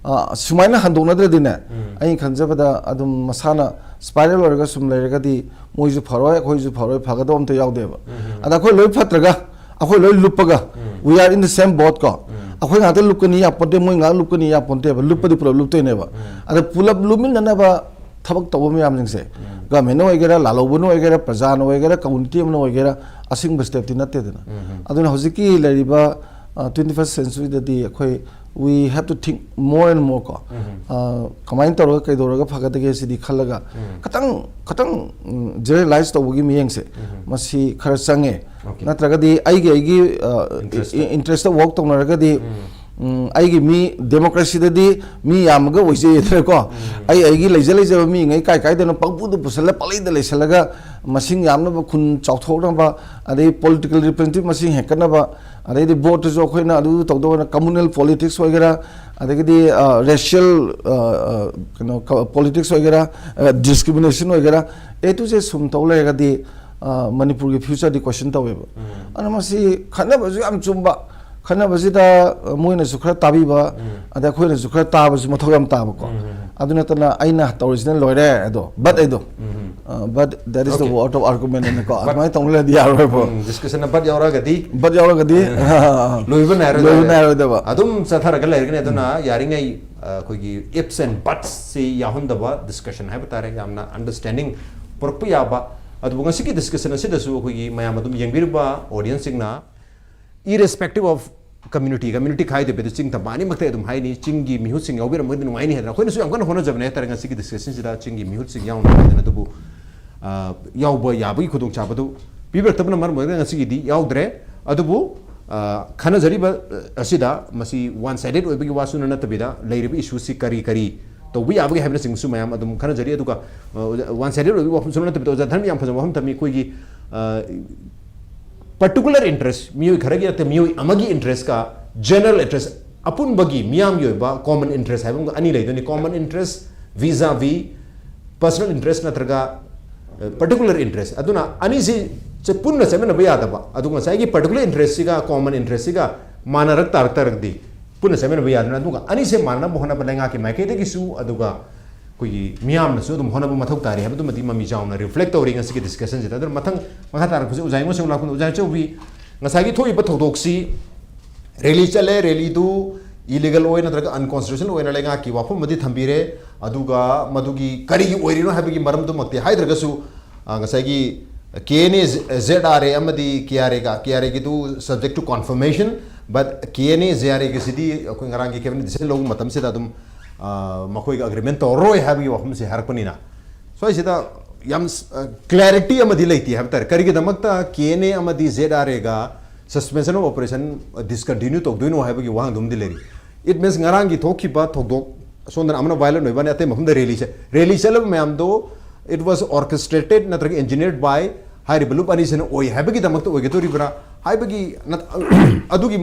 ꯑ, ꯁꯨꯃꯥꯏꯅ ꯍꯟꯗꯣꯛꯅꯗ꯭ꯔꯗꯤꯅꯦ, ꯑꯩꯅ ꯈꯟꯖꯕꯗ ꯑꯗꯨꯝ ꯃꯁꯥꯅ ꯁ꯭ꯄꯥꯏꯔꯦꯜ ꯑꯣꯏꯔꯒ ꯁꯨꯝ ꯂꯩꯔꯒꯗꯤ ꯃꯣꯏꯁꯨ ꯐꯔꯣꯏ, ꯑꯩꯈꯣꯏꯁꯨ ꯐꯔꯣꯏ, ꯐꯒꯗꯕ ꯑꯝꯇ ꯌꯥꯎꯗꯦꯕ꯫ ꯑꯗ ꯑꯩꯈꯣꯏ ꯂꯣꯏ ꯐꯠꯇ꯭ꯔꯒ, ꯑꯩꯈꯣꯏ ꯂꯣꯏ ꯂꯨꯞꯄꯒ, we are in the same boat ꯀꯣ꯫ ꯑꯩꯈꯣꯏ ꯉꯥꯛꯇ ꯂꯨꯞꯀꯅꯤ ꯌꯥꯄꯣꯟꯇꯦ, ꯃꯣꯏ ꯉꯥꯛ ꯂꯨꯞꯀꯅꯤ ꯌꯥꯄꯣꯟꯇꯦꯕ, ꯂꯨꯞꯄꯗꯤ ꯄꯨꯂꯞ ꯂꯨꯞꯇꯣꯏꯅꯦꯕ꯫ ꯑꯗ ꯄꯨꯂꯞ ꯂꯨꯞꯃꯤꯟꯅꯅꯕ ꯊꯕꯛ ꯇꯧꯕ ꯃꯌꯥꯝꯁꯤꯡꯁꯦ, ꯒꯚꯔꯟꯃꯦꯟꯅ ꯑꯣꯏꯒꯦꯔꯥ, ꯂꯥꯜꯍꯧꯕꯅ ꯑꯣꯏꯒꯦꯔꯥ, ꯄ꯭ꯔꯖꯥꯅ ꯑꯣꯏꯒꯦꯔꯥ, ꯀꯝꯃꯨꯅꯤꯇꯤ ꯑꯃꯅ ꯑꯣꯏꯒꯦꯔꯥ, ꯑꯁꯤꯒꯨꯝꯕ ꯁ꯭ꯇꯦꯞꯇꯤ ꯅꯠꯇꯦꯗꯅ꯫ ꯑꯗꯨꯅ ꯍꯧꯖꯤꯛꯀꯤ ꯂꯩꯔꯤꯕ ꯇ꯭ꯋꯦꯟꯇꯤ ꯐꯥꯔꯁ ꯁꯦꯟꯆꯨꯔꯤꯗꯗꯤ ꯑꯩꯈꯣꯏ, we have to think more and more ꯀꯣ꯫ ꯀꯃꯥꯏꯅ ꯇꯧꯔꯒ ꯀꯩꯗꯧꯔꯒ ꯐꯒꯗꯒꯦ ꯁꯤꯗꯤ ꯈꯜꯂꯒ ꯈꯇꯪ ꯈꯇꯪ ꯖꯦꯅꯔꯦꯂꯥꯏꯁ ꯇꯧꯕꯒꯤ ꯃꯤꯠꯌꯦꯡꯁꯦ ꯃꯁꯤ ꯈꯔ ꯆꯪꯉꯦ꯫ Okay. ꯅꯠꯇ꯭ꯔꯒꯗꯤ ꯑꯩꯒꯤ ꯑꯩꯒꯤ Interest. ꯏꯟꯇꯔꯦꯁꯇ ꯋꯥꯛ ꯇꯧꯅꯔꯒꯗꯤ, ꯎꯝ, ꯑꯩꯒꯤ ꯃꯤ, ꯗꯦꯃꯣꯀ꯭ꯔꯦꯁꯤꯗꯗꯤ ꯃꯤ ꯌꯥꯝꯃꯒ ꯑꯣꯏꯖꯩꯗꯅꯀꯣ꯫ ꯑꯩ ꯑꯩꯒꯤ ꯂꯩꯖ ꯂꯩꯖꯕ ꯃꯤꯉꯩ ꯀꯥꯏ ꯀꯥꯏꯗꯅꯣ ꯄꯪꯄꯨꯗ ꯄꯨꯁꯜꯂ ꯄꯪꯂꯩꯗ ꯂꯩꯁꯜꯂꯒ ꯃꯁꯤꯡ ꯌꯥꯝꯅꯕ, ꯈꯨꯟ ꯆꯥꯎꯊꯣꯛꯅꯕ, ꯑꯗꯩ ꯄꯣꯂꯤꯇꯤꯀꯦꯜ ꯔꯤꯄ꯭ꯔꯖꯦꯟꯇꯦꯇꯤꯚ ꯃꯁꯤꯡ ꯍꯦꯟꯒꯠꯅꯕ, ꯑꯗꯩꯗꯤ ꯚꯣꯠꯇꯁꯨ ꯑꯩꯈꯣꯏꯅ ꯑꯗꯨ ꯇꯧꯗꯧꯕꯅ, ꯀꯝꯃꯨꯅꯦꯜ ꯄꯣꯂꯤꯇꯤꯛꯁ ꯑꯣꯏꯒꯦꯔꯥ, ꯑꯗꯒꯤꯗꯤ ꯔꯦꯁꯤꯌꯦꯜ ꯀꯩꯅꯣ ꯄꯣꯂꯤꯇꯤꯛꯁ ꯑꯣꯏꯒꯦꯔꯥ, ꯗꯤꯁꯀ꯭ꯔꯤꯃꯤꯅꯦꯁꯟ ꯑꯣꯏꯒꯦꯔꯥ, ꯑꯦ ꯇꯨ ꯖꯦ ꯁꯨꯝ ꯇꯧ ꯂꯩꯔꯒꯗꯤ, ꯑ, ꯃꯅꯤꯄꯨꯔꯒꯤ ꯐ꯭ꯌꯨꯆꯔꯗꯤ ꯀꯣꯏꯁꯟ ꯇꯧꯋꯦꯕ꯫ ꯑꯗꯨꯅ ꯃꯁꯤ ꯈꯟꯅꯕꯁꯨ ꯌꯥꯝ ꯆꯨꯝꯕ, ꯈꯟꯅꯕꯁꯤꯗ, ꯑ, ꯃꯣꯏꯅꯁꯨ ꯈꯔ ꯇꯥꯕꯤꯕ, ꯑꯗ ꯑꯩꯈꯣꯏꯅꯁꯨ ꯈꯔ ꯇꯥꯕꯁꯨ ꯃꯊꯧ ꯌꯥꯝ ꯇꯥꯕꯀꯣ꯫ ꯑꯗꯨ ꯅꯠꯇꯅ ꯑꯩꯅ ꯇꯧꯔꯤꯁꯤꯅ ꯂꯣꯏꯔꯦ ꯑꯗꯣ, ꯕꯠ ꯑꯩꯗꯣ, ꯑ, but that is the Okay. word of argument ꯅꯀꯣ, ꯑꯗꯨꯃꯥꯏꯅ ꯇꯧꯅꯔꯗꯤ ꯌꯥꯔꯣꯏꯕ꯫ ꯗꯤꯁꯀꯁꯟꯅ ꯕꯠ ꯌꯥꯎꯔꯒꯗꯤ ꯕꯠ ꯌꯥꯎꯔꯒꯗꯤ ꯂꯣꯏꯕ ꯅꯥꯏꯔꯣꯏ ꯂꯣꯏꯕ ꯅꯥꯏꯔꯣꯏꯗꯕ꯫ ꯑꯗꯨꯝ ꯆꯠꯊꯔꯒ ꯂꯩꯔꯒꯅꯤ꯫ ꯑꯗꯨꯅ ꯌꯥꯔꯤꯉꯩ, ꯑ, ꯑꯩꯈꯣꯏꯒꯤ ꯏꯐꯁ ꯑꯦꯟ ꯕꯠꯁꯁꯤ ꯌꯥꯎꯍꯟꯗꯕ ꯗꯤꯁꯀꯁꯟ ꯍꯥꯏꯕ ꯇꯥꯔꯦ, ꯌꯥꯝꯅ ꯑꯟꯗꯔꯁ꯭ꯇꯦꯟꯗꯤꯡ ꯄꯨꯔꯛꯄ ꯌꯥꯕ꯫ ꯑꯗꯨꯕꯨ ꯉꯁꯤꯒꯤ ꯗꯤꯁꯀꯁꯟ ꯑꯁꯤꯗꯁꯨ ꯑꯩꯈꯣꯏꯒꯤ ꯃꯌꯥꯝ ꯑꯗꯨꯝ ꯌꯦꯡꯕꯤꯔꯤꯕ ꯑꯣꯗꯤꯌꯦꯟꯁꯁꯤꯡꯅ, irrespective of community, community ꯈꯥꯏꯗꯕꯤꯗ ꯆꯤꯡ ꯇꯝꯄꯥꯛ ꯑꯅꯤꯃꯛꯇ ꯑꯗꯨꯝ ꯍꯥꯏꯅꯤ, ꯆꯤꯡꯒꯤ ꯃꯤꯍꯨꯠꯁꯤꯡ ꯌꯥꯎꯕꯤꯔꯝꯃꯒꯗꯤ ꯅꯨꯡꯉꯥꯏꯅꯤ ꯍꯥꯏꯗꯅ ꯑꯩꯈꯣꯏꯅꯁꯨ ꯌꯥꯝ ꯀꯟꯅ ꯍꯣꯠꯅꯖꯕꯅꯦ ꯍꯥꯏꯇꯥꯔꯦ ꯉꯁꯤꯒꯤ ꯗꯤꯁꯀꯁꯟꯁꯤꯗ ꯆꯤꯡꯒꯤ ꯃꯤꯍꯨꯠꯁꯤꯡ ꯌꯥꯎꯅꯕ ꯍꯥꯏꯗꯅ꯫ ꯑꯗꯨꯕꯨ, ꯑ, ꯌꯥꯎꯕ ꯌꯥꯕꯒꯤ ꯈꯨꯗꯣꯡꯆꯥꯕꯗꯨ ꯄꯤꯕꯤꯔꯛꯇꯕꯅ ꯃꯔꯝ ꯑꯣꯏꯔꯒ ꯉꯁꯤꯒꯤꯗꯤ ꯌꯥꯎꯗ꯭ꯔꯦ꯫ ꯑꯗꯨꯕꯨ, ꯑ, ꯈꯟꯅꯖꯔꯤꯕ, ꯑ, ꯑꯁꯤꯗ ꯃꯁꯤ ꯋꯥꯟ ꯁꯥꯏꯗꯦꯠ ꯑꯣꯏꯕꯒꯤ ꯋꯥꯁꯨ ꯅꯠꯇꯕꯤꯗ ꯂꯩꯔꯤꯕ ꯏꯁꯨꯁꯤ ꯀꯔꯤ ꯀꯔꯤ ꯇꯧꯕ ꯌꯥꯕꯒꯦ ꯍꯥꯏꯕꯅꯆꯤꯡꯕꯁꯨ ꯃꯌꯥꯝ ꯑꯗꯨꯝ ꯈꯟꯅꯖꯔꯤ꯫ ꯑꯗꯨꯒ, ꯑ, ꯋꯥꯟ ꯁꯥꯏꯗꯦꯠ ꯑꯣꯏꯕꯒꯤ ꯋꯥꯐꯝꯁꯨ ꯅꯠꯇꯕꯤꯗ ꯑꯣꯖꯥ ꯙꯔꯃ ꯌꯥꯝ ꯐꯖꯕ ꯋꯥꯐꯝ ꯊꯝꯃꯤ꯫ ꯑꯩꯈꯣꯏꯒꯤ, ꯑ, ꯄꯔꯇꯤꯀꯨꯂꯔ ꯏꯟꯇꯔꯦꯁ, ꯃꯤꯑꯣꯏ ꯈꯔꯒꯤ ꯅꯠꯇꯦ, ꯃꯤꯑꯣꯏ ꯑꯃꯒꯤ ꯏꯟꯇꯔꯦꯁꯀ ꯖꯦꯅꯔꯦꯜ ꯏꯟꯇꯔꯦꯁ, ꯑꯄꯨꯟꯕꯒꯤ ꯃꯤꯌꯥꯝꯒꯤ ꯑꯣꯏꯕ ꯀꯣꯃꯟ ꯏꯟꯇꯔꯦꯁ ꯍꯥꯏꯕ ꯑꯃꯒ ꯑꯅꯤ ꯂꯩꯗꯣꯏꯅꯤ꯫ Common interest vis-a-vis personal interest ꯅꯠꯇ꯭ꯔꯒ, ꯑ, ꯄꯔꯇꯤꯀꯨꯂꯔ ꯏꯟꯇꯔꯦꯁ꯫ ꯑꯗꯨꯅ ꯑꯅꯤꯁꯤ ꯆ-, ꯄꯨꯟꯅ ꯆꯠꯃꯤꯟꯅꯕ ꯌꯥꯗꯕ꯫ ꯑꯗꯨ ꯉꯁꯥꯏꯒꯤ ꯄꯔꯇꯤꯀꯨꯂꯔ ꯏꯟꯇꯔꯦꯁꯁꯤꯒ ꯀꯣꯃꯟ ꯏꯟꯇꯔꯦꯁꯁꯤꯒ ꯃꯥꯟꯅꯔꯛ ꯇꯥꯔꯛ ꯇꯥꯔꯒꯗꯤ ꯄꯨꯟꯅ ꯆꯠꯃꯤꯟꯅꯕ ꯌꯥꯗꯅ꯫ ꯑꯗꯨꯒ ꯑꯅꯤꯁꯦ ꯃꯥꯟꯅꯅꯕ ꯍꯣꯠꯅꯕ ꯂꯩꯉꯥꯛꯀꯤ ꯃꯥꯏꯀꯩꯗꯒꯤꯁꯨ, ꯑꯗꯨꯒ ꯑꯩꯈꯣꯏꯒꯤ ꯃꯤꯌꯥꯝꯅꯁꯨ ꯑꯗꯨꯝ ꯍꯣꯠꯅꯕ ꯃꯊꯧ ꯇꯥꯔꯤ ꯍꯥꯏꯕꯗꯨꯃꯗꯤ ꯃꯃꯤ ꯆꯥꯎꯅ ꯔꯤꯐ꯭ꯂꯦꯛ ꯇꯧꯔꯤ ꯉꯁꯤꯒꯤ ꯗꯤꯁꯀꯁꯟꯁꯤꯗ꯫ ꯑꯗꯨꯅ ꯃꯊꯪ ꯃꯈꯥ ꯇꯥꯔꯛꯄꯁꯤ ꯑꯣꯖꯥ ꯏꯉꯣꯁꯤꯡ ꯂꯥꯛꯄꯗ, ꯑꯣꯖꯥ ꯏꯆꯧꯕꯤ, ꯉꯁꯥꯏꯒꯤ ꯊꯣꯛꯏꯕ ꯊꯧꯗꯣꯛꯁꯤ ꯔꯦꯂꯤ ꯆꯠꯂꯦ, ꯔꯦꯂꯤꯗꯨ ꯏꯂꯤꯒꯦꯜ ꯑꯣꯏ ꯅꯠꯇ꯭ꯔꯒ ꯑꯟꯀꯣꯟꯁꯇꯤꯇ꯭ꯌꯨꯁꯅꯦꯜ ꯑꯣꯏꯅ ꯂꯩꯉꯥꯛꯀꯤ ꯋꯥꯐꯝ ꯑꯃꯗꯤ ꯊꯝꯕꯤꯔꯦ꯫ ꯑꯗꯨꯒ ꯃꯗꯨꯒꯤ ꯀꯔꯤꯒꯤ ꯑꯣꯏꯔꯤꯅꯣ ꯍꯥꯏꯕꯒꯤ ꯃꯔꯝꯗꯨꯃꯛꯇꯤ ꯍꯥꯏꯗ꯭ꯔꯒꯁꯨ, ꯑ, ꯉꯁꯥꯏꯒꯤ K N A, Z R A ꯑꯃꯗꯤ ꯀꯦ ꯑꯥꯔ ꯑꯦꯒ, ꯀꯦ ꯑꯥꯔ ꯑꯦꯒꯤꯗꯨ subject to confirmation, but K N A, Z R ꯑꯦꯒꯤꯁꯤꯗꯤ ꯑꯩꯈꯣꯏ ꯉꯔꯥꯡꯒꯤ cabinet decision ꯂꯧꯕ ꯃꯇꯝꯁꯤꯗ ꯑꯗꯨꯝ, ꯑ, ꯃꯈꯣꯏꯒ ꯑꯦꯒ꯭ꯔꯤꯃꯦꯟ ꯇꯧꯔꯔꯣꯏ ꯍꯥꯏꯕꯒꯤ ꯋꯥꯐꯝꯁꯦ ꯍꯥꯏꯔꯛꯄꯅꯤꯅ, ꯁ꯭ꯋꯥꯏꯁꯤꯗ ꯌꯥꯝ, ꯑ, clarity ꯑꯃꯗꯤ ꯂꯩꯇꯦ ꯍꯥꯏꯕ ꯇꯥꯔꯦ꯫ ꯀꯔꯤꯒꯤꯗꯃꯛꯇ ꯀꯦ ꯑꯦꯟ ꯑꯦ ꯑꯃꯗꯤ ꯖꯦꯠ ꯑꯥꯔ ꯑꯦꯒ suspension of operation discontinue ꯇꯧꯗꯣꯏꯅꯣ ꯍꯥꯏꯕꯒꯤ ꯋꯥꯍꯪꯗꯨꯃꯗꯤ ꯂꯩꯔꯤ꯫ It means ꯉꯔꯥꯡꯒꯤ ꯊꯣꯛꯈꯤꯕ ꯊꯧꯗꯣꯛ, ꯁꯣꯝꯗꯅ ꯑꯃꯅ violent ꯑꯣꯏꯕꯅꯤ, ꯑꯇꯩ ꯃꯐꯝꯗ ꯔꯦꯂꯤ ꯆꯠ-, ꯔꯦꯂꯤ ꯆꯠꯂꯕ ꯃꯌꯥꯝꯗꯣ, it was orchestrated ꯅꯠꯇ꯭ꯔꯒ engineered by ꯍꯥꯏꯔꯤꯕ ꯂꯨꯞ ꯑꯅꯤꯁꯤꯅ ꯑꯣꯏ ꯍꯥꯏꯕꯒꯤꯗꯃꯛꯇ ꯑꯣꯏꯒꯗꯣꯔꯤꯕ꯭ꯔꯥ ꯍꯥꯏꯕꯒꯤ ꯅꯠ-, ꯑꯗꯨꯒꯤ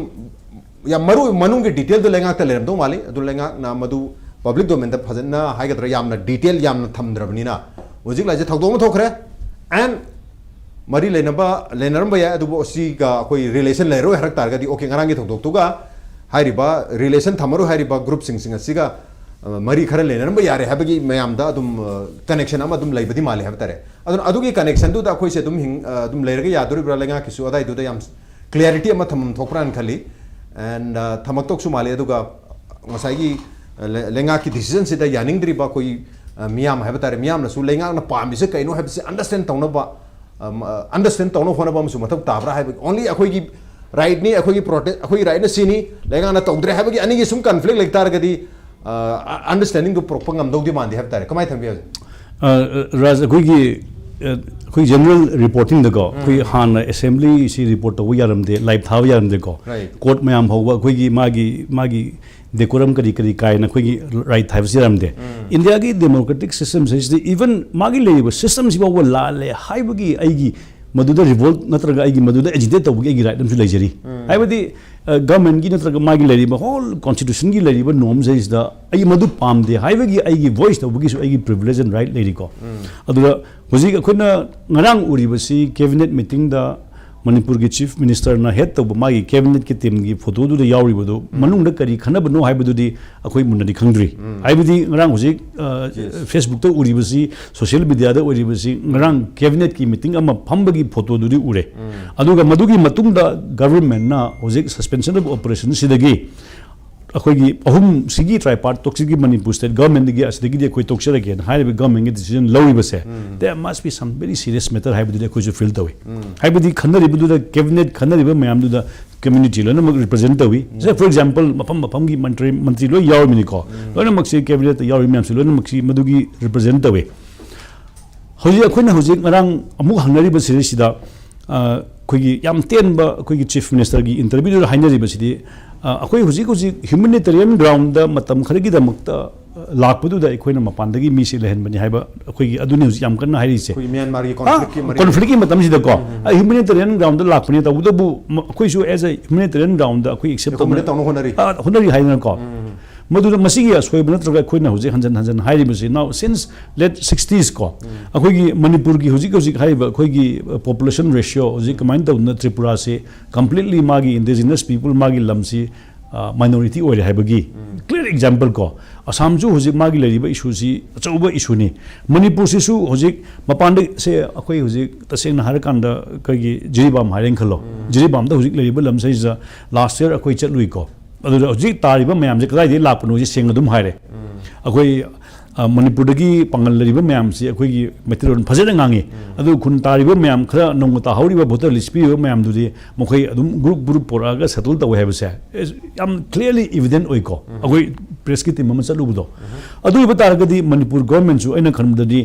ꯌꯥꯝ ꯃꯔꯨ ꯑꯣꯏꯕ ꯃꯅꯨꯡꯒꯤ detail ꯗꯨ ꯂꯩꯉꯥꯛꯇ ꯂꯩꯔꯝꯗꯧ ꯃꯥꯜꯂꯤ꯫ ꯑꯗꯨ ꯂꯩꯉꯥꯛꯅ ꯃꯗꯨ public domain ꯗ ꯐꯖꯅ ꯍꯥꯏꯒꯗ꯭ꯔꯥ, ꯌꯥꯝꯅ detail ꯌꯥꯝꯅ ꯊꯝꯗ꯭ꯔꯕꯅꯤꯅ, ꯍꯧꯖꯤꯛ ꯂꯥꯏꯁꯦ ꯊꯧꯗꯣꯛ ꯑꯃ ꯊꯣꯛꯈ꯭ꯔꯦ꯫ And ꯃꯔꯤ ꯂꯩꯅꯕ, ꯂꯩꯅꯔꯝꯕ ꯌꯥꯏ, ꯑꯗꯨꯕꯨ ꯁꯤꯒ ꯑꯩꯈꯣꯏ relation ꯂꯩꯔꯔꯣꯏ ꯍꯥꯏꯔꯛ ꯇꯥꯔꯒꯗꯤ, okay, ꯉꯔꯥꯡꯒꯤ ꯊꯧꯗꯣꯛꯇꯨꯒ ꯍꯥꯏꯔꯤꯕ relation ꯊꯝꯃꯔꯣꯏ ꯍꯥꯏꯔꯤꯕ group ꯁꯤꯡꯁꯤꯡ ꯑꯁꯤꯒ, ꯑ, ꯃꯔꯤ ꯈꯔ ꯂꯩꯅꯔꯝꯕ ꯌꯥꯔꯦ ꯍꯥꯏꯕꯒꯤ ꯃꯌꯥꯝꯗ ꯑꯗꯨꯝ, ꯑ, connection ꯑꯃ ꯑꯗꯨꯝ ꯂꯩꯕꯗꯤ ꯃꯥꯜꯂꯤ ꯍꯥꯏꯕ ꯇꯥꯔꯦ꯫ ꯑꯗꯨꯅ ꯑꯗꯨꯒꯤ connection ꯗꯨꯗ ꯑꯩꯈꯣꯏꯁꯦ ꯑꯗꯨꯝ ꯍꯤꯡ-, ꯑ, ꯑꯗꯨꯝ ꯂꯩꯔꯒ ꯌꯥꯗꯣꯔꯤꯕ꯭ꯔꯥ, ꯂꯩꯉꯥꯛꯀꯤꯁꯨ ꯑꯗꯥꯏꯗꯨꯗ ꯌꯥꯝ clarity ꯑꯃ ꯊꯝꯐꯝ ꯊꯣꯛꯄ꯭ꯔꯥꯅ ꯈꯜꯂꯤ꯫ And, ꯑ, ꯊꯝꯃꯛꯇꯧꯁꯨ ꯃꯥꯜꯂꯤ꯫ ꯑꯗꯨꯒ ꯉꯁꯥꯏꯒꯤ, ꯑ, ꯂꯩ-, ꯂꯩꯉꯥꯛꯀꯤ decision ꯁꯤꯗ ꯌꯥꯅꯤꯡꯗ꯭ꯔꯤꯕ ꯑꯩꯈꯣꯏ, ꯑ, ꯃꯤꯌꯥꯝ ꯍꯥꯏꯕ ꯇꯥꯔꯦ, ꯃꯤꯌꯥꯝꯅꯁꯨ ꯂꯩꯉꯥꯛꯅ ꯄꯥꯝꯃꯤꯁꯦ ꯀꯩꯅꯣ ꯍꯥꯏꯕꯁꯦ understand ꯇꯧꯅꯕ, ꯑꯝ, ꯑ, understand ꯇꯧꯅꯕ ꯍꯣꯠꯅꯕ ꯑꯃꯁꯨ ꯃꯊꯧ ꯇꯥꯕ꯭ꯔꯥ ꯍꯥꯏꯕ, only ꯑꯩꯈꯣꯏꯒꯤ right ꯅꯤ, ꯑꯩꯈꯣꯏꯒꯤ protest, ꯑꯩꯈꯣꯏꯒꯤ right ꯅ ꯁꯤꯅꯤ, ꯂꯩꯉꯥꯛꯅ ꯇꯧꯗ꯭ꯔꯦ ꯍꯥꯏꯕꯒꯤ ꯑꯅꯤꯒꯤ ꯁꯨꯝ conflict ꯂꯩ ꯇꯥꯔꯒꯗꯤ, ꯑ, understanding ꯗꯨ ꯄꯨꯔꯛꯄ ꯉꯝꯗꯧꯗꯤ ꯃꯥꯟꯗꯦ ꯍꯥꯏꯕ ꯇꯥꯔꯦ꯫ ꯀꯃꯥꯏꯅ ꯊꯝꯕꯤ ꯍꯧꯖꯤꯛ? ꯑ, ꯔꯥꯖ, ꯑꯩꯈꯣꯏꯒꯤ, ꯑ, ꯑꯩꯈꯣꯏ general reporting ꯗꯀꯣ, ꯎꯝ꯫ ꯑꯩꯈꯣꯏ ꯍꯥꯟꯅ assembly ꯁꯤ report ꯇꯧꯕ ꯌꯥꯔꯝꯗꯦ, live ꯊꯥꯕ ꯌꯥꯔꯝꯗꯦꯀꯣ꯫ Right. Court ꯃꯌꯥꯝ ꯐꯥꯎꯕ ꯑꯩꯈꯣꯏꯒꯤ ꯃꯥꯒꯤ, ꯃꯥꯒꯤ decorum ꯀꯔꯤ ꯀꯔꯤ ꯀꯥꯏꯅ ꯑꯩꯈꯣꯏꯒꯤ right ꯍꯥꯏꯕꯁꯤ ꯌꯥꯔꯝꯗꯦ꯫ ꯎꯝ꯫ ꯏꯟꯗꯤꯌꯥꯒꯤ democratic system ꯁꯤꯗ even ꯃꯥꯒꯤ ꯂꯩꯔꯤꯕ system ꯁꯤ ꯐꯥꯎꯕ ꯂꯥꯜꯂꯦ ꯍꯥꯏꯕꯒꯤ ꯑꯩꯒꯤ ꯃꯗꯨꯗ revolt ꯅꯠꯇ꯭ꯔꯒ ꯑꯩꯒꯤ ꯃꯗꯨꯗ agitate ꯇꯧꯕꯒꯤ ꯑꯩꯒꯤ right ꯑꯃꯁꯨ ꯂꯩꯖꯔꯤ꯫ ꯎꯝ꯫ ꯍꯥꯏꯕꯗꯤ, ꯑ, government ꯀꯤ ꯅꯠꯇ꯭ꯔꯒ ꯃꯥꯒꯤ ꯂꯩꯔꯤꯕ whole constitution ꯒꯤ ꯂꯩꯔꯤꯕ norm ꯁꯤꯗꯩꯁꯤꯗ ꯑꯩ ꯃꯗꯨ ꯄꯥꯝꯗꯦ ꯍꯥꯏꯕꯒꯤ ꯑꯩꯒꯤ voice ꯇꯧꯕꯒꯤꯁꯨ ꯑꯩꯒꯤ privilege and right ꯂꯩꯔꯤꯀꯣ꯫ ꯎꯝ꯫ ꯑꯗꯨꯗ ꯍꯧꯖꯤꯛ ꯑꯩꯈꯣꯏꯅ ꯉꯔꯥꯡ ꯎꯔꯤꯕꯁꯤ cabinet meeting ꯗ ꯃꯅꯤꯄꯨꯔꯒꯤ ꯆꯤꯐ ꯃꯤꯅꯤꯁꯇꯔꯅ ꯍꯦꯗ ꯇꯧꯕ ꯃꯥꯒꯤ ꯀꯦꯕꯤꯅꯦꯠꯀꯤ ꯇꯤꯝꯒꯤ ꯐꯣꯇꯣꯗꯨꯗ ꯌꯥꯎꯔꯤꯕꯗꯨ ꯃꯅꯨꯡꯗ ꯀꯔꯤ ꯈꯟꯅꯕꯅꯣ ꯍꯥꯏꯕꯗꯨꯗꯤ ꯑꯩꯈꯣꯏ ꯃꯨꯟꯅꯗꯤ ꯈꯪꯗ꯭ꯔꯤ꯫ ꯍꯥꯏꯕꯗꯤ ꯉꯔꯥꯡ ꯍꯧꯖꯤꯛ, ꯑ, Yes. ꯐꯦꯁꯕꯨꯛꯇ ꯎꯔꯤꯕꯁꯤ, ꯁꯣꯁꯤꯌꯦꯜ ꯃꯤꯗꯤꯌꯥꯗ ꯎꯔꯤꯕꯁꯤ ꯉꯔꯥꯡ ꯀꯦꯕꯤꯅꯦꯠꯀꯤ ꯃꯤꯇꯤꯡ ꯑꯃ ꯐꯝꯕꯒꯤ ꯐꯣꯇꯣꯗꯨꯗꯤ ꯎꯔꯦ꯫ ꯑꯗꯨꯒ ꯃꯗꯨꯒꯤ ꯃꯇꯨꯡꯗ ꯒꯚꯔꯟꯃꯦꯟꯠꯅ ꯍꯧꯖꯤꯛ suspension of operationꯁꯤꯗꯒꯤ ꯑꯩꯈꯣꯏꯒꯤ ꯑꯍꯨꯝꯁꯤꯒꯤ ꯇ꯭ꯔꯥꯏꯄꯥꯔꯠ ꯇꯣꯛꯁꯤꯒꯤ ꯃꯅꯤꯄꯨꯔ ꯁ꯭ꯇꯦꯠ ꯒꯚꯔꯟꯃꯦꯟꯠꯒꯤ ꯑꯁꯤꯗꯒꯤꯗꯤ ꯑꯩꯈꯣꯏ ꯇꯣꯛꯆꯔꯒꯦꯅ ꯍꯥꯏꯔꯤꯕ ꯒꯚꯔꯟꯃꯦꯟꯠꯒꯤ decision ꯂꯧꯔꯤꯕꯁꯦ, there must be some very serious matter ꯍꯥꯏꯕꯗꯨꯗꯤ ꯑꯩꯈꯣꯏꯁꯨ ꯐꯤꯜ ꯇꯧꯏ꯫ ꯍꯥꯏꯕꯗꯤ ꯈꯟꯅꯔꯤꯕꯗꯨꯗ, ꯀꯦꯕꯤꯅꯦꯠ ꯈꯟꯅꯔꯤꯕ ꯃꯌꯥꯝꯗꯨꯗ ꯀꯝꯃ꯭ꯌꯨꯅꯤꯇꯤ ꯂꯣꯏꯅꯃꯛ ꯔꯤꯄ꯭ꯔꯖꯦꯟ ꯇꯧꯏ꯫ Say, for example, ꯃꯐꯝ ꯃꯐꯝꯒꯤ ꯃꯟꯇ꯭ꯔꯤ, ꯃꯟꯇ꯭ꯔꯤ ꯂꯣꯏ ꯌꯥꯎꯔꯤꯕꯅꯤꯀꯣ꯫ ꯂꯣꯏꯅꯃꯛꯁꯤ ꯀꯦꯕꯤꯅꯦꯠꯇ ꯌꯥꯎꯔꯤꯕ ꯃꯌꯥꯝꯁꯤ ꯂꯣꯏꯅꯃꯛꯁꯤ ꯃꯗꯨꯒꯤ ꯔꯤꯄ꯭ꯔꯖꯦꯟ ꯇꯧꯏ꯫ ꯍꯧꯖꯤꯛ ꯑꯩꯈꯣꯏꯅ ꯍꯧꯖꯤꯛ ꯉꯔꯥꯡ ꯑꯃꯨꯛ ꯍꯪꯅꯔꯤꯕ ꯁꯤꯗꯩꯁꯤꯗ, ꯑ, ꯑꯩꯈꯣꯏꯒꯤ ꯌꯥꯝ ꯇꯦꯟꯕ ꯑꯩꯈꯣꯏꯒꯤ ꯆꯤꯐ ꯃꯤꯅꯤꯁꯇꯔꯒꯤ ꯏꯟꯇꯔꯚ꯭ꯌꯨꯗꯨꯗ ꯍꯥꯏꯅꯔꯤꯕꯁꯤꯗꯤ, ꯑ, ꯑꯩꯈꯣꯏ ꯍꯧꯖꯤꯛ ꯍꯧꯖꯤꯛ ꯍ꯭ꯌꯨꯃꯦꯅꯤꯇꯦꯔꯤꯌꯟ ꯒ꯭ꯔꯥꯎꯟꯗ ꯃꯇꯝ ꯈꯔꯒꯤꯗꯃꯛꯇ, ꯑ, ꯂꯥꯛꯄꯗꯨꯗ ꯑꯩꯈꯣꯏꯅ ꯃꯄꯥꯟꯗꯒꯤ ꯃꯤꯁꯤ ꯂꯩꯍꯟꯕꯅꯤ ꯍꯥꯏꯕ, ꯑꯩꯈꯣꯏꯒꯤ ꯑꯗꯨꯅꯤ ꯍꯧꯖꯤꯛ ꯌꯥꯝ ꯀꯟꯅ ꯍꯥꯏꯔꯤꯁꯦ꯫ ꯑꯩꯈꯣꯏꯒꯤ ꯃ꯭ꯌꯥꯟꯃꯥꯔꯒꯤ ꯑ, ꯀꯣꯟꯐ꯭ꯂꯤꯛꯀꯤ ꯃꯔꯤ ꯀꯣꯟꯐ꯭ꯂꯤꯛꯀꯤ ꯃꯇꯝꯁꯤꯗꯀꯣ, ꯑ, ꯍ꯭ꯌꯨꯃꯦꯅꯤꯇꯦꯔꯤꯌꯟ ꯒ꯭ꯔꯥꯎꯟꯗ ꯂꯥꯛꯄꯅꯤ꯫ ꯇꯧꯕꯇꯕꯨ ꯃ-, ꯑꯩꯈꯣꯏꯁꯨ as a humanitarian ground ꯑꯩꯈꯣꯏ accept ꯑꯦꯀꯣꯃꯣꯗꯦꯠ ꯇꯧꯅ ꯍꯣꯠꯅꯔꯤ꯫ ꯑ, ꯍꯣꯠꯅꯔꯤ ꯍꯥꯏꯗꯅꯀꯣ꯫ ꯃꯗꯨꯗ ꯃꯁꯤꯒꯤ ꯑꯁꯣꯏꯕ ꯅꯠꯇ꯭ꯔꯒ ꯑꯩꯈꯣꯏꯅ ꯍꯧꯖꯤꯛ ꯍꯟꯖꯟ ꯍꯟꯖꯟ ꯍꯥꯏꯔꯤꯕꯁꯤ, now since late sixties ꯀꯣ, ꯑꯩꯈꯣꯏꯒꯤ ꯃꯅꯤꯄꯨꯔꯒꯤ ꯍꯧꯖꯤꯛ ꯍꯧꯖꯤꯛ ꯍꯥꯏꯔꯤꯕ ꯑꯩꯈꯣꯏꯒꯤ, ꯑ, population ratio ꯍꯧꯖꯤꯛ ꯀꯃꯥꯏꯅ ꯇꯧꯗꯅ ꯇ꯭ꯔꯤꯄꯨꯔꯥꯁꯤ completely ꯃꯥꯒꯤ indigenous people, ꯃꯥꯒꯤ ꯂꯝꯁꯤ, ꯑ, minority ꯑꯣꯏꯔꯦ ꯍꯥꯏꯕꯒꯤ clear example ꯀꯣ꯫ ꯑꯁꯥꯝꯁꯨ ꯍꯧꯖꯤꯛ ꯃꯥꯒꯤ ꯂꯩꯔꯤꯕ ꯏꯁꯨꯁꯤ ꯑꯆꯧꯕ ꯏꯁꯨꯅꯤ꯫ ꯃꯅꯤꯄꯨꯔꯁꯤꯁꯨ ꯍꯧꯖꯤꯛ ꯃꯄꯥꯟꯗ ꯁꯦ ꯑꯩꯈꯣꯏ ꯍꯧꯖꯤꯛ ꯇꯁꯦꯡꯅ ꯍꯥꯏꯔꯀꯥꯟꯗ ꯑꯩꯈꯣꯏꯒꯤ ꯖꯤꯔꯤꯕꯥꯝ ꯍꯥꯏꯔꯦꯅ ꯈꯜꯂꯣ꯫ ꯖꯤꯔꯤꯕꯥꯝꯗ ꯍꯧꯖꯤꯛ ꯂꯩꯔꯤꯕ ꯂꯝꯁꯤꯗꯩꯁꯤꯗ last year ꯑꯩꯈꯣꯏ ꯆꯠꯂꯨꯏꯀꯣ꯫ ꯑꯗꯨꯗ ꯍꯧꯖꯤꯛ ꯇꯥꯔꯤꯕ ꯃꯌꯥꯝꯁꯦ ꯀꯗꯥꯏꯗꯒꯤ ꯂꯥꯛꯄꯅꯣꯁꯦ ꯁꯦꯡꯅ ꯑꯗꯨꯝ ꯍꯥꯏꯔꯦ꯫ ꯑꯩꯈꯣꯏ, ꯑ, ꯃꯅꯤꯄꯨꯔꯗꯒꯤ ꯄꯥꯡꯒꯜ ꯂꯩꯔꯤꯕ ꯃꯌꯥꯝꯁꯤ ꯑꯩꯈꯣꯏꯒꯤ ꯃꯩꯇꯩꯂꯣꯟ ꯐꯖꯅ ꯉꯥꯡꯉꯤ꯫ ꯑꯗꯨ ꯈꯨꯟ ꯇꯥꯔꯤꯕ ꯃꯌꯥꯝ, ꯈꯔ ꯅꯧꯅ ꯇꯥꯍꯧꯔꯤꯕ ꯚꯣꯇꯔ ꯂꯤꯁ ꯄꯤꯔꯤꯕ ꯃꯌꯥꯝꯗꯨꯗꯤ ꯃꯈꯣꯏ ꯑꯗꯨꯝ group group ꯄꯨꯔꯛꯑꯒ settle ꯇꯧꯋꯦ ꯍꯥꯏꯕꯁꯦ is ꯌꯥꯝ clearly evident ꯑꯣꯏꯀꯣ꯫ ꯑꯩꯈꯣꯏ ꯄ꯭ꯔꯦꯁꯀꯤ ꯇꯤꯝ ꯑꯃ ꯆꯠꯂꯨꯕꯗꯣ꯫ ꯑꯗꯨ ꯑꯣꯏꯕ ꯇꯥꯔꯒꯗꯤ ꯃꯅꯤꯄꯨꯔ ꯒꯣꯔꯃꯦꯟꯁꯨ ꯑꯩꯅ ꯈꯟꯕꯗꯗꯤ,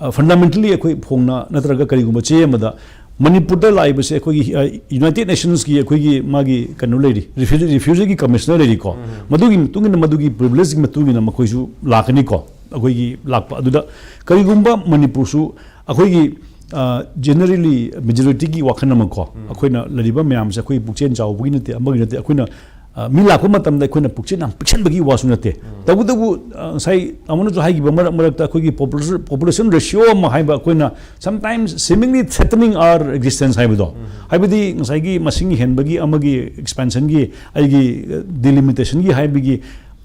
ꯑ, fundamentally ꯑꯩꯈꯣꯏ ꯐꯣꯡꯅ ꯅꯠꯇ꯭ꯔꯒ ꯀꯔꯤꯒꯨꯝꯕ ꯆꯦ ꯑꯃꯗ ꯃꯅꯤꯄꯨꯔꯗ ꯂꯥꯛꯏꯕꯁꯦ ꯑꯩꯈꯣꯏꯒꯤ, ꯑ, ꯌꯨꯅꯥꯏꯇꯦꯗ ꯅꯦꯁꯟꯁꯀꯤ ꯑꯩꯈꯣꯏꯒꯤ ꯃꯥꯒꯤ ꯀꯩꯅꯣ ꯂꯩꯔꯤ, ꯔꯤꯐ꯭ꯌꯨꯖꯤ, ꯔꯤꯐ꯭ꯌꯨꯖꯤꯒꯤ ꯀꯃꯤꯁꯅꯔ ꯂꯩꯔꯤꯀꯣ꯫ ꯃꯗꯨꯒꯤ ꯃꯇꯨꯡ ꯏꯟꯅ ꯃꯗꯨꯒꯤ ꯄ꯭ꯔꯤꯚꯤꯂꯦꯖꯀꯤ ꯃꯇꯨꯡ ꯏꯟꯅ ꯃꯈꯣꯏꯁꯨ ꯂꯥꯛꯀꯅꯤꯀꯣ꯫ ꯑꯩꯈꯣꯏꯒꯤ ꯂꯥꯛꯄ ꯑꯗꯨꯗ ꯀꯔꯤꯒꯨꯝꯕ ꯃꯅꯤꯄꯨꯔꯁꯨ ꯑꯩꯈꯣꯏꯒꯤ, ꯑ, generally majorityꯒꯤ ꯋꯥꯈꯜ ꯑꯃ ꯀꯣ, ꯑꯩꯈꯣꯏꯅ ꯂꯩꯔꯤꯕ ꯃꯌꯥꯝꯁꯦ ꯑꯩꯈꯣꯏ ꯄꯨꯛꯆꯦꯜ ꯆꯥꯎꯕꯒꯤ ꯅꯠꯇꯦ, ꯑꯃꯒꯤ ꯅꯠꯇꯦ, ꯑꯩꯈꯣꯏꯅ ꯑ, ꯃꯤ ꯂꯥꯛꯄ ꯃꯇꯝꯗ ꯑꯩꯈꯣꯏꯅ ꯄꯨꯛꯆꯦꯜ ꯌꯥꯝ ꯄꯤꯛꯁꯟꯕꯒꯤ ꯋꯥꯁꯨ ꯅꯠꯇꯦ꯫ ꯇꯧꯕꯇꯕꯨ, ꯑ, ꯉꯁꯥꯏ ꯑꯃꯅꯁꯨ ꯍꯥꯏꯈꯤꯕ, ꯃꯔꯛ ꯃꯔꯛꯇ ꯑꯩꯈꯣꯏꯒꯤ population, population ratio ꯑꯃ ꯍꯥꯏꯕ, ꯑꯩꯈꯣꯏꯅ sometimes seemingly threatening our existence ꯍꯥꯏꯕꯗꯣ, ꯍꯥꯏꯕꯗꯤ ꯉꯁꯥꯏꯒꯤ ꯃꯁꯤꯡ ꯍꯦꯟꯕꯒꯤ ꯑꯃꯒꯤ expansionꯒꯤ ꯑꯩꯒꯤ, ꯑ, delimitationꯒꯤ ꯍꯥꯏꯕꯒꯤ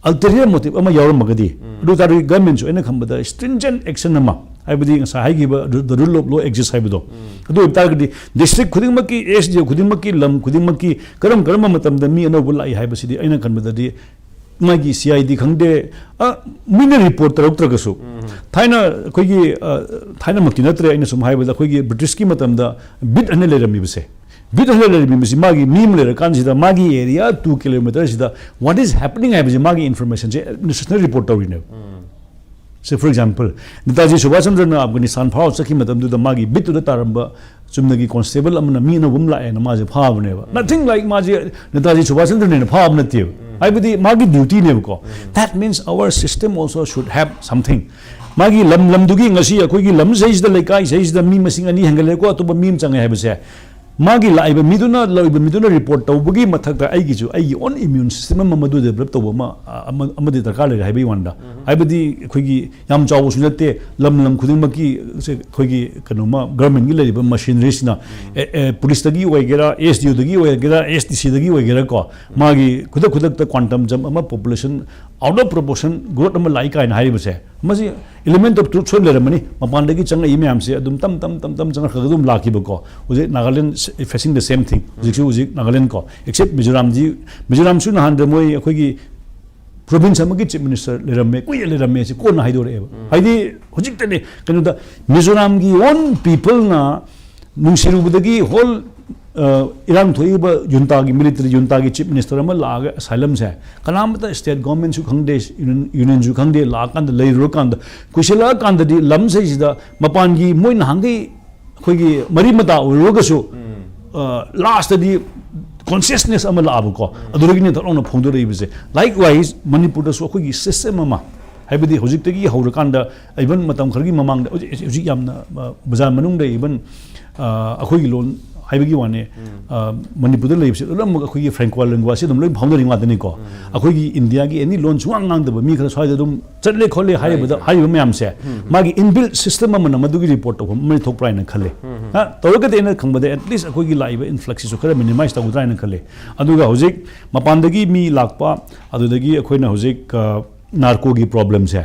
ulterior motive ꯑꯃ ꯌꯥꯎꯔꯝꯃꯒꯗꯤ, ꯑꯗꯨ ꯇꯥꯔꯗꯤ governmentꯁꯨ ꯑꯩꯅ ꯈꯟꯕꯗ stringent action ꯑꯃ, ꯍꯥꯏꯕꯗꯤ ꯉꯁꯥꯏ ꯍꯥꯏꯈꯤꯕ the rule of law exists ꯍꯥꯏꯕꯗꯣ, ꯑꯗꯨ ꯑꯣꯏꯕ ꯇꯥꯔꯒꯗꯤ district ꯈꯨꯗꯤꯡꯃꯛꯀꯤ, S D O ꯈꯨꯗꯤꯡꯃꯛꯀꯤ, ꯂꯝ ꯈꯨꯗꯤꯡꯃꯛꯀꯤ ꯀꯔꯝ ꯀꯔꯝꯕ ꯃꯇꯝꯗ ꯃꯤ ꯑꯅꯧꯕ ꯂꯥꯛꯏ ꯍꯥꯏꯕꯁꯤꯗꯤ ꯑꯩꯅ ꯈꯟꯕꯗꯗꯤ ꯃꯥꯒꯤ C I D ꯈꯪꯗꯦ, ꯑ, ꯃꯤꯅ report ꯇꯧꯔꯛꯇ꯭ꯔꯒꯁꯨ, ꯊꯥꯏꯅ ꯑꯩꯈꯣꯏꯒꯤ, ꯑ, ꯊꯥꯏꯅꯃꯛꯇꯤ ꯅꯠꯇ꯭ꯔꯦ, ꯑꯩꯅ ꯁꯨꯝ ꯍꯥꯏꯕꯗ ꯑꯩꯈꯣꯏꯒꯤ Britishꯀꯤ ꯃꯇꯝꯗ beat ꯍꯥꯏꯅ ꯂꯩꯔꯝꯃꯤꯕꯁꯦ, beat ꯍꯥꯏꯅ ꯂꯩꯔꯝꯃꯤꯕꯁꯤ ꯃꯥꯒꯤ ꯃꯤ ꯑꯃ ꯂꯩꯔꯀꯥꯟꯁꯤꯗ ꯃꯥꯒꯤ area two kilometerꯁꯤꯗ what is happening ꯍꯥꯏꯕꯁꯤ ꯃꯥꯒꯤ informationꯁꯦ administrationꯅ report ꯇꯧꯔꯤꯅꯦꯕ꯫ Say for example, Netaji Subhash ꯆꯟꯗ꯭ꯔꯅ Afghanistan ꯐꯥꯎ ꯆꯠꯈꯤ ꯃꯇꯝꯗꯨꯗ ꯃꯥꯒꯤ beatꯇꯨꯗ ꯇꯥꯔꯝꯕ ꯆꯨꯝꯅꯒꯤ constable ꯑꯃꯅ ꯃꯤ ꯑꯅꯧꯕ ꯑꯃ ꯂꯥꯛꯑꯦꯅ ꯃꯥꯁꯦ ꯐꯥꯕꯅꯦꯕ꯫ Nothing like ꯃꯥꯁꯦ ꯅꯦꯇꯥꯖꯤ ꯁꯨꯚꯥꯁ ꯆꯟꯗ꯭ꯔꯅ ꯐꯥꯕ ꯅꯠꯇꯦꯕ꯫ ꯍꯥꯏꯕꯗꯤ ꯃꯥꯒꯤ dutyꯅꯦꯕꯀꯣ꯫ That means our system also should have something. ꯃꯥꯒꯤ ꯂꯝ ꯂꯝꯗꯨꯒꯤ ꯉꯁꯤ ꯑꯩꯈꯣꯏꯒꯤ ꯂꯝꯁꯤꯗꯩꯁꯤꯗ ꯂꯩꯀꯥꯏꯁꯤꯗꯩꯁꯤꯗ ꯃꯤ ꯃꯁꯤꯡ ꯑꯅꯤ ꯍꯦꯟꯒꯠꯂꯦꯀꯣ, ꯑꯇꯣꯞꯄ ꯃꯤ ꯑꯃ ꯆꯪꯉꯦ ꯍꯥꯏꯕꯁꯦ ꯃꯥꯒꯤ ꯂꯥꯛꯏꯕ ꯃꯤꯗꯨꯅ, ꯂꯧꯔꯤꯕ ꯃꯤꯗꯨꯅ report ꯇꯧꯕꯒꯤ ꯃꯊꯛꯇ ꯑꯩꯒꯤꯁꯨ ꯑꯩꯒꯤ own immune system ꯑꯃ ꯃꯗꯨ develop ꯇꯧꯕ ꯑꯃ, ꯑꯃ, ꯑꯃꯗꯤ ꯗꯔꯀꯥꯔ ꯂꯩꯔꯦ ꯍꯥꯏꯕꯒꯤ ꯋꯥꯅꯤꯗ꯫ ꯍꯥꯏꯕꯗꯤ ꯑꯩꯈꯣꯏꯒꯤ ꯌꯥꯝ ꯆꯥꯎꯕꯁꯨ ꯅꯠꯇꯦ, ꯂꯝ ꯂꯝ ꯈꯨꯗꯤꯡꯃꯛꯀꯤ ꯁꯦ ꯑꯩꯈꯣꯏꯒꯤ ꯀꯩꯅꯣꯃ governmentꯀꯤ ꯂꯩꯔꯤꯕ machinerieꯁꯤꯅ, ꯑꯦ, ꯑꯦ, policeꯇꯒꯤ ꯑꯣꯏꯒꯦꯔꯥ, S D Oꯗꯒꯤ ꯑꯣꯏꯒꯦꯔꯥ, S D Cꯗꯒꯤ ꯑꯣꯏꯒꯦꯔꯥ ꯀꯣ, ꯃꯥꯒꯤ ꯈꯨꯗꯛ ꯈꯨꯗꯛꯇ quantum jump ꯑꯃ, population out of proportion growth ꯑꯃ ꯂꯥꯛꯏ ꯀꯥꯏꯅ ꯍꯥꯏꯔꯤꯕꯁꯦ, ꯃꯁꯤ element of truth ꯁꯣꯏ ꯂꯩꯔꯝꯃꯅꯤ꯫ ꯃꯄꯥꯟꯗꯒꯤ ꯆꯪꯉꯛꯏ ꯃꯌꯥꯝꯁꯦ ꯑꯗꯨꯝ ꯇꯝ ꯇꯝ ꯇꯝ ꯇꯝ ꯆꯪꯉꯛꯈ꯭ꯔꯒ ꯑꯗꯨꯝ ꯂꯥꯛꯈꯤꯕꯀꯣ꯫ ꯍꯧꯖꯤꯛ Nagaland is facing the same thing꯫ ꯍꯧꯖꯤꯛꯁꯨ ꯍꯧꯖꯤꯛ Nagaland ꯀꯣ, except ꯃꯤꯖꯣꯔꯥꯝꯗꯤ, ꯃꯤꯖꯣꯔꯥꯝꯁꯨ ꯅꯍꯥꯟꯗ ꯃꯣꯏ ꯑꯩꯈꯣꯏꯒꯤ province ꯑꯃꯒꯤ chief minister ꯂꯩꯔꯝꯃꯦ, ꯀꯨꯏꯅ ꯂꯩꯔꯝꯃꯦ, ꯁꯤ ꯀꯣꯟꯅ ꯍꯥꯏꯗꯣꯔꯛꯑꯦꯕ꯫ ꯍꯥꯏꯗꯤ ꯍꯧꯖꯤꯛꯇꯅꯦ ꯀꯩꯅꯣꯗ ꯃꯤꯖꯣꯔꯥꯝꯒꯤ own peopleꯅ ꯅꯨꯡꯁꯤꯔꯨꯕꯗꯒꯤ whole, ꯑ, ꯏꯔꯥꯡ ꯊꯣꯛꯏꯕ juntagꯤ, military juntagꯤ chief minister ꯑꯃ ꯂꯥꯛꯑꯒ asylumꯁꯦ ꯀꯅꯥꯃꯠꯇ state governmentꯁꯨ ꯈꯪꯗꯦ, union, unionꯁꯨ ꯈꯪꯗꯦ, ꯂꯥꯛꯑꯀꯥꯟꯗ ꯂꯩꯔꯨꯔꯀꯥꯟꯗ ꯀꯨꯏꯁꯜꯂꯛꯑꯀꯥꯟꯗꯗꯤ ꯂꯝꯁꯤꯗꯩꯁꯤꯗ ꯃꯄꯥꯟꯒꯤ ꯃꯣꯏ ꯅꯍꯥꯟꯈꯩ ꯑꯩꯈꯣꯏꯒꯤ ꯃꯔꯤ ꯃꯇꯥ ꯑꯣꯏꯔꯨꯔꯒꯁꯨ, ꯑ, lastꯇꯗꯤ consciousness ꯑꯃ ꯂꯥꯛꯑꯕꯀꯣ, ꯑꯗꯨꯗꯒꯤꯅꯦ ꯊꯛ ꯂꯥꯎꯅ ꯐꯣꯡꯗꯣꯔꯛꯏꯕꯁꯦ꯫ Likewise ꯃꯅꯤꯄꯨꯔꯗꯁꯨ ꯑꯩꯈꯣꯏꯒꯤ system ꯑꯃ, ꯍꯥꯏꯕꯗꯤ ꯍꯧꯖꯤꯛꯇꯒꯤ ꯍꯧꯔꯀꯥꯟꯗ, even ꯃꯇꯝ ꯈꯔꯒꯤ ꯃꯃꯥꯡꯗ, ꯍꯧꯖꯤꯛ, ꯍꯧꯖꯤꯛ ꯌꯥꯝꯅ, ꯑ, ꯕꯖꯥꯔ ꯃꯅꯨꯡꯗ even, ꯑ, ꯑꯩꯈꯣꯏꯒꯤ ꯂꯣꯟ ꯍꯥꯏꯕꯒꯤ ꯋꯥꯅꯤ꯫ ꯃꯅꯤꯄꯨꯔꯗ ꯂꯩꯕꯁꯦ ꯂꯣꯏꯅꯃꯛ ꯑꯩꯈꯣꯏꯒꯤ ꯐ꯭ꯔꯦꯡꯀꯣ ꯂꯦꯡꯒ꯭ꯋꯥꯁꯤ ꯑꯗꯨꯝ ꯂꯣꯏ ꯐꯥꯎꯅꯔꯤ ꯉꯥꯛꯇꯅꯤꯀꯣ꯫ ꯑꯩꯈꯣꯏꯒꯤ ꯏꯟꯗꯤꯌꯥꯒꯤ ꯑꯦꯅꯤ ꯂꯣꯟ ꯁꯨꯡꯉꯥꯡ ꯉꯥꯡꯗꯕ ꯃꯤ ꯈꯔ ꯁ꯭ꯋꯥꯏꯗ ꯑꯗꯨꯝ ꯆꯠꯂꯦ ꯈꯣꯠꯂꯦ ꯍꯥꯏꯔꯤꯕꯗ, ꯍꯥꯏꯔꯤꯕ ꯃꯌꯥꯝꯁꯦ ꯃꯥꯒꯤ ꯏꯟꯕꯤꯜ ꯁꯤꯁꯇꯦꯝ ꯑꯃꯅ ꯃꯗꯨꯒꯤ ꯔꯤꯄꯣꯔꯠ ꯇꯧꯐꯝ ꯑꯃ ꯊꯣꯛꯄ꯭ꯔꯥ ꯍꯥꯏꯅ ꯈꯜꯂꯦ꯫ ꯍꯥ? ꯇꯧꯔꯒꯗꯤ ꯑꯩꯅ ꯈꯪꯕꯗ at least ꯑꯩꯈꯣꯏꯒꯤ ꯂꯥꯛꯏꯕ ꯏꯟꯐ꯭ꯂꯛꯁꯤꯁꯨ ꯈꯔ ꯃꯤꯅꯤꯃꯥꯏꯁ ꯇꯧꯒꯗ꯭ꯔꯥ ꯍꯥꯏꯅ ꯈꯜꯂꯦ꯫ ꯑꯗꯨꯒ ꯍꯧꯖꯤꯛ ꯃꯄꯥꯟꯗꯒꯤ ꯃꯤ ꯂꯥꯛꯄ, ꯑꯗꯨꯗꯒꯤ ꯑꯩꯈꯣꯏꯅ ꯍꯧꯖꯤꯛ, ꯑ, ꯅꯥꯔꯀꯣꯒꯤ ꯄ꯭ꯔꯣꯕ꯭ꯂꯦꯝꯁꯦ,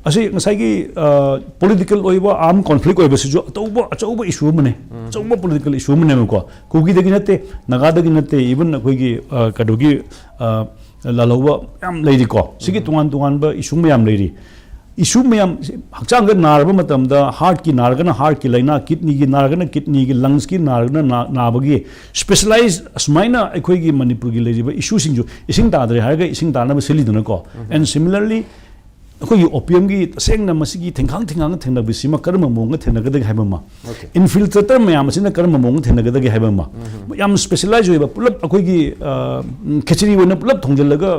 ꯑꯁꯤ ꯉꯁꯥꯏꯒꯤ, ꯑ, ꯄꯣꯂꯤꯇꯤꯀꯦꯜ ꯑꯣꯏꯕ ꯑꯥꯔꯝ ꯀꯣꯟꯐ꯭ꯂꯤꯛ ꯑꯣꯏꯕꯁꯤꯁꯨ ꯑꯆꯧꯕ, ꯑꯆꯧꯕ ꯏꯁꯨ ꯑꯃꯅꯦ꯫ ꯑꯆꯧꯕ ꯄꯣꯂꯤꯇꯤꯀꯦꯜ ꯏꯁꯨ ꯑꯃꯅꯦꯕꯀꯣ꯫ ꯀꯨꯀꯤꯗꯒꯤ ꯅꯠꯇꯦ, ꯅꯥꯒꯥꯗꯒꯤ ꯅꯠꯇꯦ, ꯏꯚꯟ ꯑꯩꯈꯣꯏꯒꯤ, ꯑ, ꯀꯩꯅꯣꯒꯤ, ꯑ, ꯂꯥꯜꯍꯧꯕ ꯌꯥꯝ ꯂꯩꯔꯤꯀꯣ꯫ ꯁꯤꯒꯤ ꯇꯣꯉꯥꯟ ꯇꯣꯉꯥꯟꯕ ꯏꯁꯨ ꯃꯌꯥꯝ ꯂꯩꯔꯤ꯫ ꯏꯁꯨ ꯃꯌꯥꯝ, ꯍꯛꯆꯥꯡꯗ ꯅꯥꯔꯕ ꯃꯇꯝꯗ, ꯍꯥꯔꯠꯀꯤ ꯅꯥꯔꯒꯅ ꯍꯥꯔꯠꯀꯤ ꯂꯥꯏꯅꯥ, ꯀꯤꯠꯅꯤꯒꯤ ꯅꯥꯔꯒꯅ ꯀꯤꯠꯅꯤꯒꯤ, ꯂꯪꯁꯀꯤ ꯅꯥꯔꯒꯅ ꯅꯥ-, ꯅꯥꯕꯒꯤ ꯁ꯭ꯄꯦꯁꯤꯌꯦꯂꯥꯏꯖ, ꯑꯁꯨꯃꯥꯏꯅ ꯑꯩꯈꯣꯏꯒꯤ ꯃꯅꯤꯄꯨꯔꯒꯤ ꯂꯩꯔꯤꯕ ꯏꯁꯨꯁꯤꯡꯁꯨ, ꯏꯁꯤꯡ ꯇꯥꯗ꯭ꯔꯦ ꯍꯥꯏꯔꯒ ꯏꯁꯤꯡ ꯇꯥꯅꯕ ꯁꯤꯜꯂꯤꯗꯅꯀꯣ꯫ And similarly, ꯑꯩꯈꯣꯏꯒꯤ ꯑꯣꯄꯤꯌꯝꯒꯤ ꯇꯁꯦꯡꯅ ꯃꯁꯤꯒꯤ ꯊꯦꯡꯈꯥꯡ ꯊꯦꯡꯈꯥꯡ ꯊꯦꯡꯅꯕꯁꯤꯃ ꯀꯔꯝꯕ ꯃꯑꯣꯡꯗ ꯊꯦꯡꯅꯒꯗꯒꯦ ꯍꯥꯏꯕ ꯑꯃ, ꯏꯟꯐꯤꯜꯇ꯭ꯔꯦꯇꯔ ꯃꯌꯥꯝ ꯑꯁꯤꯅ ꯀꯔꯝꯕ ꯃꯑꯣꯡꯗ ꯊꯦꯡꯅꯒꯗꯒꯦ ꯍꯥꯏꯕ ꯑꯃ, ꯌꯥꯝ ꯁ꯭ꯄꯦꯁꯤꯌꯦꯂꯥꯏꯖ ꯑꯣꯏꯕ, ꯄꯨꯂꯞ ꯑꯩꯈꯣꯏꯒꯤ, ꯑ, ꯎꯝ, ꯈꯦꯆ꯭ꯔꯤ ꯑꯣꯏꯅ ꯄꯨꯂꯞ ꯊꯣꯡꯖꯤꯜꯂꯒ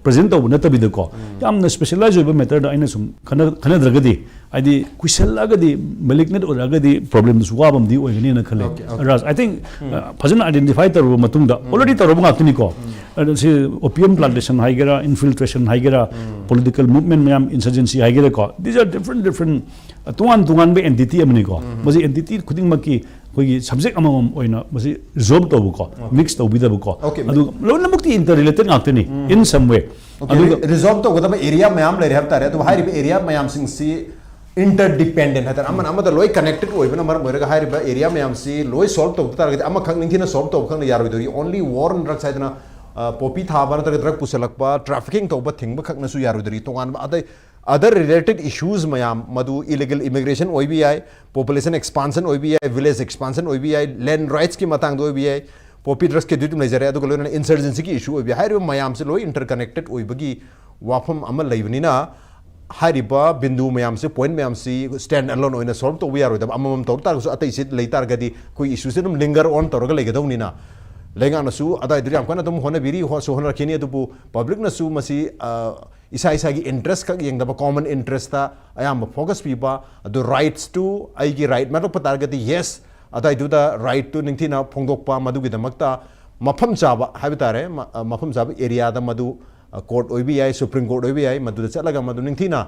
ꯄ꯭ꯔꯖꯦꯟ ꯇꯧꯕ ꯅꯠꯇꯕꯤꯗꯀꯣ, ꯌꯥꯝꯅ ꯁ꯭ꯄꯦꯁꯤꯌꯦꯂꯥꯏꯖ ꯑꯣꯏꯕ ꯃꯦꯇꯔꯗ ꯑꯩꯅ ꯁꯨꯝ ꯈꯟꯅ-, ꯈꯟꯅꯗ꯭ꯔꯒꯗꯤ, ꯍꯥꯏꯗꯤ ꯀꯨꯏꯁꯜꯂꯛꯑꯒꯗꯤ, ꯃꯦꯂꯤꯒꯅꯦꯟ ꯑꯣꯏꯔꯛꯑꯒꯗꯤ ꯄ꯭ꯔꯣꯕ꯭ꯂꯦꯝꯗꯨꯁꯨ ꯋꯥꯕ ꯑꯃꯗꯤ ꯑꯣꯏꯒꯅꯤꯅ ꯈꯜꯂꯦ꯫ Okay, okay. Raj, I think, ꯑ, ꯐꯖꯅ ꯑꯥꯏꯗꯦꯟꯇꯤꯐꯥꯏ ꯇꯧꯔꯕ ꯃꯇꯨꯡꯗ, already ꯇꯧꯔꯕ ꯉꯥꯛꯇꯅꯤꯀꯣ꯫ ꯑꯗꯣ ꯁꯤ ꯑꯣꯄꯤꯌꯝ ꯄ꯭ꯂꯥꯟꯇꯦꯁꯟ ꯍꯥꯏꯒꯦꯔꯥ, ꯏꯟꯐꯤꯜꯇ꯭ꯔꯦꯁꯟ ꯍꯥꯏꯒꯦꯔꯥ, ꯄꯣꯂꯤꯇꯤꯀꯦꯜ ꯃꯨꯚꯃꯦꯟ ꯃꯌꯥꯝ, insurgency ꯍꯥꯏꯒꯦꯔꯥꯀꯣ, these are different, different, ꯑ, ꯇꯣꯉꯥꯟ ꯇꯣꯉꯥꯟꯕ ꯑꯦꯟꯇꯤꯇꯤ ꯑꯃꯅꯤꯀꯣ꯫ ꯃꯁꯤ ꯑꯦꯟꯇꯤꯇꯤ ꯈꯨꯗꯤꯡꯃꯛꯀꯤ ꯑꯩꯈꯣꯏꯒꯤ ꯁꯕꯖꯦꯛ ꯑꯃꯃꯝ ꯑꯣꯏꯅ ꯃꯁꯤ ꯔꯤꯖꯣꯜꯕ ꯇꯧꯕꯀꯣ, ꯃꯤꯛꯁ ꯇꯧꯕꯤꯗꯕꯀꯣ꯫ Okay, ꯑꯗꯨꯒ ꯂꯣꯏꯅꯃꯛꯇꯤ ꯏꯟꯇꯔ ꯔꯤꯂꯦꯇꯦꯗ ꯉꯥꯛꯇꯅꯤ, in some way꯫ Okay, ꯑꯗꯨꯒ ꯔꯤ-, ꯔꯤꯖꯣꯜꯕ ꯇꯧꯒꯗꯕ ꯑꯦꯔꯤꯌꯥ ꯃꯌꯥꯝ ꯂꯩꯔꯦ ꯍꯥꯏꯕ ꯇꯥꯔꯦ꯫ ꯑꯗꯨꯕꯨ ꯍꯥꯏꯔꯤꯕ ꯑꯦꯔꯤꯌꯥ ꯃꯌꯥꯝꯁꯤꯡꯁꯤ ꯏꯟꯇꯔ ꯗꯤꯄꯦꯟꯗꯦꯟ ꯍꯥꯏꯇꯥꯔꯦ, ꯑꯃꯅ ꯑꯃꯗ ꯂꯣꯏ ꯀꯅꯦꯛꯇꯦꯗ ꯑꯣꯏꯕꯅ ꯃꯔꯝ ꯑꯣꯏꯔꯒ ꯍꯥꯏꯔꯤꯕ ꯑꯦꯔꯤꯌꯥ ꯃꯌꯥꯝꯁꯤ ꯂꯣꯏ ꯁꯣꯜꯕ ꯇꯧꯕ ꯇꯥꯔꯒꯗꯤ, ꯑꯃꯈꯛ ꯅꯤꯡꯊꯤꯅ ꯁꯣꯜꯕ ꯇꯧꯕ ꯈꯛꯅ ꯌꯥꯔꯣꯏꯗꯧꯔꯤ꯫ Only war on drugs ꯍꯥꯏꯗꯅ, ꯑ, ꯄꯣꯄꯤ ꯊꯥꯕ ꯅꯠꯇ꯭ꯔꯒ ꯗ꯭ꯔꯒ ꯄꯨꯁꯜꯂꯛꯄ, ꯇ꯭ꯔꯥꯐꯤꯀꯤꯡ ꯇꯧꯕ ꯊꯤꯡꯕ ꯈꯛꯅꯁꯨ ꯌꯥꯔꯣꯏꯗꯧꯔꯤ꯫ ꯇꯣꯉꯥꯟꯕ ꯑꯇꯩ other related issues ꯃꯌꯥꯝ, ꯃꯗꯨ ꯏꯂꯤꯒꯦꯜ ꯏꯃꯤꯒ꯭ꯔꯦꯁꯟ ꯑꯣꯏꯕ ꯌꯥꯏ, ꯄꯣꯄꯨꯂꯦꯁꯟ ꯑꯦꯛꯁꯄꯥꯟꯁꯟ ꯑꯣꯏꯕ ꯌꯥꯏ, ꯚꯤꯂꯦꯖ ꯑꯦꯛꯁꯄꯥꯟꯁꯟ ꯑꯣꯏꯕ ꯌꯥꯏ, ꯂꯦꯟ ꯔꯥꯏꯠꯁꯀꯤ ꯃꯇꯥꯡꯗ ꯑꯣꯏꯕ ꯌꯥꯏ, ꯄꯣꯄꯤ ꯗ꯭ꯔꯒꯁꯀꯤ ꯑꯗꯨꯝ ꯂꯩꯖꯔꯦ, ꯑꯗꯨꯒ ꯂꯣꯏꯅꯅ ꯏꯟꯁꯔꯖꯦꯟꯁꯤꯒꯤ ꯏꯁꯨ ꯑꯣꯏꯕ ꯌꯥꯏ꯫ ꯍꯥꯏꯔꯤꯕ ꯃꯌꯥꯝꯁꯦ ꯂꯣꯏ ꯏꯟꯇꯔꯀꯅꯦꯛꯇꯦꯗ ꯑꯣꯏꯕꯒꯤ ꯋꯥꯐꯝ ꯑꯃ ꯂꯩꯕꯅꯤꯅ, ꯍꯥꯏꯔꯤꯕ ꯕꯤꯟꯗꯨ ꯃꯌꯥꯝꯁꯦ, ꯄꯣꯏꯟꯠ ꯃꯌꯥꯝꯁꯤ ꯁ꯭ꯇꯦꯟ ꯑꯦꯂꯣꯟ ꯑꯣꯏꯅ ꯁꯣꯜꯕ ꯇꯧꯕ ꯌꯥꯔꯣꯏꯗꯕ, ꯑꯃꯃꯝ ꯇꯧꯔ ꯇꯥꯔꯒꯁꯨ ꯑꯇꯩꯁꯤ ꯂꯩ ꯇꯥꯔꯒꯗꯤ ꯑꯩꯈꯣꯏ ꯏꯁꯨꯁꯦ ꯑꯗꯨꯝ ꯂꯤꯡꯒꯔ ꯑꯣꯟ ꯇꯧꯔꯒ ꯂꯩꯒꯗꯧꯅꯤꯅ, ꯂꯩꯉꯥꯛꯅꯁꯨ ꯑꯗꯥꯏꯗꯨꯗꯤ ꯌꯥꯝ ꯀꯟꯅ ꯑꯗꯨꯝ ꯍꯣꯠꯅꯕꯤꯔꯤ, ꯍꯣꯠꯁꯨ ꯍꯣꯠꯅꯔꯛꯈꯤꯅꯤ꯫ ꯑꯗꯨꯕꯨ ꯄꯕ꯭ꯂꯤꯛꯅꯁꯨ ꯃꯁꯤ, ꯑ, ꯏꯁꯥ ꯏꯁꯥꯒꯤ ꯏꯟꯇꯔꯦꯁ ꯈꯛ ꯌꯦꯡꯗꯕ, ꯀꯣꯃꯟ ꯏꯟꯇꯔꯦꯁꯇ ꯑꯌꯥꯝꯕ ꯐꯣꯀꯁ ꯄꯤꯕ, ꯑꯗꯨ ꯔꯥꯏꯠꯁꯇꯨ ꯑꯩꯒꯤ ꯔꯥꯏꯠ ꯃꯥꯡꯂꯛꯄ ꯇꯥꯔꯒꯗꯤ, ꯌꯦꯁ, ꯑꯗꯥꯏꯗꯨꯗ ꯔꯥꯏꯠꯇꯨ ꯅꯤꯡꯊꯤꯅ ꯐꯣꯡꯗꯣꯛꯄ, ꯃꯗꯨꯒꯤꯗꯃꯛꯇ ꯃꯐꯝ ꯆꯥꯕ ꯍꯥꯏꯕ ꯇꯥꯔꯦ, ꯃ-, ꯃꯐꯝ ꯆꯥꯕ ꯑꯦꯔꯤꯌꯥꯗ ꯃꯗꯨ, ꯑ, ꯀꯣꯔꯠ ꯑꯣꯏꯕ ꯌꯥꯏ, ꯁꯨꯄ꯭ꯔꯤꯝ ꯀꯣꯔꯠ ꯑꯣꯏꯕ ꯌꯥꯏ, ꯃꯗꯨꯗ ꯆꯠꯂꯒ ꯃꯗꯨ ꯅꯤꯡꯊꯤꯅ,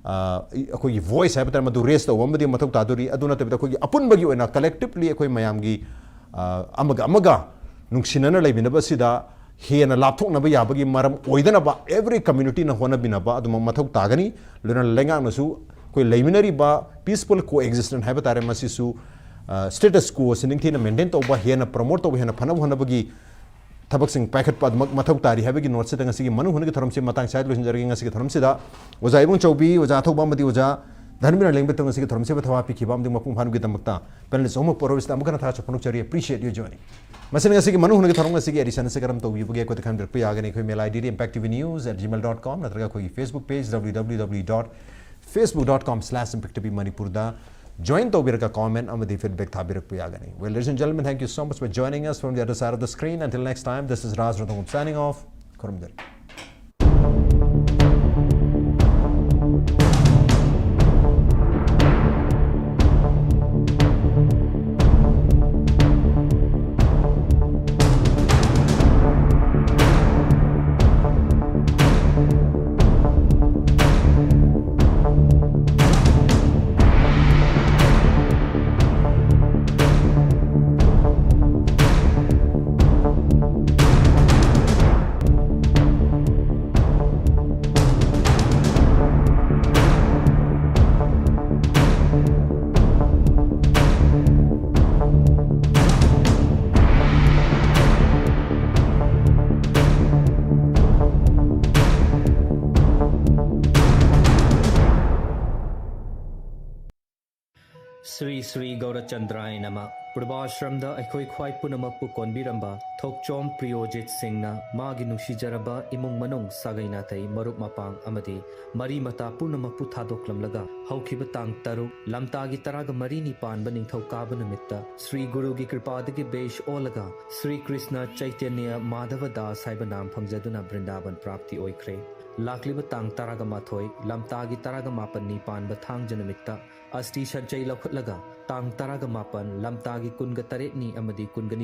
ꯑ, ꯑꯩꯈꯣꯏꯒꯤ ꯚꯣꯏꯁ ꯍꯥꯏꯕ ꯇꯥꯔꯦ, ꯃꯗꯨ ꯔꯦꯁ ꯇꯧꯕ ꯑꯃꯗꯤ ꯃꯊꯧ ꯇꯥꯗꯣꯔꯤ꯫ ꯑꯗꯨ ꯅꯠꯇꯕꯤꯗ ꯑꯩꯈꯣꯏꯒꯤ ꯑꯄꯨꯟꯕꯒꯤ ꯑꯣꯏꯅ ꯀꯂꯦꯛꯇꯤꯞꯂꯤ ꯑꯩꯈꯣꯏ ꯃꯌꯥꯝꯒꯤ, ꯑ, ꯑꯃꯒ ꯑꯃꯒ ꯅꯨꯡꯁꯤꯅꯅ ꯂꯩꯃꯤꯟꯅꯕ ꯑꯁꯤꯗ ꯍꯦꯟꯅ ꯂꯥꯞꯊꯣꯛꯅꯕ ꯌꯥꯕꯒꯤ ꯃꯔꯝ ꯑꯣꯏꯗꯅꯕ every communityꯅ ꯍꯣꯠꯅꯕꯤꯅꯕ ꯑꯗꯨꯃꯛ ꯃꯊꯧ ꯇꯥꯒꯅꯤ꯫ ꯂꯣꯏꯅꯅ ꯂꯩꯉꯥꯛꯅꯁꯨ ꯑꯩꯈꯣꯏ ꯂꯩꯃꯤꯟꯅꯔꯤꯕ peaceful coexistence ꯍꯥꯏꯕ ꯇꯥꯔꯦ, ꯃꯁꯤꯁꯨ, ꯑ, status quo ꯑꯁꯤ ꯅꯤꯡꯊꯤꯅ ꯃꯦꯟꯇꯦꯟ ꯇꯧꯕ, ꯍꯦꯟꯅ ꯄ꯭ꯔꯃꯣꯠ ꯇꯧꯕ, ꯍꯦꯟꯅ ꯐꯅꯕ ꯍꯣꯠꯅꯕꯒꯤ ꯊꯕꯛꯁꯤꯡ ꯄꯥꯏꯈꯠꯄ ꯑꯗꯨꯃꯛ ꯃꯊꯧ ꯇꯥꯔꯤ ꯍꯥꯏꯕꯒꯤ ꯅꯣꯠꯁꯤꯗ ꯉꯁꯤꯒꯤ ꯃꯅꯨꯡ ꯍꯨꯠꯅꯒꯤ ꯊꯧꯔꯝꯁꯤ ꯃꯇꯥꯡ ꯁ꯭ꯋꯥꯏꯗ ꯂꯣꯏꯁꯤꯟꯖꯔꯒꯦ꯫ ꯉꯁꯤꯒꯤ ꯊꯧꯔꯝꯁꯤꯗ ꯑꯣꯖꯥ ꯏꯕꯨꯡꯆꯧꯕꯤ, ꯑꯣꯖꯥ ꯑꯊꯧꯕ ꯑꯃꯗꯤ ꯑꯣꯖꯥ ꯙꯔꯃꯦꯟꯗ꯭ꯔ ꯂꯦꯡꯕꯩꯇꯣ ꯉꯁꯤꯒꯤ ꯊꯧꯔꯝꯁꯤꯕꯨ ꯊꯋꯥ ꯄꯤꯈꯤꯕ ꯑꯃꯗꯤ ꯃꯄꯨꯡ ꯐꯥꯍꯟꯕꯒꯤꯗꯃꯛꯇ panelist ꯑꯍꯨꯝꯃꯛꯄꯨ ꯑꯔꯣꯏꯕꯁꯤꯗ ꯑꯃꯨꯛ ꯍꯟꯅ ꯊꯥꯒꯠꯆꯕ ꯐꯣꯡꯗꯣꯛꯆꯔꯤ꯫ Appreciate your journey꯫ ꯃꯁꯤꯅ ꯉꯁꯤꯒꯤ ꯃꯅꯨꯡ ꯍꯨꯠꯅꯒꯤ ꯊꯧꯔꯝ ꯉꯁꯤꯒꯤ edition ꯑꯁꯤ ꯀꯔꯝ ꯇꯧꯕꯤꯕꯒꯦ ꯑꯩꯈꯣꯏꯗ ꯈꯟꯕꯤꯔꯛꯄ ꯌꯥꯒꯅꯤ꯫ ꯑꯩꯈꯣꯏ mail IDꯗꯤ impact T V news at gmail dot com ꯅꯠꯇ꯭ꯔꯒ ꯑꯩꯈꯣꯏꯒꯤ Facebook page W W W dot facebook dot com slash impact T V Manipurꯗ join ꯇꯧꯕꯤꯔꯒ comment ꯑꯃꯗꯤ feedback ꯊꯥꯕꯤꯔꯛꯄ ꯌꯥꯒꯅꯤ꯫ Well, ladies and gentlemen, thank you so much for joining us from the other side of the screen. Until next time, this is Raj Rothengup signing off. ꯈꯨꯔꯨꯝꯖꯔꯤ꯫ Shri Shri ꯒꯧꯔꯆꯟꯗ꯭ꯔꯥꯌ ꯅꯃ꯫ ꯄ꯭ꯔꯚꯥꯁ꯭ꯔꯝꯗ ꯑꯩꯈꯣꯏ ꯈ꯭ꯋꯥꯏ ꯄꯨꯝꯅꯃꯛꯄꯨ ꯀꯣꯟꯕꯤꯔꯝꯕ ꯊꯣꯛꯆꯣꯝ ꯄ꯭ꯔꯤꯌꯣꯖꯤꯠ ꯁꯤꯡꯅ ꯃꯥꯒꯤ ꯅꯨꯡꯁꯤꯖꯔꯕ ꯏꯃꯨꯡ ꯃꯅꯨꯡ, ꯁꯥꯒꯩ ꯅꯥꯇꯩ, ꯃꯔꯨꯞ ꯃꯄꯥꯡ ꯑꯃꯗꯤ ꯃꯔꯤ ꯃꯇꯥ ꯄꯨꯝꯅꯃꯛꯄꯨ ꯊꯥꯗꯣꯛꯂꯝꯂꯒ ꯍꯧꯈꯤꯕ ꯇꯥꯡ ꯇꯔꯨꯛ, ꯂꯝꯇꯥꯒꯤ ꯇꯔꯥꯒ ꯃꯔꯤꯅꯤ ꯄꯥꯟꯕ ꯅꯤꯡꯊꯧꯀꯥꯕ ꯅꯨꯃꯤꯠꯇ ꯁ꯭ꯔꯤ ꯒꯨꯔꯨꯒꯤ ꯀ꯭ꯔꯤꯄꯥꯗꯒꯤ ꯕꯦꯁ ꯑꯣꯜꯂꯒ ꯁ꯭ꯔꯤ ꯀ꯭ꯔꯤꯁꯅ ꯆꯩꯇꯟꯌ ꯃꯥꯙꯕ ꯗꯥꯁ ꯍꯥꯏꯕ ꯅꯥꯝ ꯐꯪꯖꯗꯨꯅ ꯕ꯭ꯔꯤꯟꯗꯥꯕꯟ ꯄ꯭ꯔꯥꯞꯇꯤ ꯑꯣꯏꯈ꯭ꯔꯦ꯫ ꯂꯥꯛꯂꯤꯕ ꯇꯥꯡ ꯇꯔꯥꯒ ꯃꯥꯊꯣꯏ, ꯂꯝꯇꯥꯒꯤ ꯇꯔꯥꯒ ꯃꯥꯄꯟꯅꯤ ꯄꯥꯟꯕ ꯊꯥꯡꯖ ꯅꯨꯃꯤꯠꯇ ꯑꯁꯇꯤ ꯁꯟꯆꯩ ꯂꯧꯈꯠꯂꯒ ꯇꯥꯡ ꯇꯔꯥꯒ ꯃꯥꯄꯟ, ꯂꯝꯇꯥꯒꯤ ꯀꯨꯟꯒ ꯇꯔꯦꯠꯅꯤ ꯑꯃꯗꯤ ꯀꯨꯟꯒ